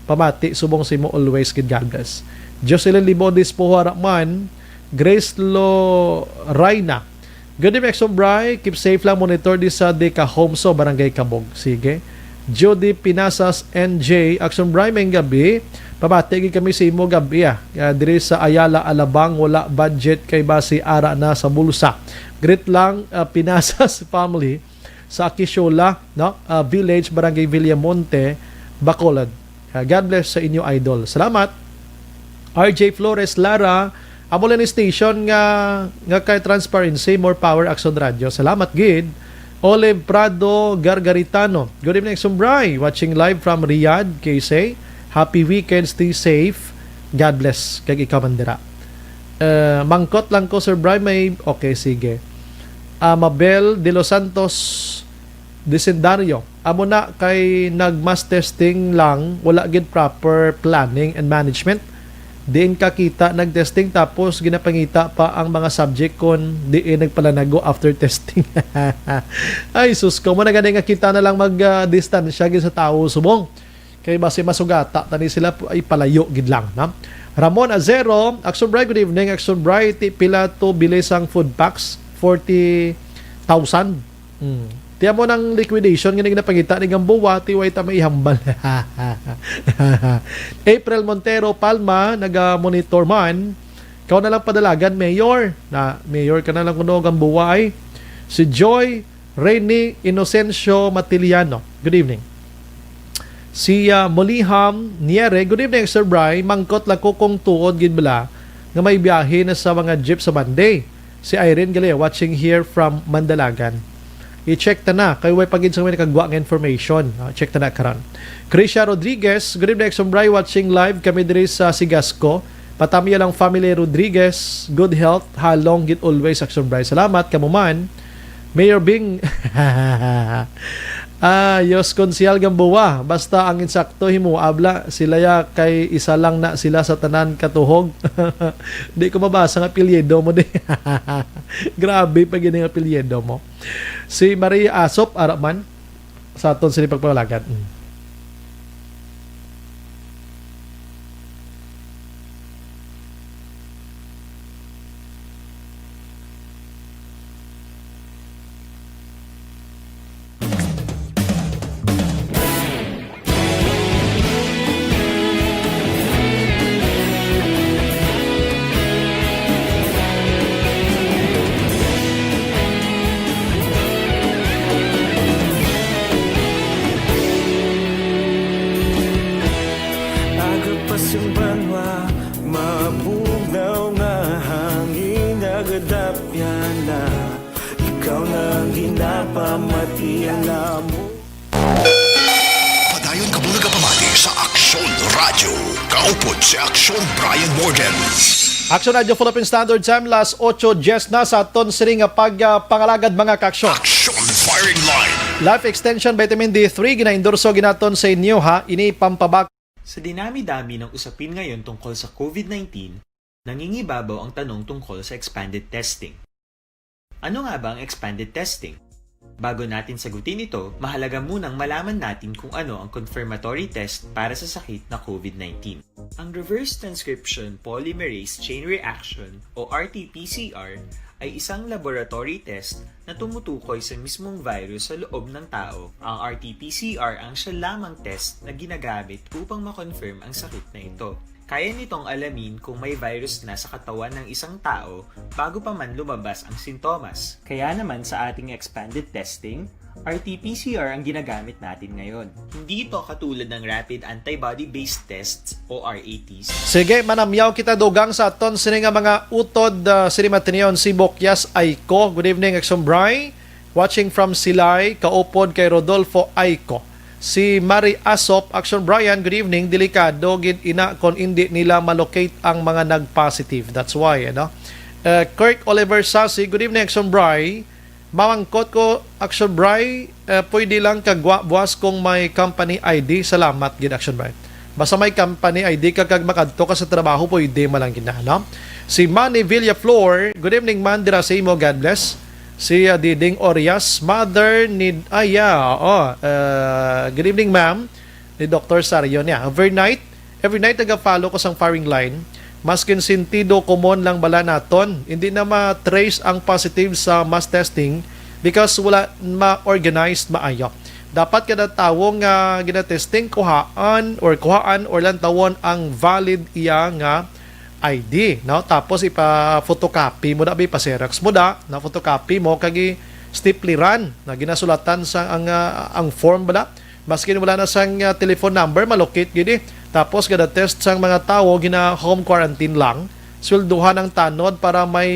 Pamati, subong sa imo, always gid, God bless. Jocelyn Libon Dispoho, ara man, Grace Lo Reina. Good evening, Exo Bry. Keep safe lang, monitor di sa Deka Home sa Barangay Kabog. Sige. Judy Pinasas N J, Action Bry, may gabi. Pabati gid kami sa imo gabi, ah. Ah, diri sa Ayala, Alabang, wala budget kay basi ara na sa bulsa. Greet lang, ah, Pinasas family sa Akishola, no? Ah, Village, Barangay Villamonte, Bacolod. Ah, God bless sa inyo, idol. Salamat. R J Flores Lara, amo lang ni station nga, nga kay transparency, more power, Action Radio. Salamat gid. Olive Prado Gargaritano. Good evening, Action Bry. Watching live from Riyadh, K S A. Happy weekend, stay safe. God bless. Kag ikaw man dira. Eh, mangkot lang ko, Sir Bry, may, okay, sige. Ah, Mabel De Los Santos, Disendario. Amo na kay nag-mass testing lang, wala gid proper planning and management. Diin ka kita nag-testing tapos ginapangita pa ang mga subject kon diin nagpalanago after testing. Ay, sus ko, mo na gani nga kita na lang mag, ah, distansya gid sa tawo subong. Kay basi masugata tani sila pu-, ay palayo gid lang, na? Ramon Azero, Action Bry, good evening. Action Bry, ti pila to bili sang food packs? Forty thousand. Hmm. Ti amo nang liquidation nga ginapangita ni Gamboa, ti way ta maihambal. April Montero Palma, naga-monitor man. Ikaw na lang padalagan, Mayor. Na, Mayor ka na lang kuno, Gamboa, ay. Si Joy Rene Inocencio Matiliano. Good evening. Si, ah, Moliham Niere, good evening, Sir Bry. Mangkot lang ko kung tuod gid bala nga may biyahe na sa mga jeep sa Monday. Si Irene Galea, watching here from Mandalagan. I-check ta na, kay way pa gid sa may nakagwa nga information. Ah, check ta na karon. Krisha Rodriguez, "Good evening, Action Bri. Watching live kami diri sa Sigasco. Patami lang family Rodriguez. Good health. Halong gid always, Action Bri." Salamat, kamo man. Mayor Bing. Ah, Yos Konsehal Gamboa. Basta ang insakto himo, abla, sila ya kay isa lang na sila sa tanan katuhog. Di ko mabasa nga apelyido mo di. Grabe pa gini nga apelyido mo. Si Maria Asop, ara man, sa aton sini pagpalagad. Mm. Aga pa sing banwa, mabugnaw nga hangin, nagadapyan na. Ikaw na ang ginapamati ang amo. Padayon kamo nagapamati sa Aksyon Radyo. Kaupod si Aksyon Brian Morgan. Aksyon Radyo Philippine Standard Time, las otso diez na sa aton sini nga pag, ah, pangalagad, mga kaaksyon. Aksyon Firing Line. Life Extension Vitamin D three, ginaendorso ginaton sa inyo, ha. Ini pampabak- Sa dinami-dami ng usapin ngayon tungkol sa COVID nineteen, nangingibabaw ang tanong tungkol sa expanded testing. Ano nga ba ang expanded testing? Bago natin sagutin ito, mahalaga munang malaman natin kung ano ang confirmatory test para sa sakit na COVID nineteen. Ang reverse transcription polymerase chain reaction o R T P C R ay isang laboratory test na tumutukoy sa mismong virus sa loob ng tao. Ang R T P C R ang siya lamang test na ginagamit upang ma-confirm ang sakit na ito. Kaya nitong alamin kung may virus na sa katawan ng isang tao bago pa man lumabas ang sintomas. Kaya naman sa ating expanded testing, R T P C R ang ginagamit natin ngayon. Hindi ito katulad ng rapid antibody-based tests o R A Ts. Sige, manamyaw kita dugang sa aton sini nga mga utod, ah, sini matinion si Bokyas Aiko. Good evening, Action Bri. Watching from Silay, kaupod kay Rodolfo Aiko. Si Mari Asop, Action Brian, good evening. Delikado gid ina kon indi nila ma-locate ang mga nag-positive. That's why, ano? Uh, Kirk Oliver Sasi, good evening, Action Bri. Mamangkot ko, Action Bri, uh, pwede lang kagwa buwas kung may company I D. Salamat gid, Action Bri. Basta may company I D ka kag makadto ka sa trabaho, pwede man lang gid na, no? Si Manny Villaflor, good evening, man, dira sa imo. God bless. Si, uh, Diding Orias, mother ni, ah, yeah, oo. Uh, good evening, ma'am. Ni Doctor Sarion, yeah. Overnight, every night naga-follow ko sang firing line. Maskin sentido common lang bala naton, hindi na ma-trace ang positive sa mass testing because wala ma-organized maayo. Dapat kada tawo nga ginatesting kuhaan or kuhaan or lantawon ang valid iya nga I D, no? Tapos ipa-photocopy mo da, ipa-xerox mo da, na photocopy mo kag i-stapleran na ginasulatan sa ang, ah, ang form bala. Maskin wala na sang, ah, telephone number, malukit gid eh. Tapos kada test sang mga tawo gina home quarantine lang. Swelduhan ang tanod para may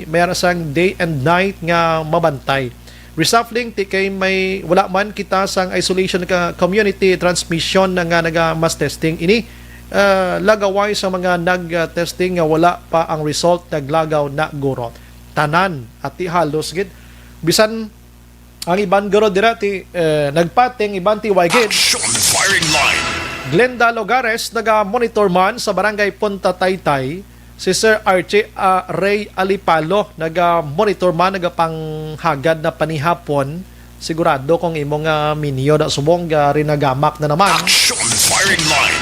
mayroon sang day and night nga mabantay. Reshuffling, ti kay may wala man kita sang isolation ka community transmission na nga naga mass testing ini, ah, lagaway sa mga nag-testing nga wala pa ang result, naglagaw na guro. Tanan, ati halos gid. Bisan ang iban guro dira ti, eh, nagpating, iban ti way gid. Action Firing Line. Glenda Logares, naga-monitor man sa Barangay Punta Taytay. Si Sir Archie, ah, Ray Alipalo, naga-monitor man, nagapanghagad na panihapon. Sigurado kung imo nga minyo da subong, ah, rinagamak na naman. Action Firing Line.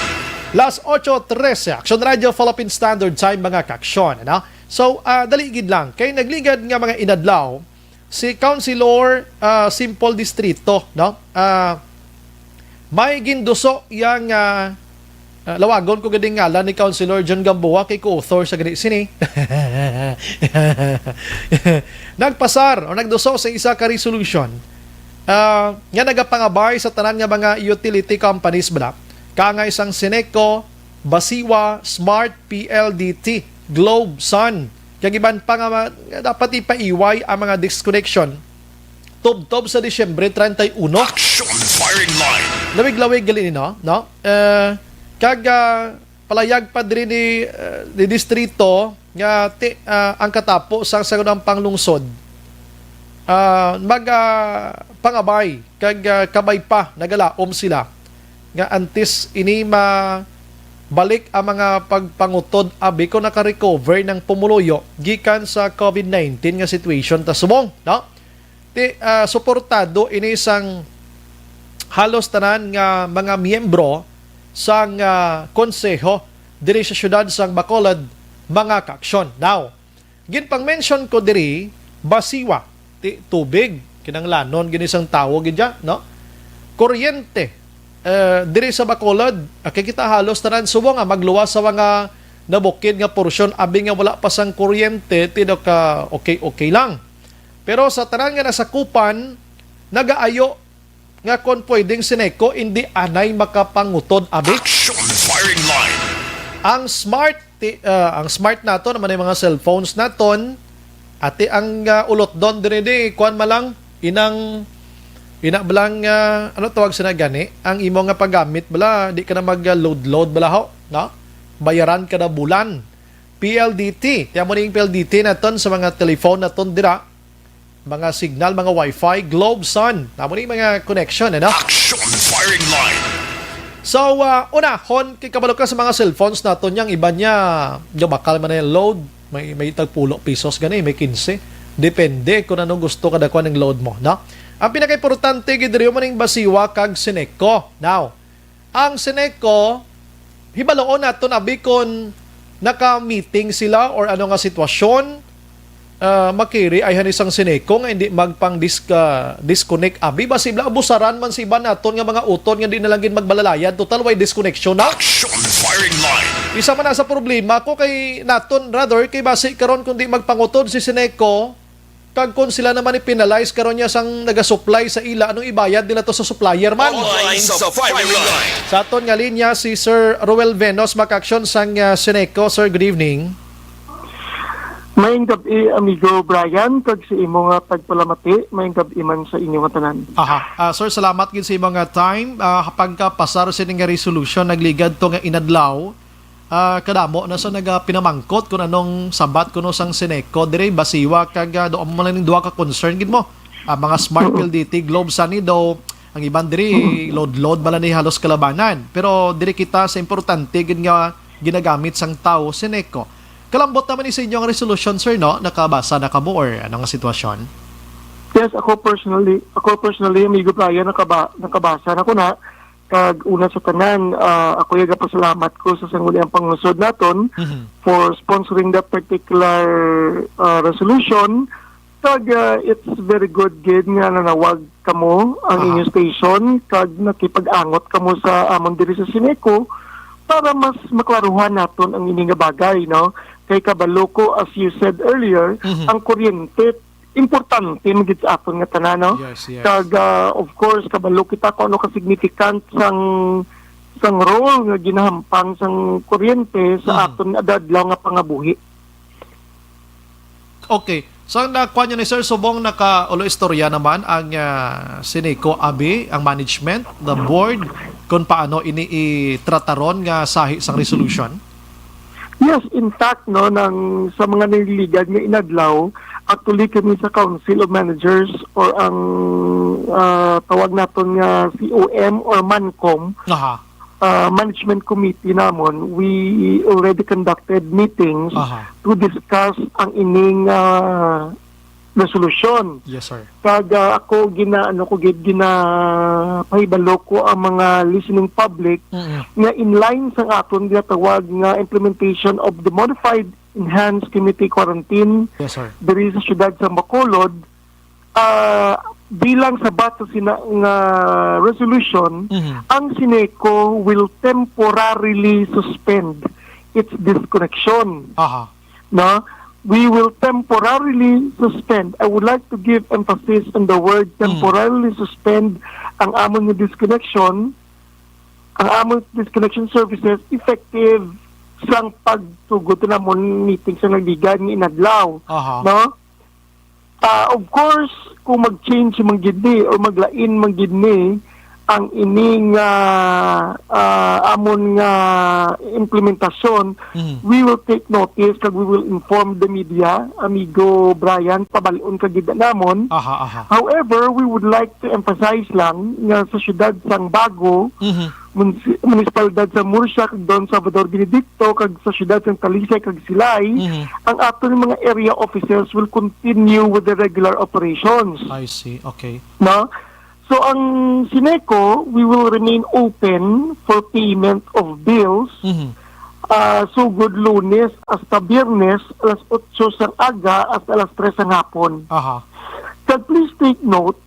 Las ocho trese, Action Radio Philippine Standard Time, mga kaaksyon, ano? So, ah, dali gid lang. Kay nagligad nga mga inadlaw, si Councilor, ah, Simple Distrito, no? Ah, may ginduso iya nga, ah, lawagon ko gid ang ngalan ni Councilor John Gamboa kay co-author sa gani sini. Nagpasar o nagduso sa isa ka resolution, ah, nga nagapangabay sa tanan nga mga utility companies bala, kaangay sang Seneco, Basiwa, Smart, P L D T, Globe, Sun, kag iban pa nga ma-, nga dapat ipaiway ang mga disconnection tubtob sa Disyembre treinta y uno. Action firing line. Lawig-lawig gali ni, no? No? Eh, kag, ah, palayag pa diri ni, eh, ni distrito nga ti-, ah, ang katapo sang sangguniang panglungsod, ah, mag, ah, pangabay kag, ah, kabay pa nagalaom sila nga antes ini mabalik ang mga pagpangutod abi kon naka-recover ng pumuluyo gikan sa covid nineteen nga situation ta subong, no? Ti, ah, suportado ini sang halos tanan nga mga miyembro sang, ah, konseho diri sa siyudad sang Bacolod, mga kaaksyon. Now, ginpang-mention ko diri, basiwa, ti, tubig, kinahanglanon gid sang tawo gid dya, no? Kuryente, eh, diri sa Bacolod, ah, kay kita halos tanan subong nga magluwas sa mga nabukid nga porsyon, abi nga wala pa sang kuryente, ti daw ka okay-okay lang. Pero sa tanan nga nasakupan, nagaayo nga kon pwedeng si Neco, indi anay makapangutod, abi. Action firing line. Ang smart, ti-, ah, ang smart naton, naman ang mga cellphones naton, ati ang, ah, ulotdon diri di, kuwan man lang, inang, ina ba lang, ah, ano tawag sina gani? Ang imo nga paggamit bala, di ka na mag-load-load bala ho, no? Bayaran ka na bulan. P L D T, ti amo ning P L D T naton sa mga telephone naton dira, mga signal, mga wifi, Globe, Sun. Amo ni mga connection, ano? Action firing line. So, ah, unahon, kay kabalo ka sa mga cellphones naton, yang iban niya, yung bakal man na yung load, may, may tagpulo pesos gani, may kinse. Depende kung anong gusto kada kuan ng load mo, no? Ang pinakaimportante, gid diri mo ning basiwa kag Sineco. Now, ang Sineco, hibaloon naton abi kon naka-meeting sila or ano nga sitwasyon, ah, makiri ay han isang Sineco nga hindi magpang dis-, ah, disconnect abi. Basi bla, abusaran man si iban naton nga mga utod nga di na lang gid magbalalayan. Total, way disconnection na. Action firing line. Isa man na sa problema ko kay naton, rather, kay basi karon kung di magpangutod si Sineco, kag kung sila naman i-penalize karon niya sang nagasupply sa ila, anong ibayad nila to sa supplier man? Online sa firing line. Sa aton nga linya, si Sir Roel Venos, makaaksyon sang, ah, Sineco. Sir, good evening. Maayong gab-i, amigo Brian, kag sa imo nga pagpalamati, maayong gab-i man sa inyo nga tanan. Aha. Ah, sir, salamat gid sa imo nga time. Ah, pagkapasar sini nga resolution, nagligad to nga inadlaw. Ah, kadamo na sa nagapinamangkot kung anong sabat kuno sang Sineco diri, basiwa kag, ah, do mo lang ning duha ka concern gid mo. Ah, mga smart Mm. P L D T, Globe, Sanido, ang iban diri, load-load bala ni halos kalabanan. Pero diri kita sa importante gid nga ginagamit sang tawo, Sineco. Kalambot naman ni sa inyong resolution, sir, no? Nakabasa na kamo or ano nga sitwasyon? Yes, ako personally, ako personally, amigo Brian, nakaba-, nakabasa na ko na. Kag una sa tanan, ah, ako yung gapasalamat ko sa Sangguniang Panglungsod naton Mhm. for sponsoring that particular, ah, resolution. Kag, ah, it's very good gid nga nanawag kamo ang Aha. inyong station kag nakipag-angot kamo sa amon diri sa Sineco para mas maklaruhan naton ang ini nga bagay, no? Kay kabalo ko, as you said earlier, Mhm. ang kuryente importante man gid sa aton nga tanan, no? Yes, yes. Kag, ah, of course, kabalo kita kung ano ka significant sang, sang role nga ginahampang sang kuryente sa Mm. aton adlaw nga pangabuhi. Okay. So, ang nakuha nyo ni Sir, subong naka-ulo istorya naman ang, ah, Sineco abi, ang management, the board, kung paano ini itrataron nga sahi sang resolution? Yes, in fact, no, nang sa mga nililigad nga inadlaw, actually kami sa Council of Managers or ang, ah, tawag naton nga C O M or Mancom, Aha. ah, Management Committee namon, we already conducted meetings Aha. to discuss ang ining, ah, resolution. Yes, sir. Kag, ah, ako gina-, ano ko gid, ginapahibalo ko ang mga listening public Mm-mm. nga in line sa aton ginatawag nga implementation of the modified enhanced community quarantine Yes, sir. diri sa siyudad sa Bacolod, ah, bilang sabat sa sina nga resolution, Mhm. ang Sineco will temporarily suspend its disconnection. Aha. No? We will temporarily suspend. I would like to give emphasis on the word Mm. temporarily suspend ang amon nga disconnection, ang amon disconnection services effective sang pagtugot namon meeting sa nagligad nga inadlaw. Aha. No? Ah, of course, kung mag-change man gid ni or maglain man gid ni ang ining, ah, ah, amon nga implementasyon, Mhm. we will take notice kag we will inform the media, Amigo Brian, pabal-on ka gid namon. Aha, aha. However, we would like to emphasize lang nga sa siyudad sang Bago, Mhm. munsi-, munisipalidad sa Murcia kag Don Salvador Benedicto kag sa siyudad sang Talisay kag Silay, Mhm. ang aton mga area officers will continue with the regular operations. I see. Okay. No? So, ang Sineco, we will remain open for payment of bills, Mhm. ah, sugod Lunes hasta Biyernes, alas otso sang aga hasta alas tres sang hapon. Aha. Kag please take note,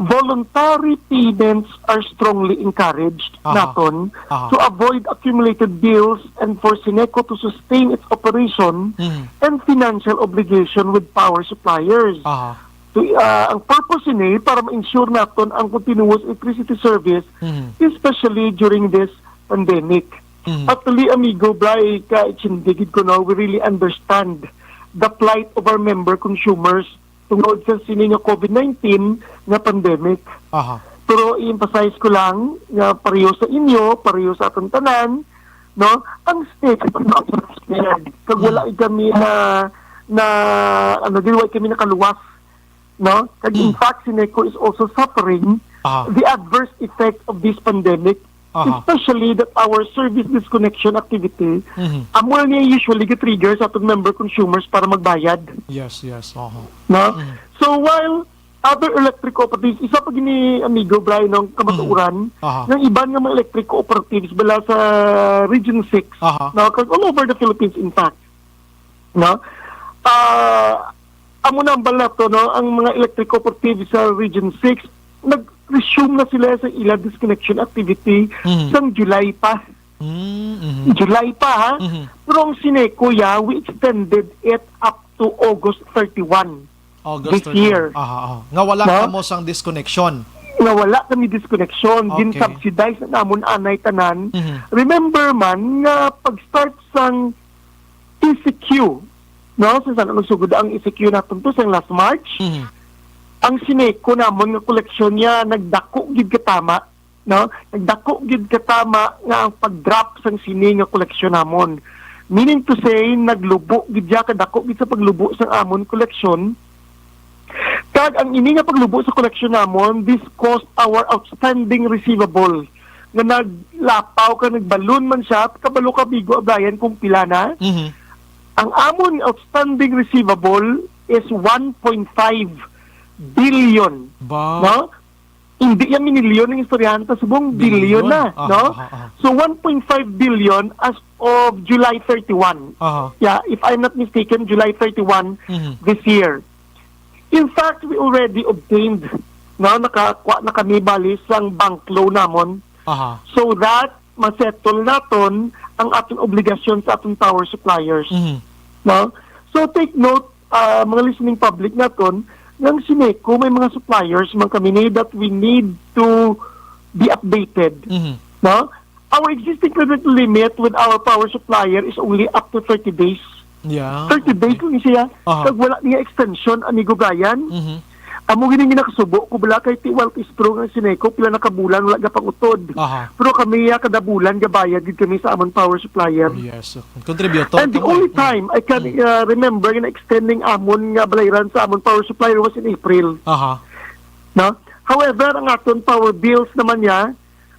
voluntary payments are strongly encouraged Aha. naton Aha. to avoid accumulated bills and for Sineco to sustain its operation Mhm. and financial obligation with power suppliers. Aha. To, ah, ang purpose ini para ma-ensure naton ang continuous electricity service, Mhm. especially during this pandemic. Mhm. Actually, Amigo Bri, ka-H N D gid ko, no, we really understand the plight of our member consumers tungod sa sini nga COVID nineteen nga pandemic. Aha. Pero i-emphasize ko lang nga pareho sa inyo, pareho sa aton tanan, no? Ang state, kag wala Mhm. kami na, na, ano, di, wala kami nakaluwas, no? Kag in Mm. fact, Sineco is also suffering Aha. the adverse effect of this pandemic, Aha. especially that our service disconnection activity, Mhm. amo niya usually ga-trigger sa aton member consumers para magbayad. Yes, yes. Aha. No? Mhm. So, while other electric cooperatives, isa pa gini, Amigo Brian, ang kamatuoran, Mhm. Aha. ng iban nga mga electric cooperatives bala sa Region six, Aha. no? Kag all over the Philippines, in fact. No? Ah, amo na ang bala to, no? Ang mga electric cooperatives sa Region six, nag-resume na sila sa ila disconnection activity Mhm. sang July pa. Mm, mhm. July pa, ha? Mhm. Pero ang Sineco, ya, we extended it up to August thirty-one August this thirty-one. Year. Aha, aha. Nga wala No? kamo sang disconnection. Nga wala kami disconnection. Okay. Gin-subsidize na namon anay tanan. Mhm. Remember man nga pag-start sang E C Q, no? Sa sana nagsugod ang E C Q naton to sang last March. Mhm. Ang Sineco namon nga koleksyon niya nagdako gid katama, no? Nagdako gid katama nga ang pag-drop sang sini nga koleksyon namon. Meaning to say, naglubo gid siya, kadako gid sa paglubo sang amon koleksyon. Kag ang ini nga paglubo sa koleksyon namon, this caused our outstanding receivable nga naglapaw ka, nagbalon man siya, kabalo ka, Amigo Brian, kung pila na? Mhm. Ang amon outstanding receivable is one point five billion. Ba? No? Hindi yan minilyon ang istoryahan ta, subong bilyon Bilyon? na, Aha, no? aha, aha. So, one point five billion as of July thirty-one. Aha. Yeah, if I'm not mistaken, July thirty-one Mhm. this year. In fact, we already obtained, no, nakakuha na kami bali sang bank loan namon. Aha. So that ma-settle naton ang aton obligasyon sa aton power suppliers. Mhm. No? So take note, ah, mga listening public naton, nga ang Sineco may mga suppliers man kami ni that we need to be updated. Mhm. No? Our existing credit limit with our power supplier is only up to thirty days. Yeah, Thirty okay. days lang siya. Aha. Kag wala niya extension, Amigo Brian. Mhm. Amo gini nga nakasubo ko bala kay Tiwal Istro nga Sineco, pila na ka bulan wala gapangutod. Aha. Pero kami, ah, kada bulan gabayad gid kami sa amon power supplier. Oh, yes. Contributor And the kamo eh. only Mm. time I can, Mm. uh, remember na extending amon nga balayran sa amon power supplier was in April. Aha. No? However, ang aton power bills naman niya,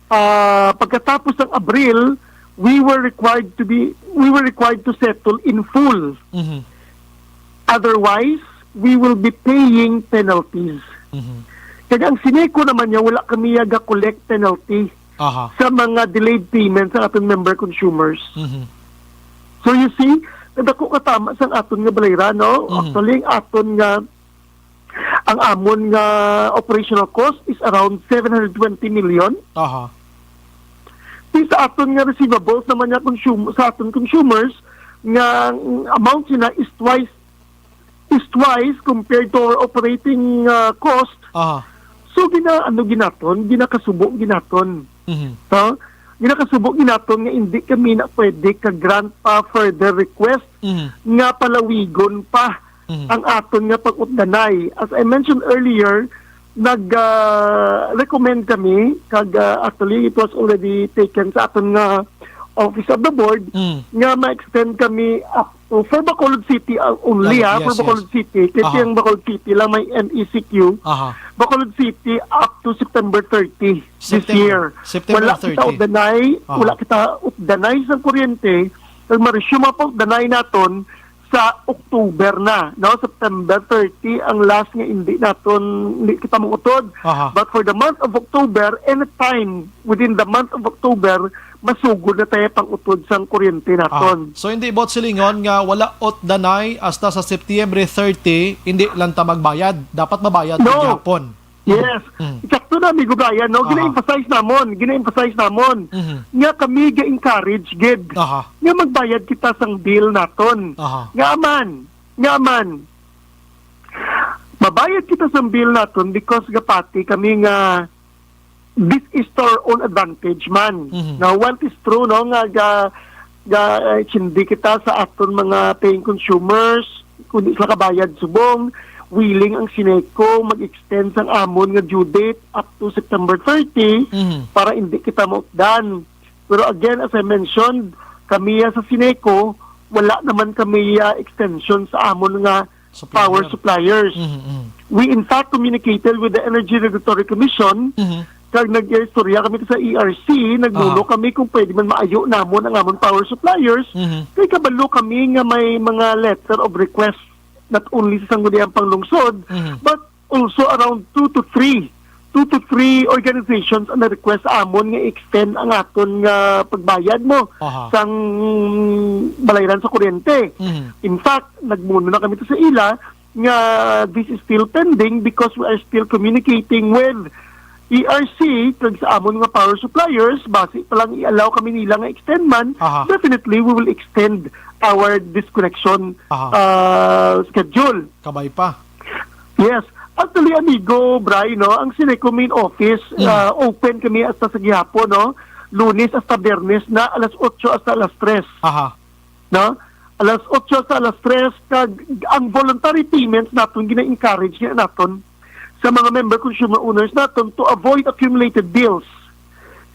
ah, pagkatapos ng Abril, we were required to be, we were required to settle in full. Mhm. Otherwise, we will be paying penalties. Mhm. Kaya ang Sineco naman niya, wala kami ga-collect penalty Aha. sa mga delayed payments sa aton member consumers. Mhm. So you see, nadako katama sa aton nga balayran, no? Mhm. Actually, ang aton nga ang amon nga operational cost is around seven hundred twenty million. Aha. Di sa aton nga receivables naman nga consum-, sa aton consumers, nga ang amount sina is twice, is twice compared to our operating, uh, cost. Aha. So, gina-, ano ginaton? Ginakasubo ginaton. Mhm. No? Ginakasubo ginaton nga hindi kami na pwede ka-grant pa further request Mhm. nga palawigon pa Mhm. ang aton nga pag-utdanay. As I mentioned earlier, nag, ah, recommend kami, kag, ah, actually, it was already taken sa aton nga Office of the Board, Mm. nga ma-extend kami up to, for Bacolod City, ah, only, Ay, ah, yes, for yes. Bacolod City. Kasi Aha. ang Bacolod City lang may M E C Q. Aha. Bacolod City up to September thirty this September. year. September Wala kita thirty. utdanay, Aha. wala kita utdanay sa kuryente, kag ma-resume ang pag-utdanay naton sa October na, no? September thirty ang last nga hindi naton, hindi kita mangutod. Aha. But for the month of October, anytime within the month of October, masugod na tayo pang-utod sang kuryente Ah. naton. So, hindi buot silingon nga wala utdanay hasta sa September thirty, hindi lang ta magbayad. Dapat mabayad No. gihapon. Yes. Mm. Sakto na, Amigo Brian, no? Aha. Gina-emphasize namon, gina-emphasize namon Mhm. nga kami ga-encourage gid Aha. nga magbayad kita sang bill naton. Aha. Nga man, nga man, mabayad kita sang bill naton because gapati kami nga this is to our own advantage man. Mhm. Now, while it is true, no, nga ga, ga, eh, sindi kita sa aton mga paying consumers, kung di sila kabayad subong, willing ang Syneco mag-extend sang amon nga due date up to September thirty Mhm. para hindi kita mautdan. Pero again, as I mentioned, kami ya sa Syneco, wala naman kami ya extension sa amon nga Supplier. power suppliers. Mhm, mhm. We in fact communicated with the Energy Regulatory Commission, Mhm. kag nag-istorya kami sa E R C, nagmuno Aha. kami kung pwede man maayo namon ang amon power suppliers. Mhm. Kay kabalo kami nga may mga letter of request not only sa Sangguniang Panglungsod, Mhm. but also around two to three, two to three organizations ang na-request sa amon nga extend ang aton nga pagbayad mo Aha. sang balayran sa kuryente. Mhm. In fact, nagmuno na kami to sa ila nga this is still pending because we are still communicating with E R C kag sa amon nga power suppliers, basi pa lang i-allow kami nila nga extend man, Aha. definitely we will extend our disconnection Aha. uh, schedule. Kabay pa. Yes. Actually, amigo Bry, no, ang Syneco main office, Mm. uh, open kami hasta sa gihapon, no? Lunes hasta Biyernes na, alas otso hasta alas tres. Aha. No? Alas otso hasta alas tres, kag ang voluntary payments naton, gina-encourage niya naton sa mga member consumer owners naton to avoid accumulated bills.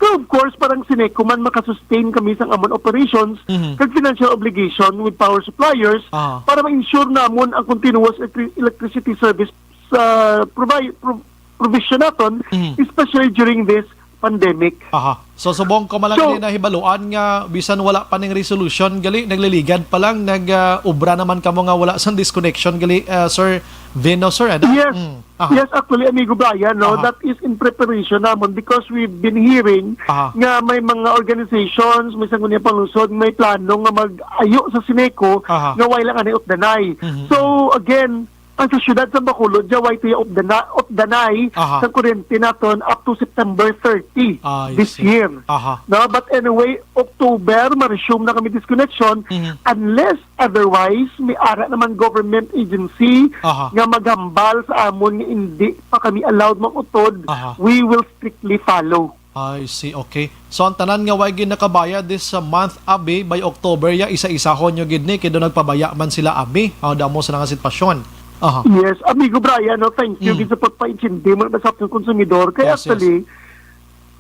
So, of course, parang Syneco man, makasustain kami sang amon operations Mhm. kag financial obligation with power suppliers Aha. para ma-ensure namon ang continuous electri-, electricity service sa provi-, pro-, provision naton, Mhm. especially during this pandemic. Aha. So, subong ko man lang So gali nahibaluan nga bisan wala pa ning resolution, gali nagliligad pa lang, nag, ah, obra naman kamo nga wala sang disconnection, gali, ah, Sir Vino, sir, ano? Yes. Mm. Aha. Yes, actually, Amigo Brian, no, Aha. that is in preparation namon because we've been hearing Aha. nga may mga organizations, may Sangguniang Panglungsod, may plano nga mag-ayo sa Syneco Aha. nga way lang ani utdanay. Mhm. So, again, ang sa siyudad sa Bacolod, dya way tiya utdana-, utdanay Aha. sa kuryente naton up to September thirty I this see. year. Aha. No, but anyway, October, ma-resume na kami disconnection Mhm. unless otherwise, may ara naman government agency Aha. nga maghambal sa amon nga hindi pa kami allowed mag-utod, Aha. we will strictly follow. I see, okay. So, ang tanan nga way gid nakabayad this, uh, month, abi, by October, ya, isa-isahon nyo gid ni, kay do nagpabaya man sila, abi. Ang damo sa nga sitwasyon. Aha. Yes, Amigo Brian, no, thank you Mm. gid sa pagpaintindi mo sa aton konsumidor. Kay Yes, yes. actually,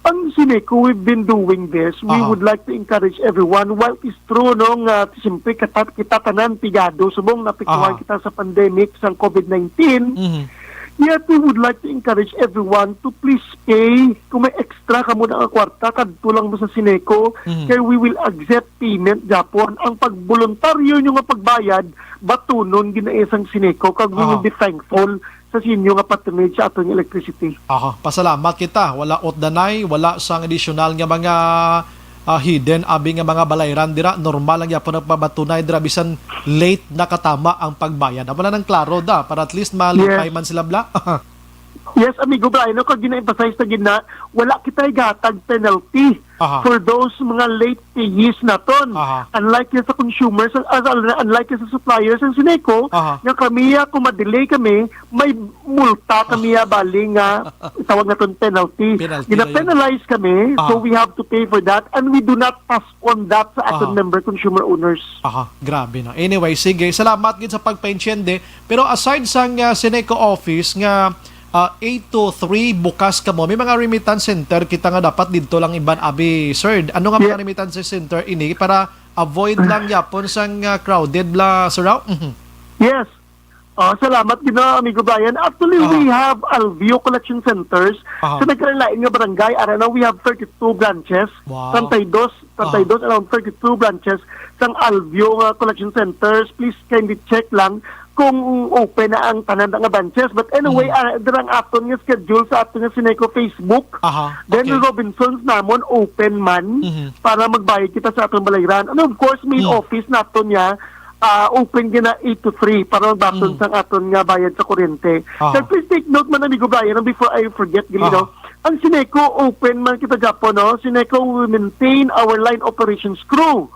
ang Syneco, we've been doing this. We Aha. would like to encourage everyone. While it's true, no, nga siyempre kita, kita tanan pigado, subong naapektuhan Aha. kita sa pandemic sang COVID nineteen. Mhm. Yet we would like to encourage everyone to please pay. Kung may extra kamo na nga kwarta, kadto lang mo sa Syneco, Mhm. kay we will accept payment gihapon. Ang pagboluntaryo nyo nga pagbayad, batunon gid na sang Syneco, kag we will Aha. be thankful sa inyo nga patronage sa aton electricity. Aha, pasalamat kita. Wala utdanay, wala sang additional nga mga, ah, hidden, abi, nga mga balayran dira. Normal lang gyapon ang pabatunay dira, bisan late nakatama ang pagbayad. Amo na nang klaro da, para at least malipay Yes. man sila, bla. Yes, amigo Brian, no, kag gina-emphasize na gid na, wala kita igatag penalty Aha. for those mga late pays naton. Aha. Unlike yan sa consumers, uh, unlike yan sa suppliers ang Sineco, Aha. nga kami, ah, kung ma-delay kami, may multa kami, ah, bali nga tawag naton penalty. Penalty na yun. Gina-penalize kami, so Aha. we have to pay for that, and we do not pass on that sa aton Aha. member consumer owners. Aha, grabe na. Anyway, sige, salamat gid sa pagpaintiende. Pero aside sang, ah, Sineco office nga, ah, eight to three bukas kamo, may mga remittance center kita nga dapat didto lang iban, abi, sir. Ano nga mga Yeah. remittance center ini para avoid lang yapon sang, ah, crowded la, sir, aw? Mhm. Yes. Ah, salamat gid na, amigo Brian. Actually, Aha. we have Alveo collection centers Aha. sa nagkalain-lain nga barangay. Ara na, we have thirty-two branches. Wow. Treinta y dos, Aha. treinta y dos, around thirty-two branches sang Alveo nga collection centers. Please kindly check lang kung open na ang tanan nga branches. But anyway, Mm. ah, dira ang aton nga schedule sa aton nga Sineco Facebook. Aha. Then Okay. Robinsons namon open man Mhm. para magbayad kita sa aton balayran. And of course, main Mm. office naton niya, ah, open gina eight to three para magbaton Mm. sang aton nga bayad sa kuryente. Aha. So please take note man, amigo Brian, before I forget, gali, Aha. no? Ang Sineco open man kita gapon, no? Sineco will maintain our line operations crew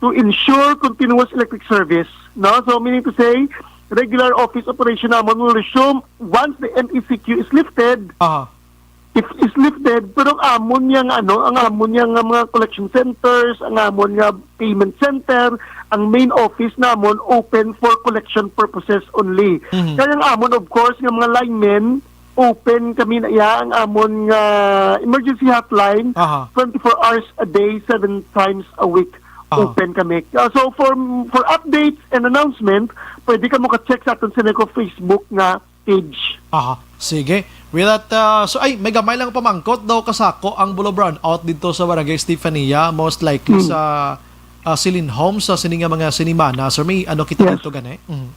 to ensure continuous electric service, no? So meaning to say, regular office operation namon will resume once the M E C Q is lifted. Aha. If is lifted, pero ang amon niya nga, ano, ang amon niya nga mga collection centers, ang amon nga payment center, ang main office namon open for collection purposes only. Mhm. Kaya ang amon, of course, nga mga linemen, open kami na iya, ang amon nga emergency hotline, Aha. twenty-four hours a day, seven times a week. Aha. Open kami. Uh, so for for updates and announcement, pwede ka mo ka-check sa aton Sineco Facebook nga page. Aha, sige. With that, uh, so, ay, may gamay lang pamangkot daw kasako ang Bulo brownout dito sa Barangay Estefania, most likely Hmm. sa, uh, Celine Homes sa sini nga mga sinimana. Sir, may ano kita Yes. dito gani? Mm.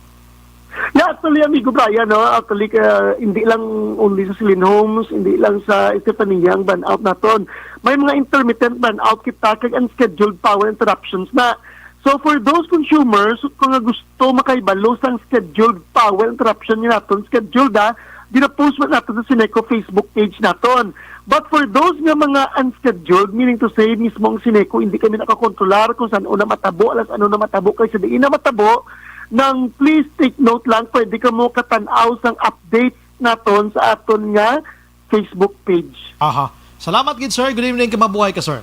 Yeah, actually, amigo Brian, no? Actually, uh, hindi lang only sa Celine Homes, hindi lang sa Estefania ang brownout naton. May mga intermittent brownout kita kag unscheduled power interruptions na. So for those consumers, kung nga gusto makahibalo sang scheduled power interruption nga naton, scheduled, ah, gina-post man naton sa Sineco Facebook page naton. But for those nga mga unscheduled, meaning to say, mismo ang Sineco, hindi kami nakakontrolar kung saan una matabo, alas ano na matabo, kay sa diin na matabo, nang please take note lang, pwede ka mo katan-aw sang update naton sa aton nga Facebook page. Aha. Salamat gid, sir. Good evening, kamabuhay ka, sir.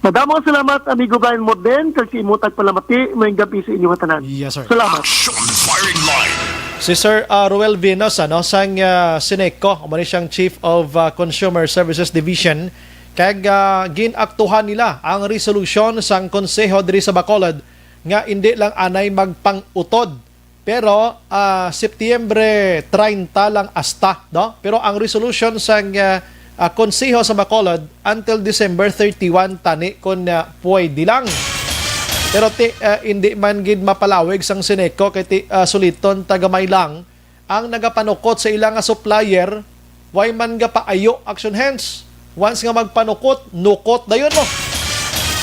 Madamo nga salamat, amigo Brian Morden, kag sa imo tagpalamati, maayong gabi sa inyo nga tanan. Yes, sir. Salamat. Action Firing Line. Si Sir, ah, Roel Venus, ano, sang, ah, Sineco, amo ni siyang Chief of, ah, Consumer Services Division, kag, ah, gin-aktuhan nila ang resolusyon sang Konseho diri sa Bacolod nga indi lang anay magpang-utod. Pero, ah, Setyembre treinta lang asta, no? Pero ang resolution sang, ah, ah, Konseho sa Bacolod until December thirty-one tani kon, ah, pwede lang. Pero ti, ah, hindi man gid mapalawig sang Sineco kay ti, ah, suliton ta gamay lang ang nagapanukot sa ila nga supplier, way man gapaayo action hands. Once nga magpanukot, nukot dayon mo.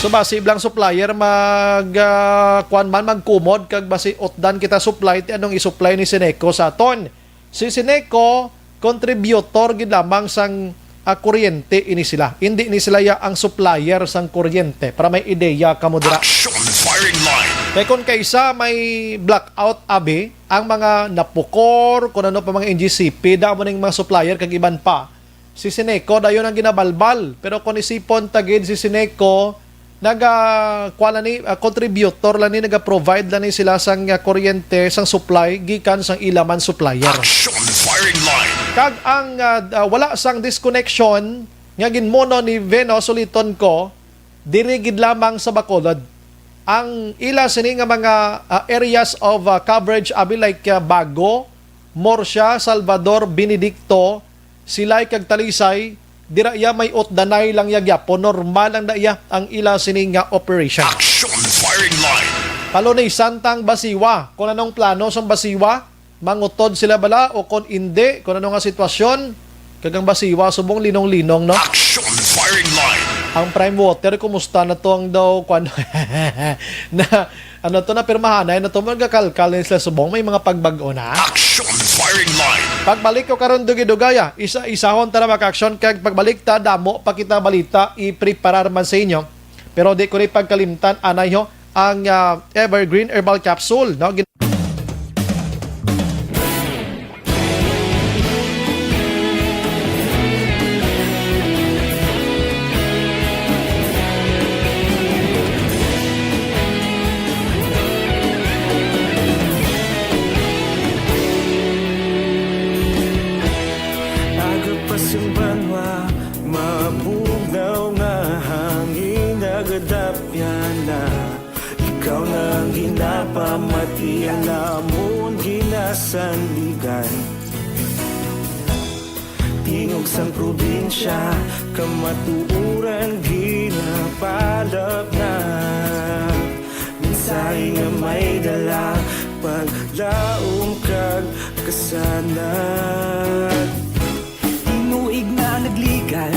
So basi iblang supplier mag, ah, kuwan man, magkumod kag basi utdan kita supply ti anong i-supply ni Sineco sa aton. Si Sineco, contributor gid lamang sang, ah, kuryente ini sila. Hindi ni sila ya ang supplier sang kuryente. Para may ideya kamo dira. Action Firing Line. Kay kung kaisa may blackout, abi, ang mga Napocor, kung ano pa mga N G C P, damo ning mga supplier kag iban pa. Si Sineco dayon ang ginabalbal. Pero kung isipon ta gid, si Sineco, naga, kuwan lang ni, ah, contributor lang ni, naga-provide lang ni sila sang, ah, kuryente, sang supply, gikan sang ila man supplier. Action Firing Line. Kag ang, ah, ah, wala sang disconnection nga ginmuno ni Venus, suliton ko, diri gid lamang sa Bacolod. Ang ila sini nga mga, ah, areas of, ah, coverage, abi, like, ah, Bago, Murcia, Salvador, Benedicto, Silay kag Talisay, dira iya may utdanay lang iya gyapon, normal lang na iya ang ila sini nga operation. Action Firing Line. Palunisan tang Basiwa. Kung anong plano sang Basiwa, mangutod sila bala o kon indi, kon ano nga sitwasyon, kag ang Basiwa subong linong-linong, no? Action Firing Line. Ang Prime Water, kumusta na to ang daw, kwan, na, Ano to na pirmahanay na to, mga kalkal ni sila subong, may mga pagbag-o na. Action Firing Line. Pagbalik ko karon, dugay-dugaya, isa-isahon ta na, mga ka-aksyon, kag pagbalik ta, damo pa kita balita ipreparar man sa inyo. Pero di ko ni pagkalimtan, anay ho, ang, ah, Evergreen Herbal Capsule, no? Gin- Aga pa sing banwa, mabugnaw nga hangin nagadapyan na. Ikaw na ang ginapamati, ang amon ginasandigan. Tingog sang probinsya, kamatuoran ginapalapnag. Mensahe nga may dala, paglaom kag kasanag. Tinuig na nagligan,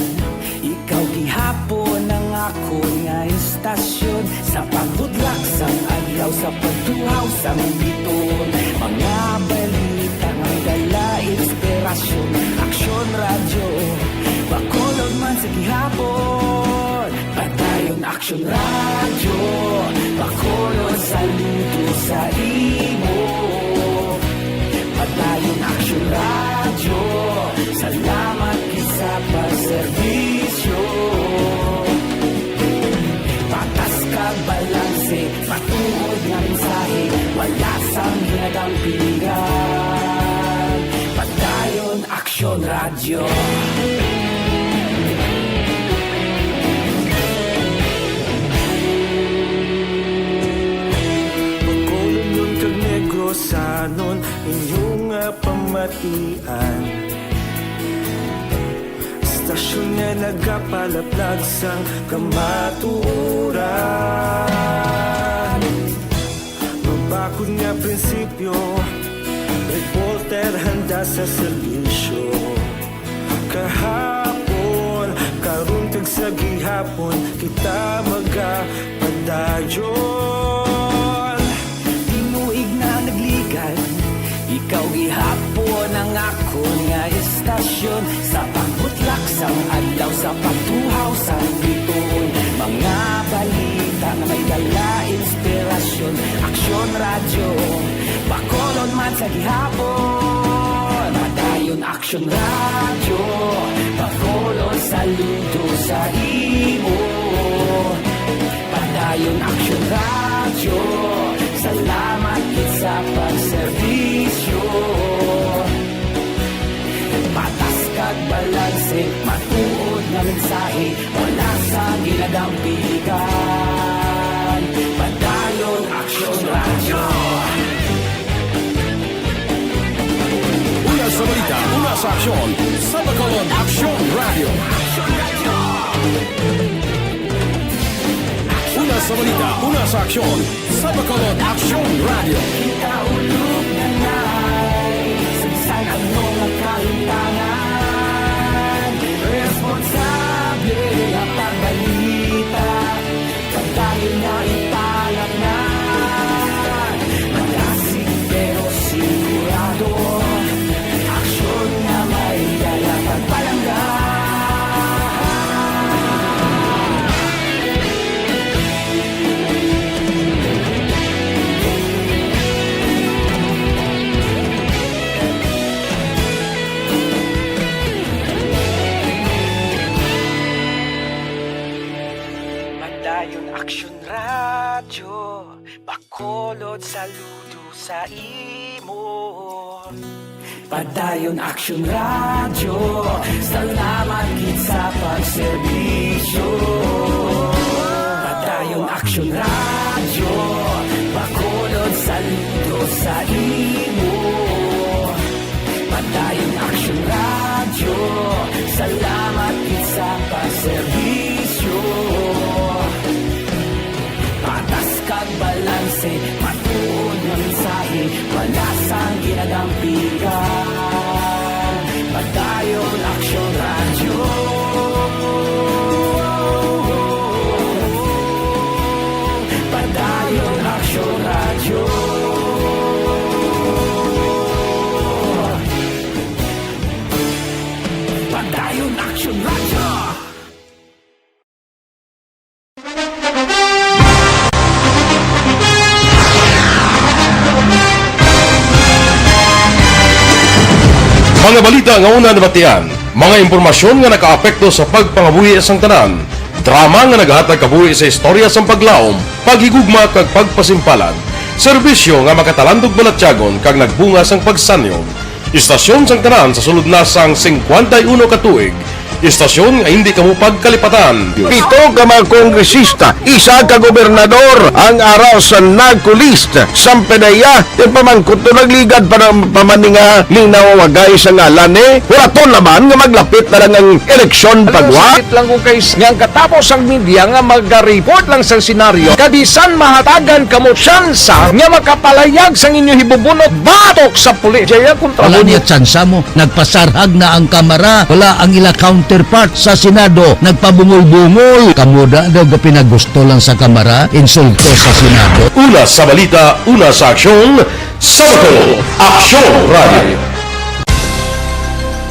ikaw gihapon ang akon nga istasyon. Sa pagbutlak sang adlaw, sa pagtuhaw sang biton, mga balita nga dala inspirasyon. Aksyon Radyo, Bacolod man sa gihapon. Padayon Aksyon Radyo, Bacolod, saludo sa imo. Padayon Aksyon Radyo, salamat gid sa pagserbisyo. Patas kag balanse, matuod nga mensahe, wala sang ginadampigan. Padayon Aksyon Radyo. Bacolodnon kag Negrosanon, inyo nga pamatian. Istasyon nga nagapalaplag sang kamatuoran. Mabakod nga prinsipyo, reporter handa sa serbisyo. Kahapon, karon kag sa gihapon, kita magapadayon. Tinuig na nagligan, ikaw gihapon ang akon nga istasyon. Sa pagbutlak sang adlaw, sa pagtuhaw sang bituon, mga balita nga may dala inspirasyon. Aksyon Radyo, Bacolod man sa gihapon. Padayon Aksyon Radyo, Bacolod, saludo sa imo. Padayon Aksyon Radyo, salamat gid sa pagserbisyo. Patas kag balanse, matuod nga mensahe, wala sang ginadampigan. Padayon Aksyon Radyo. Una sa balita, una sa aksyon, sa Bacolod Aksyon Radyo. Una sa balita, una sa aksyon, sa Bacolod Aksyon Radyo. Kita ulog na nai, sa bisan ano nga kahimtangan, responsable nga pagbalita. Padayon na ipalapngan, malasig pero sigurado. Aksyon nga may dala pagpalangga. Padayon Aksyon Radyo, Bacolod, saludo sa imo. Padayon Aksyon Radyo, salamat gid sa pagserbisyo. Padayon Aksyon Radyo, Bacolod, saludo sa imo. Padayon Aksyon Radyo, salamat gid sa pagserbisyo. Patas kag balanse, matuod nga mensahe, wala sang ginadampigan. Padayon Aksyon Radyo. Mga balita nga una nabatian, mga impormasyon nga nakaapekto sa pagpangabuhi sang tanan, drama nga nagahatag kabuhi sa istorya sang paglaom, paghigugma kag pagpasimpalan, serbisyo nga makatalandog balatyagon kag nagbunga sang pagsanyog. Istasyon sang tanan sa sulod na sang singkwenta y uno ka tuig, istasyon nga hindi kamo pagkalipatan. Pito ka mga kongresista, isa ka gobernador ang ara sa NAGCO list. Sang P D E A, ti pamangkot to nagligad pa na, pa man ni nga linawagay sa ngalan ni. Wala to laman nga maglapit na lang ang eleksyon. Alam mo, pagwa. Sakit lang kung kay s-, nga ang katapos ang media nga mag-report lang sa senaryo, kabisan mahatagan kamo tsansa nga makapalayag sang inyo hibubunot batok sa pulis. Jaya kontra. Wala mo niya tsansa mo. Nagpasarhag na ang Kamara. Wala ang ila counterpart sa Senado. Nagpabungol-bungol. Kamo da daw ga pinagusto lang sa Kamara, insulto sa Senado. Una sa balita, una sa aksyon, sa Bacolod, Aksyon Radio.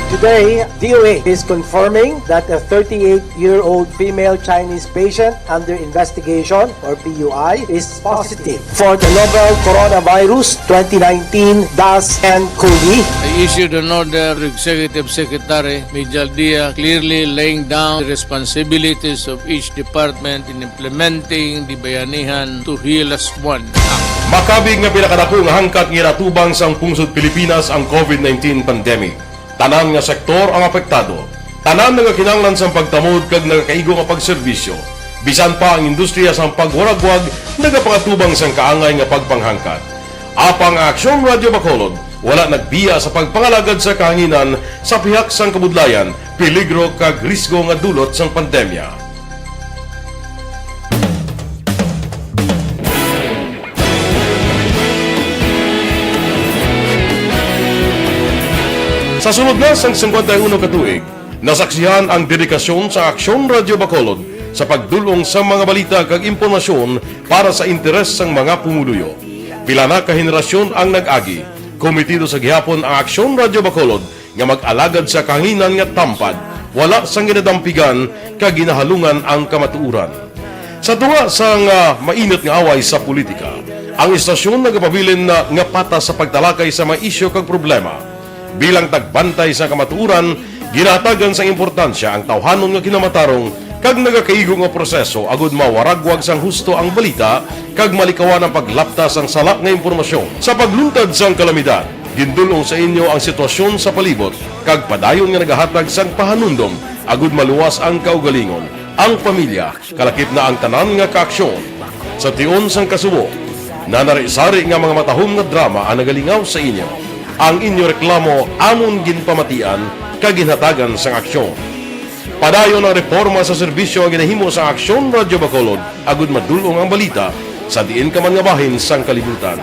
Today, D O A is confirming that a thirty-eight-year-old female Chinese patient under investigation, or P U I, is positive for the novel Coronavirus twenty nineteen dash N cov. I issued an order to Executive Secretary Major Dia, clearly laying down the responsibilities of each department in implementing the Bayanihan to Heal As One Act. Makabig nga pinakadako nga hangkat nga ginatubang sang pungsod Pilipinas ang covid nineteen pandemic. Tanan nga sektor ang apektado. Tanan nagakinahanglan sang pagtamod kag nagakaigo nga pagserbisyo. Bisan pa ang industriya sang pagwaragwag nagapangatubang sang kaangay nga pagpanghangkat. Apang ang Aksyon Radyo Bacolod wala nagbiya sa pagpangalagad sa kahanginan sa pihak sang kabudlayan, peligro kag risgo nga dulot sang pandemya. Sa sulod na sang singkwenta y uno ka tuig, nasaksihan ang dedikasyon sa Aksyon Radyo Bacolod sa pagdul-ong sa mga balita kag impormasyon para sa interes sang mga pumuluyo. Pila na ka henerasyon ang nag-agi, komitido sa gihapon ang Aksyon Radyo Bacolod nga mag-alagad sa kahanginan nga tampad, wala sang ginadampigan kag ginahalungan ang kamatuoran. Sa tunga sang, ah, mainit nga away sa politika, ang istasyon nagapabilin na nga patas sa pagtalakay sa mga isyu kag problema. Bilang tagbantay sa kamatuoran, ginahatagan sang importansya ang tawhanon nga kinamatarong kag nagakaigo nga proseso agud mawaragwag sang husto ang balita kag malikawan ang paglapta sang sala nga impormasyon. Sa pagluntad sang kalamidad, gindul-ong sa inyo ang sitwasyon sa palibot kag padayon nga nagahatag sang pahanumdom agud maluwas ang kaugalingon, ang pamilya, kalakip na ang tanan nga kaaksyon. Sa tion sang kasubo, nanari-sari nga mga matahom nga drama ang nagalingaw sa inyo. Ang inyo reklamo amon ginpamatian kag ginhatagan sang aksyon. Padayon ang reporma sa serbisyo nga ginahimo sang Aksyon Radyo Bacolod agud madul-ong ang balita sa diin ka man nga bahin sang kalibutan.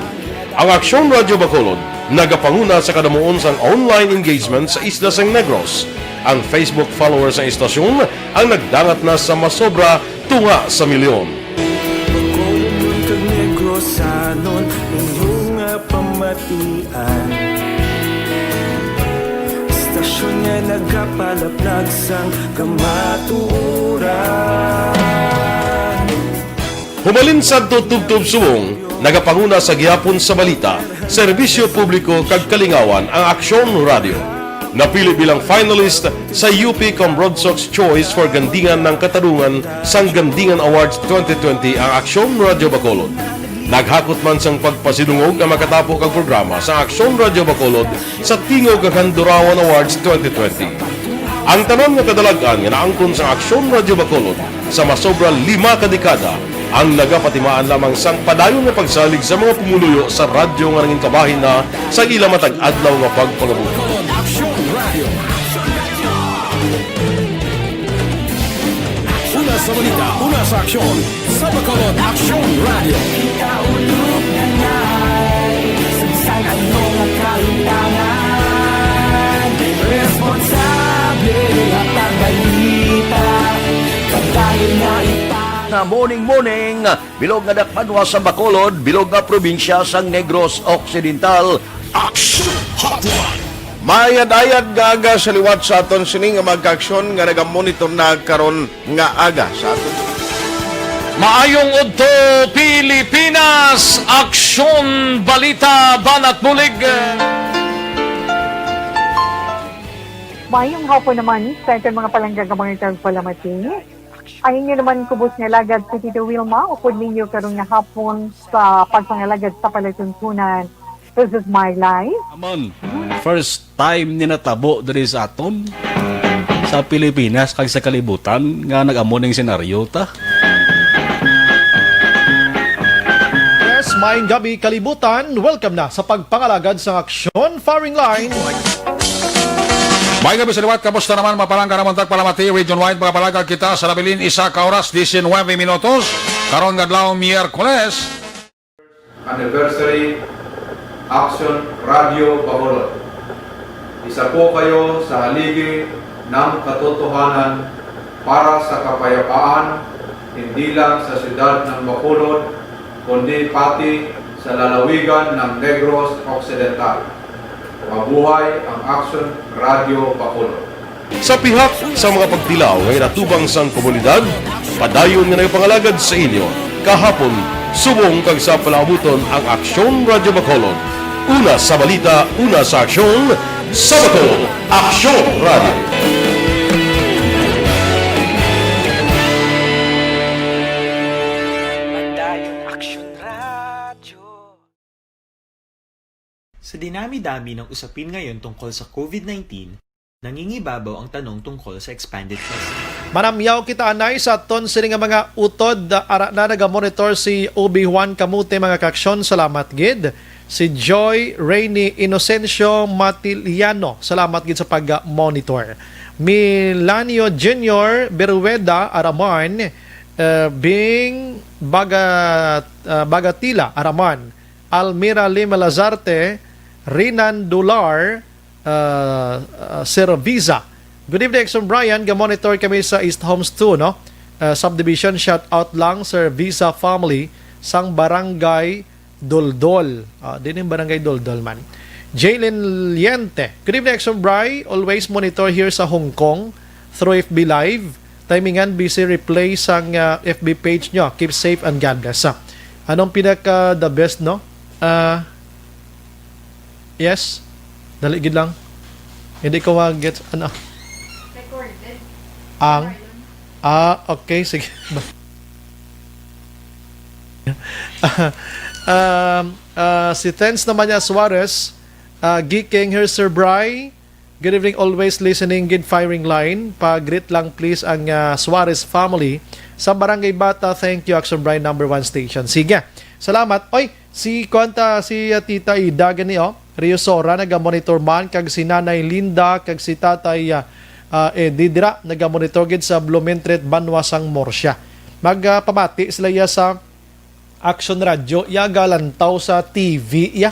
Ang Aksyon Radyo Bacolod nagapanguna sa kadamuon sang online engagement sa isla sang Negros. Ang Facebook followers sang istasyon ang nagdangat na sa masobra tunga sa milyon. Bacolodnon kag Negrosanon, inyo nga pamatian. Istasyon nga nagapalaplag sang kamatuoran. Hubalin sadto tubtob subong, nagapanguna sa gihapon sa balita, serbisyo publiko kag kalingawan ang Aksyon Radyo. Napili bilang finalist sa U P Cambrodsoc's Choice for Gandingan ng Katarungan sang Gandingan Awards twenty twenty ang Aksyon Radyo Bacolod. Naghakot man sang pagpasidungog ang makatapo kag programa sa Aksyon Radyo Bacolod sa Tingog kag Handurawan Awards twenty twenty. Ang tanan nga kadalag-an nga naangkon sa Aksyon Radyo Bacolod sa masobra lima ka dekada ang nagapatimaan lamang sang padayon nga pagsalig sa mga pumuluyo sa radyo nga nangin kabahin na sa ila matag adlaw nga pagpangabuhi. Aksyon Radyo. Una sa balita, una sa aksyon, sa Bacolod Aksyon Radyo. Ikaulo nga nay, sang ano nga kalimtangan, responsable, hatag balita, padayon nga ipa- Na morning, morning, bilog nga dakbanwa sa Bacolod, bilog nga probinsya sang Negros Occidental. Action Hotline. Maayad-ayad nga aga sa liwat sa aton sini nga mga kaaksyon nga nagamonitor na karon nga aga sa aton. Maayong udto, Pilipinas! Aksyon, balita, banat bulig. Maayong hapon naman sa aton mga palangga nga mga tagpalamati. Ang inyo naman kubos nga alagad si Tito Wilma, upod ninyo karon nga hapon sa pagpangalagad sa palatuntunan. This is my life. Amon, first time ni natabo diri sa aton sa Pilipinas kag sa kalibutan nga nag-amo ning senaryo ta. Yes, maayong gabi kalibutan. Welcome na sa pagpangalagad sang aksyon firing line. May gabi sa liwat, kamusta naman? Mapalangga naman tag palamati, region-wide, mga palangga kita sa nabilin, isa ka oras, diecinuebe minutos. Karon nga adlaw, Miyerkules. Anniversary Action Radio Bacolod. Isa po kayo sa haligi ng katotohanan para sa kapayapaan, hindi lang sa siyudad ng Bacolod, kundi pati sa lalawigan ng Negros Occidental. Mabuhay ang Action Radio Bacolod. Sa pihak sa mga pagtilaw nga ginatubang sang komunidad, padayon nga nagapangalagad sa inyo kahapon, subong kag sa palaabuton ang Aksyon Radyo Bacolod. Una sa balita, una sa aksyon, sa Bacolod, Aksyon Radyo. Padayon Aksyon Radyo. Sa dinami-dami ng usapin ngayon tungkol sa COVID nineteen, nangingibabaw ang tanong tungkol sa expanded testing. Manamyaw kita anay sa aton sini nga mga utod. Ara na nagamonitor si Obi Juan Camute, mga kaaksyon. Salamat gid. Si Joy Rainy Inocencio Matiliano, salamat gid sa pag-monitor. Milanio Junior Berueda Araman, uh, Bing Baga, uh, Bagatila Araman, Almira Lima Lazarte, Rinan Dular, uh, uh, Serviza. Good evening, Exxon Brian. Ga-monitor kami sa East Homes two, no? Uh, subdivision, shout out lang, Serviza family, sang Barangay Doldol. Ah, din yung Barangay Doldol man. Jalen Liente. Good evening, Exxon Bry. Always monitor here sa Hong Kong through F B Live. Timingan, busy replay sang uh, F B page nyo. Keep safe and God bless. Ah, anong pinaka the best, no? Ah, yes? Dali gid lang. Hindi ko mag-get, ano? Recorded. Ang? Ah, okay. Sige. um, uh, si Tens naman niya Suarez, uh, Giking here, Sir Bry. Good evening, always listening, good firing line. Pa-greet lang please ang uh, Suarez family sa Barangay Bata. Thank you, Action Brian number one station. Sige, salamat. Oy, si Kwanta, si uh, Tita Ida gani, oh. Rio Sora nagamonitor man, kag si Nanay Linda kag si Tatay uh, uh, Eddie dira nagamonitor gid sa Blumentritt, Banwa sang Murcia. Magpamati uh, sila iya sa Action Radio, iya galantaw sa T V iya.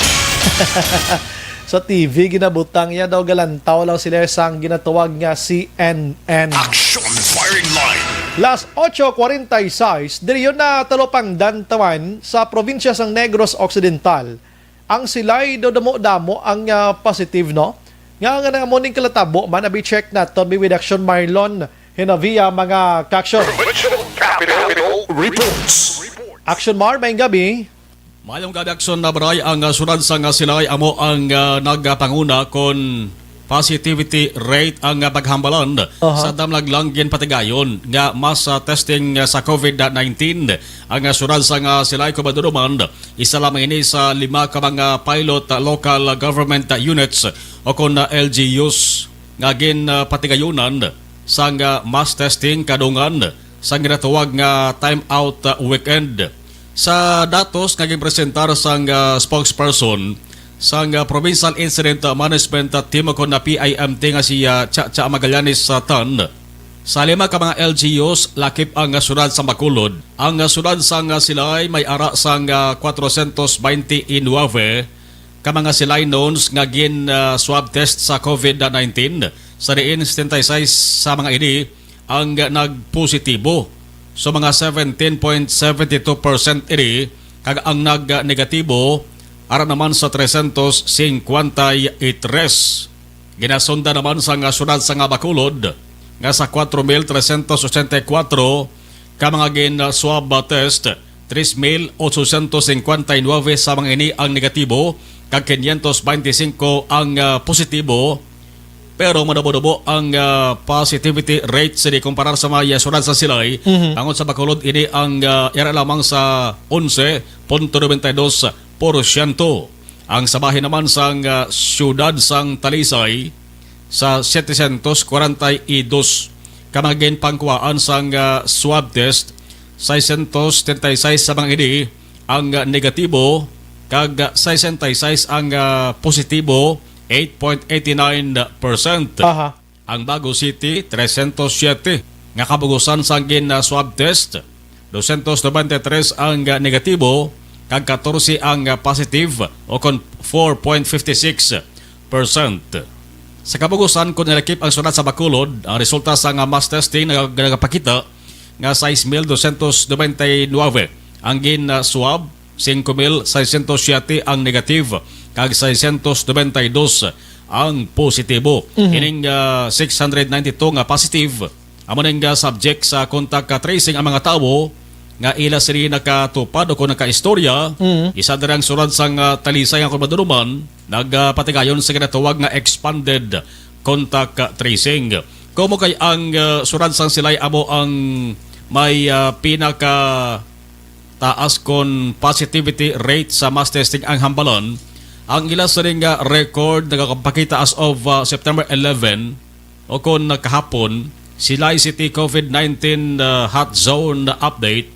Sa T V ginabutang iya daw galantaw lang sila sang ginatawag nga C N N. Action Firing Line. Las ocho cuarenta y seis, diri yun na talupangdan tawan sa probinsya sang Negros Occidental. Ang silay do damo-damo ang uh, positive, no? Nga nga nang amo ning kalatabo man abi check naton bi with Action Marlon Hinavia, mga kaaksyon. Provincial Capitol Reports. Action Mar, maayong gabi. Mayong gabi, Action na Bray. Ang uh, sunod sa nga silay amo ang uh, nagpanguna kon positivity rate ang uh, paghambalan uh-huh. Sa damlag lang ginpatigayon nga mas uh, testing uh, sa COVID nineteen ang uh, sunod sa nga silay kumaduduman. Isa lamang ini sa lima ka mga pilot local government units o kon L G Us nga ginpatigayunan sang mass testing kadungan sang ginatawag nga time out weekend. Sa datos nga ginpresentar sang spokesperson sang Provincial Incident Management Team o kon P I M T nga si Chacha Magallanes Tan, sa lima ka mga L G Us lakip ang syudad sang Bacolod. Ang syudad sang Silay may ara sang kwatrocientos baynte y nuebe ka mga Silaynons nga gin-swab test sa COVID nineteen, sa diin setenta y seis sa mga ini ang nagpositibo. So mga seventeen point seven two percent ini kag ang nagnegatibo ara naman sa trescientos cincuenta y tres. Ginasunda naman sang, ah, syudad sang Bacolod nga sa kwatro mil trescientos ochenta y cuatro ka mga gin, ah, swab, ah, test, tres mil ochocientos cincuenta y nueve sa mga ini ang negatibo, kag quinientos veinticinco ang, ah, positibo. Pero madamo-damo ang, ah, positivity rate sa di kumparar sa mga syudad sa Silay. Mhm. Tungod sa Bacolod, ini ang, ah, yara lamang sa onse punto noventa y dos porsyento. Ang sa bahin naman sang, ah, siyudad sang Talisay, sa setecientos kwarenta y dos ka mga ginpangkuhaan sang, ah, swab test, seiscientos setenta y seis sa mga ini ang, ah, negatibo, kag, ah, sesenta y seis ang, ah, positibo, eight point eight nine percent. Aha. Ang Bago City, trescientos siete nga kabugusan sang gin, ah, swab test, doscientos noventa y tres ang, ah, negatibo, kag katorse ang, ah, positive, o kon four point fifty six percent. Sa kabugusan, kon ilakip ang syudad sa Bacolod, ang resulta sang, ah, mass testing naga-, nagapakita nga sais mil doscientos noventa y nuebe ang gin, ah, swab, singko mil seiscientos siete ang negative, kag seiscientos noventa y dos ang positibo. Mhm. Ining, ah, six hundred ninety-two nga positive, amo ning, ah, subject sa contact, ah, tracing ang mga tawo nga ila sini nakatupad o kung nakaistorya. Mhm. Isa dira ang syudad sang, ah, Talisay nga kon maduruman, nagapatigayon sa ginatawag nga expanded contact, ah, tracing. Komo kay ang, ah, syudad sang Silay amo ang may, ah, pinaka taas kon positivity rate sa mass testing ang Hambalan. Ang ila sining nga record nagapakita as of, ah, September eleven, o kon kahapon, Silay City COVID nineteen, ah, hot zone update,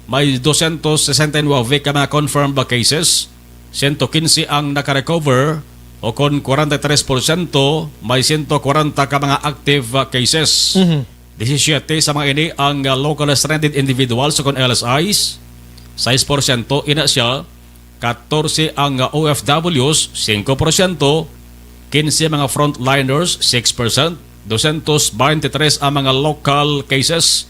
may doscientos sesenta y nuebe ka mga confirmed cases, sento quince ang nakarecover, o kon kwarenta y tres porsyento, may sento kwarenta ka mga active, ah, cases. Mhm. Disisiete sa mga ini ang, ah, local stranded individuals o kon L S Is, sais porsyento ina siya, katorse ang, ah, O F Ws, singko porsyento, quince mga frontliners, six percent, doscientos veintitrés ang mga local cases,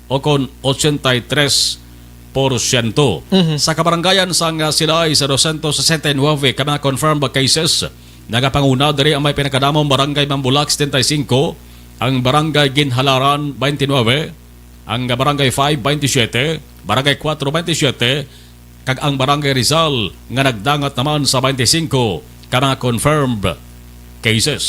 o kon ochenta y tres porsyento. Mhm. Sa kabarangayan sang, ah, Silay, sa doscientos sesenta y nuebe ka mga confirmed cases, nagapanguna diri ang may pinakadamong Barangay Mambulak, setenta y cinco, ang Barangay Ginhalaran, twenty-nine, ang Barangay five, twenty-seven, Barangay four, twenty-seven, kag ang Barangay Rizal nga nagdangat naman sa twenty-cinco ka mga confirmed cases.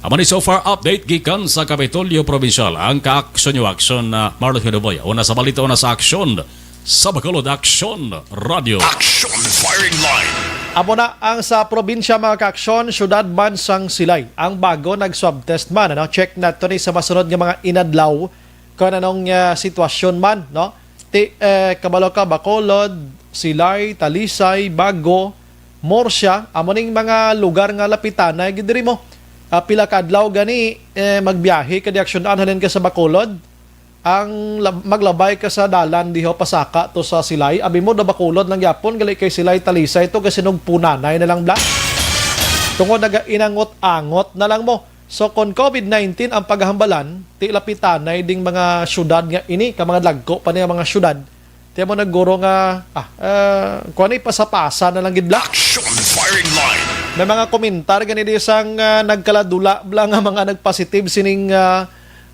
Amo ni so far update gikan sa Kapitolyo Probinsyal, ang Kaaksyon Yo Aksyon, ah, Marlon Hinuboy. Una sa balita, una sa aksyon, sa Bacolod Aksyon Radio. Action Firing Line. Amo na ang sa probinsya, mga kaaksyon, syudad man sang Silay. Ang bago nag-swab test man, ano? Check nato ni sa masunod nga mga inadlaw kung anong, ah, sitwasyon man, no? Ti, eh, kabalo ka, Bacolod, Silay, Talisay, Bago, Murcia, amo ning mga lugar nga lapitanay gid diri mo. Ah, pila ka adlaw gani, eh, magbiyahe ka di aksyonan halin ka sa Bacolod. Ang lab-, maglabay ka sa dalan diho pasaka to sa Silay, abi mo da Bacolod lang gyapon, gali kay Silay, Talisay to, kasi nagpunanay na lang bla. Tungod nagainangot-angot na lang mo. So, kon COVID nineteen ang paghambalan, ti lapitanay ding mga syudad nga ini, ka mga dagko pa niya mga syudad. Ti mo naguro nga, ah, ah, kuwan ni pasa-pasa na lang gid bla. Action Firing Line. May mga komentar gani di sang, ah, nagkaladula bla nga mga nagpositive sining, ah,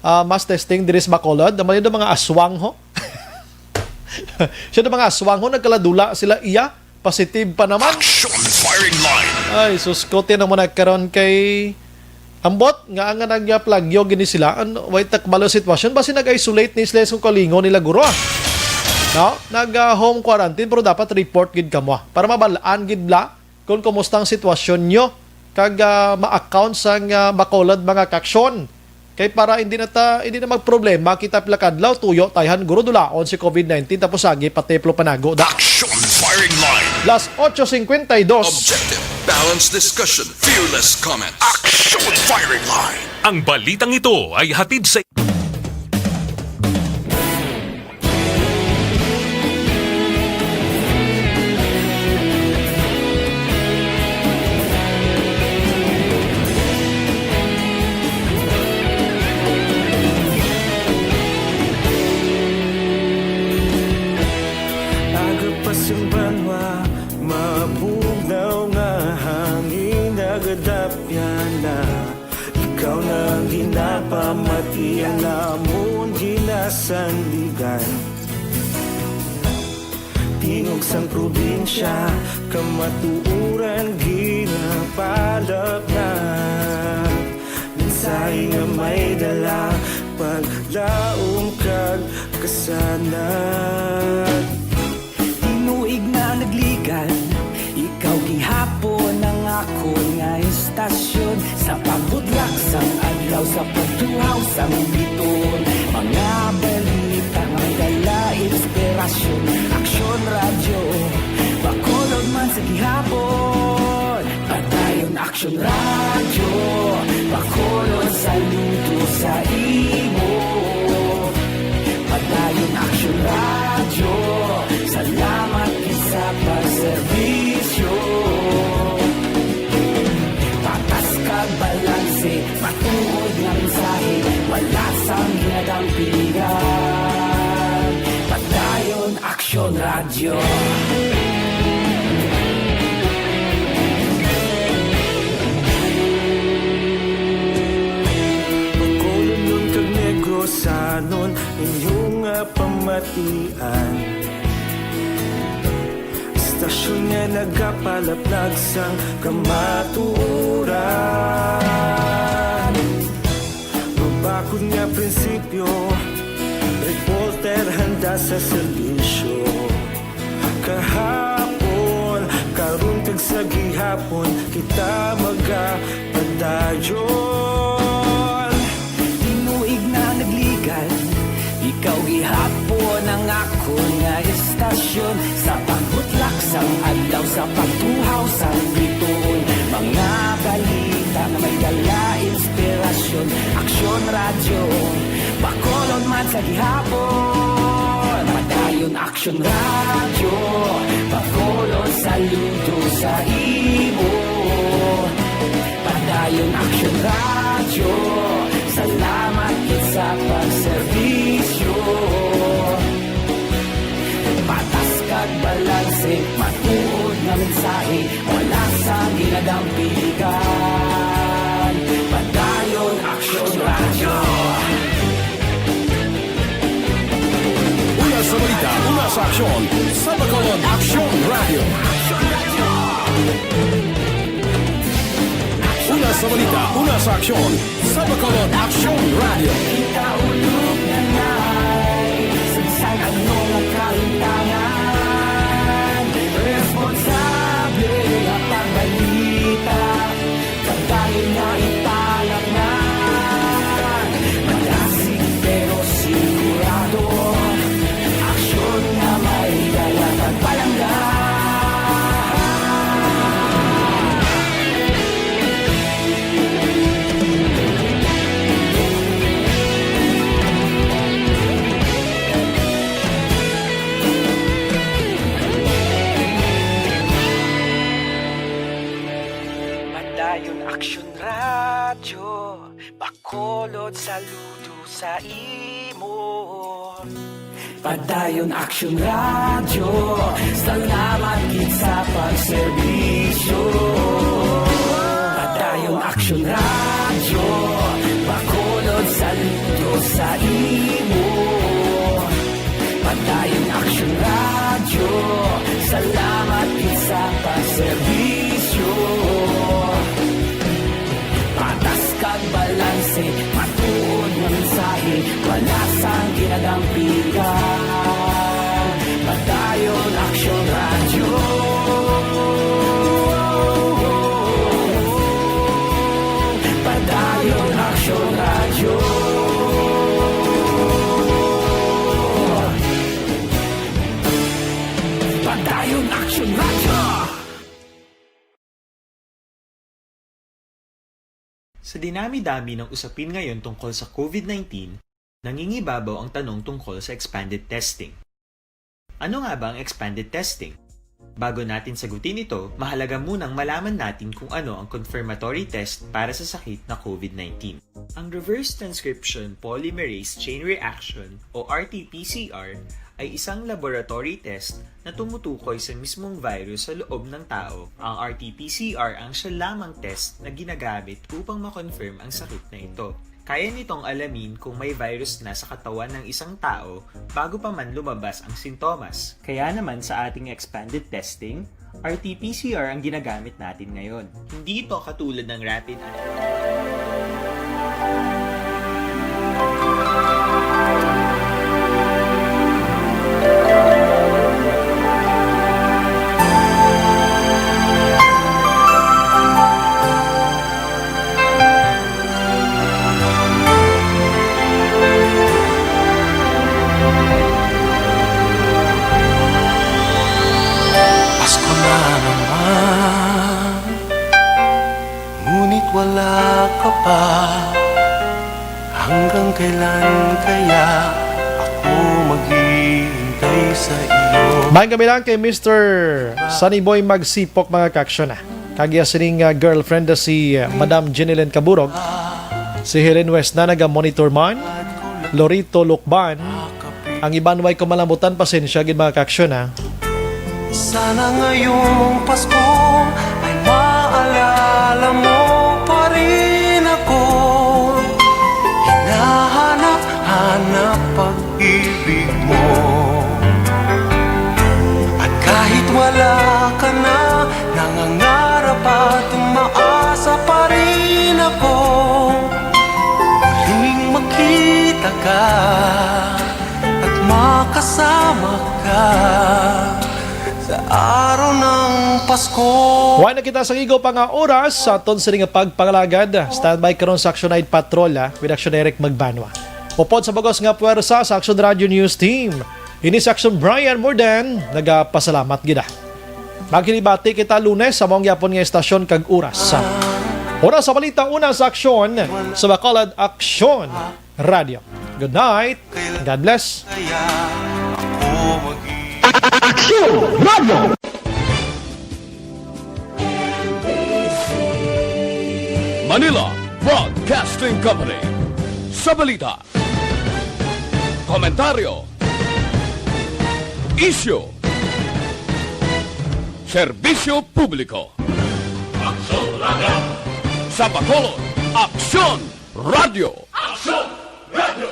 ah, mass testing diri sa Bacolod. Amo ni mga aswang ho. Siya mga aswang ho, nagkaladula sila iya. Positive pa naman. Action Firing Line. Ay, sus ko, tiyan mo na karon kay ambot nga ang nagplagyo gini sila. Ano, way takbalo sitwasyon. Basi nag-isolate ni sila sa kalingon nila, guro, ah. No? Nag, ah, home quarantine, pero dapat report gid kamo, ah. Para mabalaan gid bla kung kumusta ang sitwasyon nyo. Kag, ah, ma-account sang, ah, Bacolod, mga kaaksyon. Kay para hindi na ta, hindi na magproblema kita pila ka adlaw, tuyo tayhan guro dulaon si COVID nineteen, tapos agi patiplo panago da. Action Firing Line. Las ocho cincuenta y dos. Objective, balanced discussion, fearless comment. Action Firing Line. Ang balitang ito ay hatid sa Aga pa sing banwa, mabugnaw nga hangin, nagadapyan na. Amon ginasandigan, tingog sang probinsya, kamatuoran ginapalapnag. Mensahe nga may dala, paglaom kag kasanag. Tinuig na nagligan, ikaw gihapon ang akon nga istasyon. Sa pagbutlak sang adlaw, sa pagtuhaw sang biton, mga balita nga may dala inspirasyon. Aksyon Radyo, Bacolod man sa gihapon. Padayon Aksyon Radyo, Bacolod, saludo sa imo. Padayon Aksyon Radyo, salamat gid sa pagserbisyo. Patas kag balanse, matuod nga mensahe, wala sang ginadampigan. Padayon Aksyon Radyo. Bacolodnon kag Negrosanon, inyo nga pamatian. Istasyon nga nagapalaplag sang kamatuoran. Mabakod nga prinsipyo, reporter handa sa serbisyo. Kahapon, karon kag sa gihapon, kita magapadayon. Tinuig na nagligan, ikaw gihapon ang akon nga istasyon. Sa pagbutlak sang adlaw, sa pagtuhaw sang biton, mga balita nga may dala inspirasyon. Aksyon Radyo, Bacolod man sa gihapon. Padayon Aksyon Radyo, Bacolod, saludo sa imo. Padayon Aksyon Radyo, salamat gid sa pagserbisyo. Patas kag balanse, matuod nga mensahe, wala sang ginadampigan. Padayon Aksyon Radyo. Una sa balita, una sa aksyon, sa Bacolod Aksyon Radyo. Una sa balita, una sa aksyon, sa Bacolod Aksyon Radyo. Kita ulog na ngay, sa bisan ano nga kahintangan, responsable nga pagbalita, pagdali nga ipalapngan. Malasig pero sigurado, aksyon nga may dala kag palangga. Padayon Aksyon Radyo, Bacolod, saludo sa imo. Padayon Aksyon Radyo, salamat gid sa pagserbisyo. Padayon Aksyon Radyo, Bacolod, saludo sa imo. Padayon Aksyon Radyo, salamat gid sa pagserbisyo. Patas kag balanse, matuod nga mensahe, wala sang ginadampigan. Padayon Aksyon Radyo. Padayon Aksyon Radyo. Padayon Aksyon Radyo. Sa dinami-dami ng usapin ngayon tungkol sa COVID nineteen, nangingibabaw ang tanong tungkol sa expanded testing. Ano nga ba ang expanded testing? Bago natin sagutin ito, mahalaga munang malaman natin kung ano ang confirmatory test para sa sakit na COVID nineteen. Ang reverse transcription polymerase chain reaction o R T P C R ay isang laboratory test na tumutukoy sa mismong virus sa loob ng tao. Ang R T P C R ang siya lamang test na ginagamit upang ma-confirm ang sakit na ito. Kaya nitong alamin kung may virus na sa katawan ng isang tao bago pa man lumabas ang sintomas. Kaya naman sa ating expanded testing, R T P C R ang ginagamit natin ngayon. Hindi ito katulad ng rapid antigen. Pasko na naman, ngunit wala ka pa. Hanggang kailan kaya ako maghihintay sa iyo? Maayong gabi lang kay Mister Sunny Boy Magsipok, mga kaaksyon, ah. Kag iya sining, ah, girlfriend na si, ah, Madam Jenilyn Caburog, si Helen West na naga-monitor man, Lorito Lukban, ang iban way ko malamutan, pasensya gid, mga kaaksyon, ha. Sana ngayong Pasko ay maalala mo pa rin ako. Hinahanap-hanap pag-ibig mo. At kahit wala ka na, nangangarap at umaasa pa rin ako. Muling makita ka at makasama ka sa araw ng Pasko. Way na kita sa igo pa nga oras sa aton sini nga pagpangalagad. Standby karon sa Action Night Patrol, ah, with Action Eric Magbanwa. Upod sa bugos nga puwersa sa Action Radio News Team, ini si Action Brian Mordan, nagapasalamat gid, ah. Maghinibati kita Lunes sa maong gyapon nga estasyon kag oras. Oras sa balita, una sa aksyon sa Bacolod Aksyon Radio. Good night. God bless. Aksyon Radio. Manila Broadcasting Company. Sa balita, komentaryo, isyu, serbisyo publiko. Aksyon Radio. Sa Bacolod, Aksyon Radio. Aksyon Radio.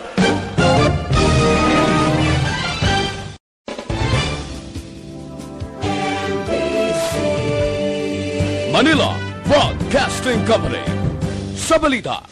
Manila Broadcasting Company. Sa balita,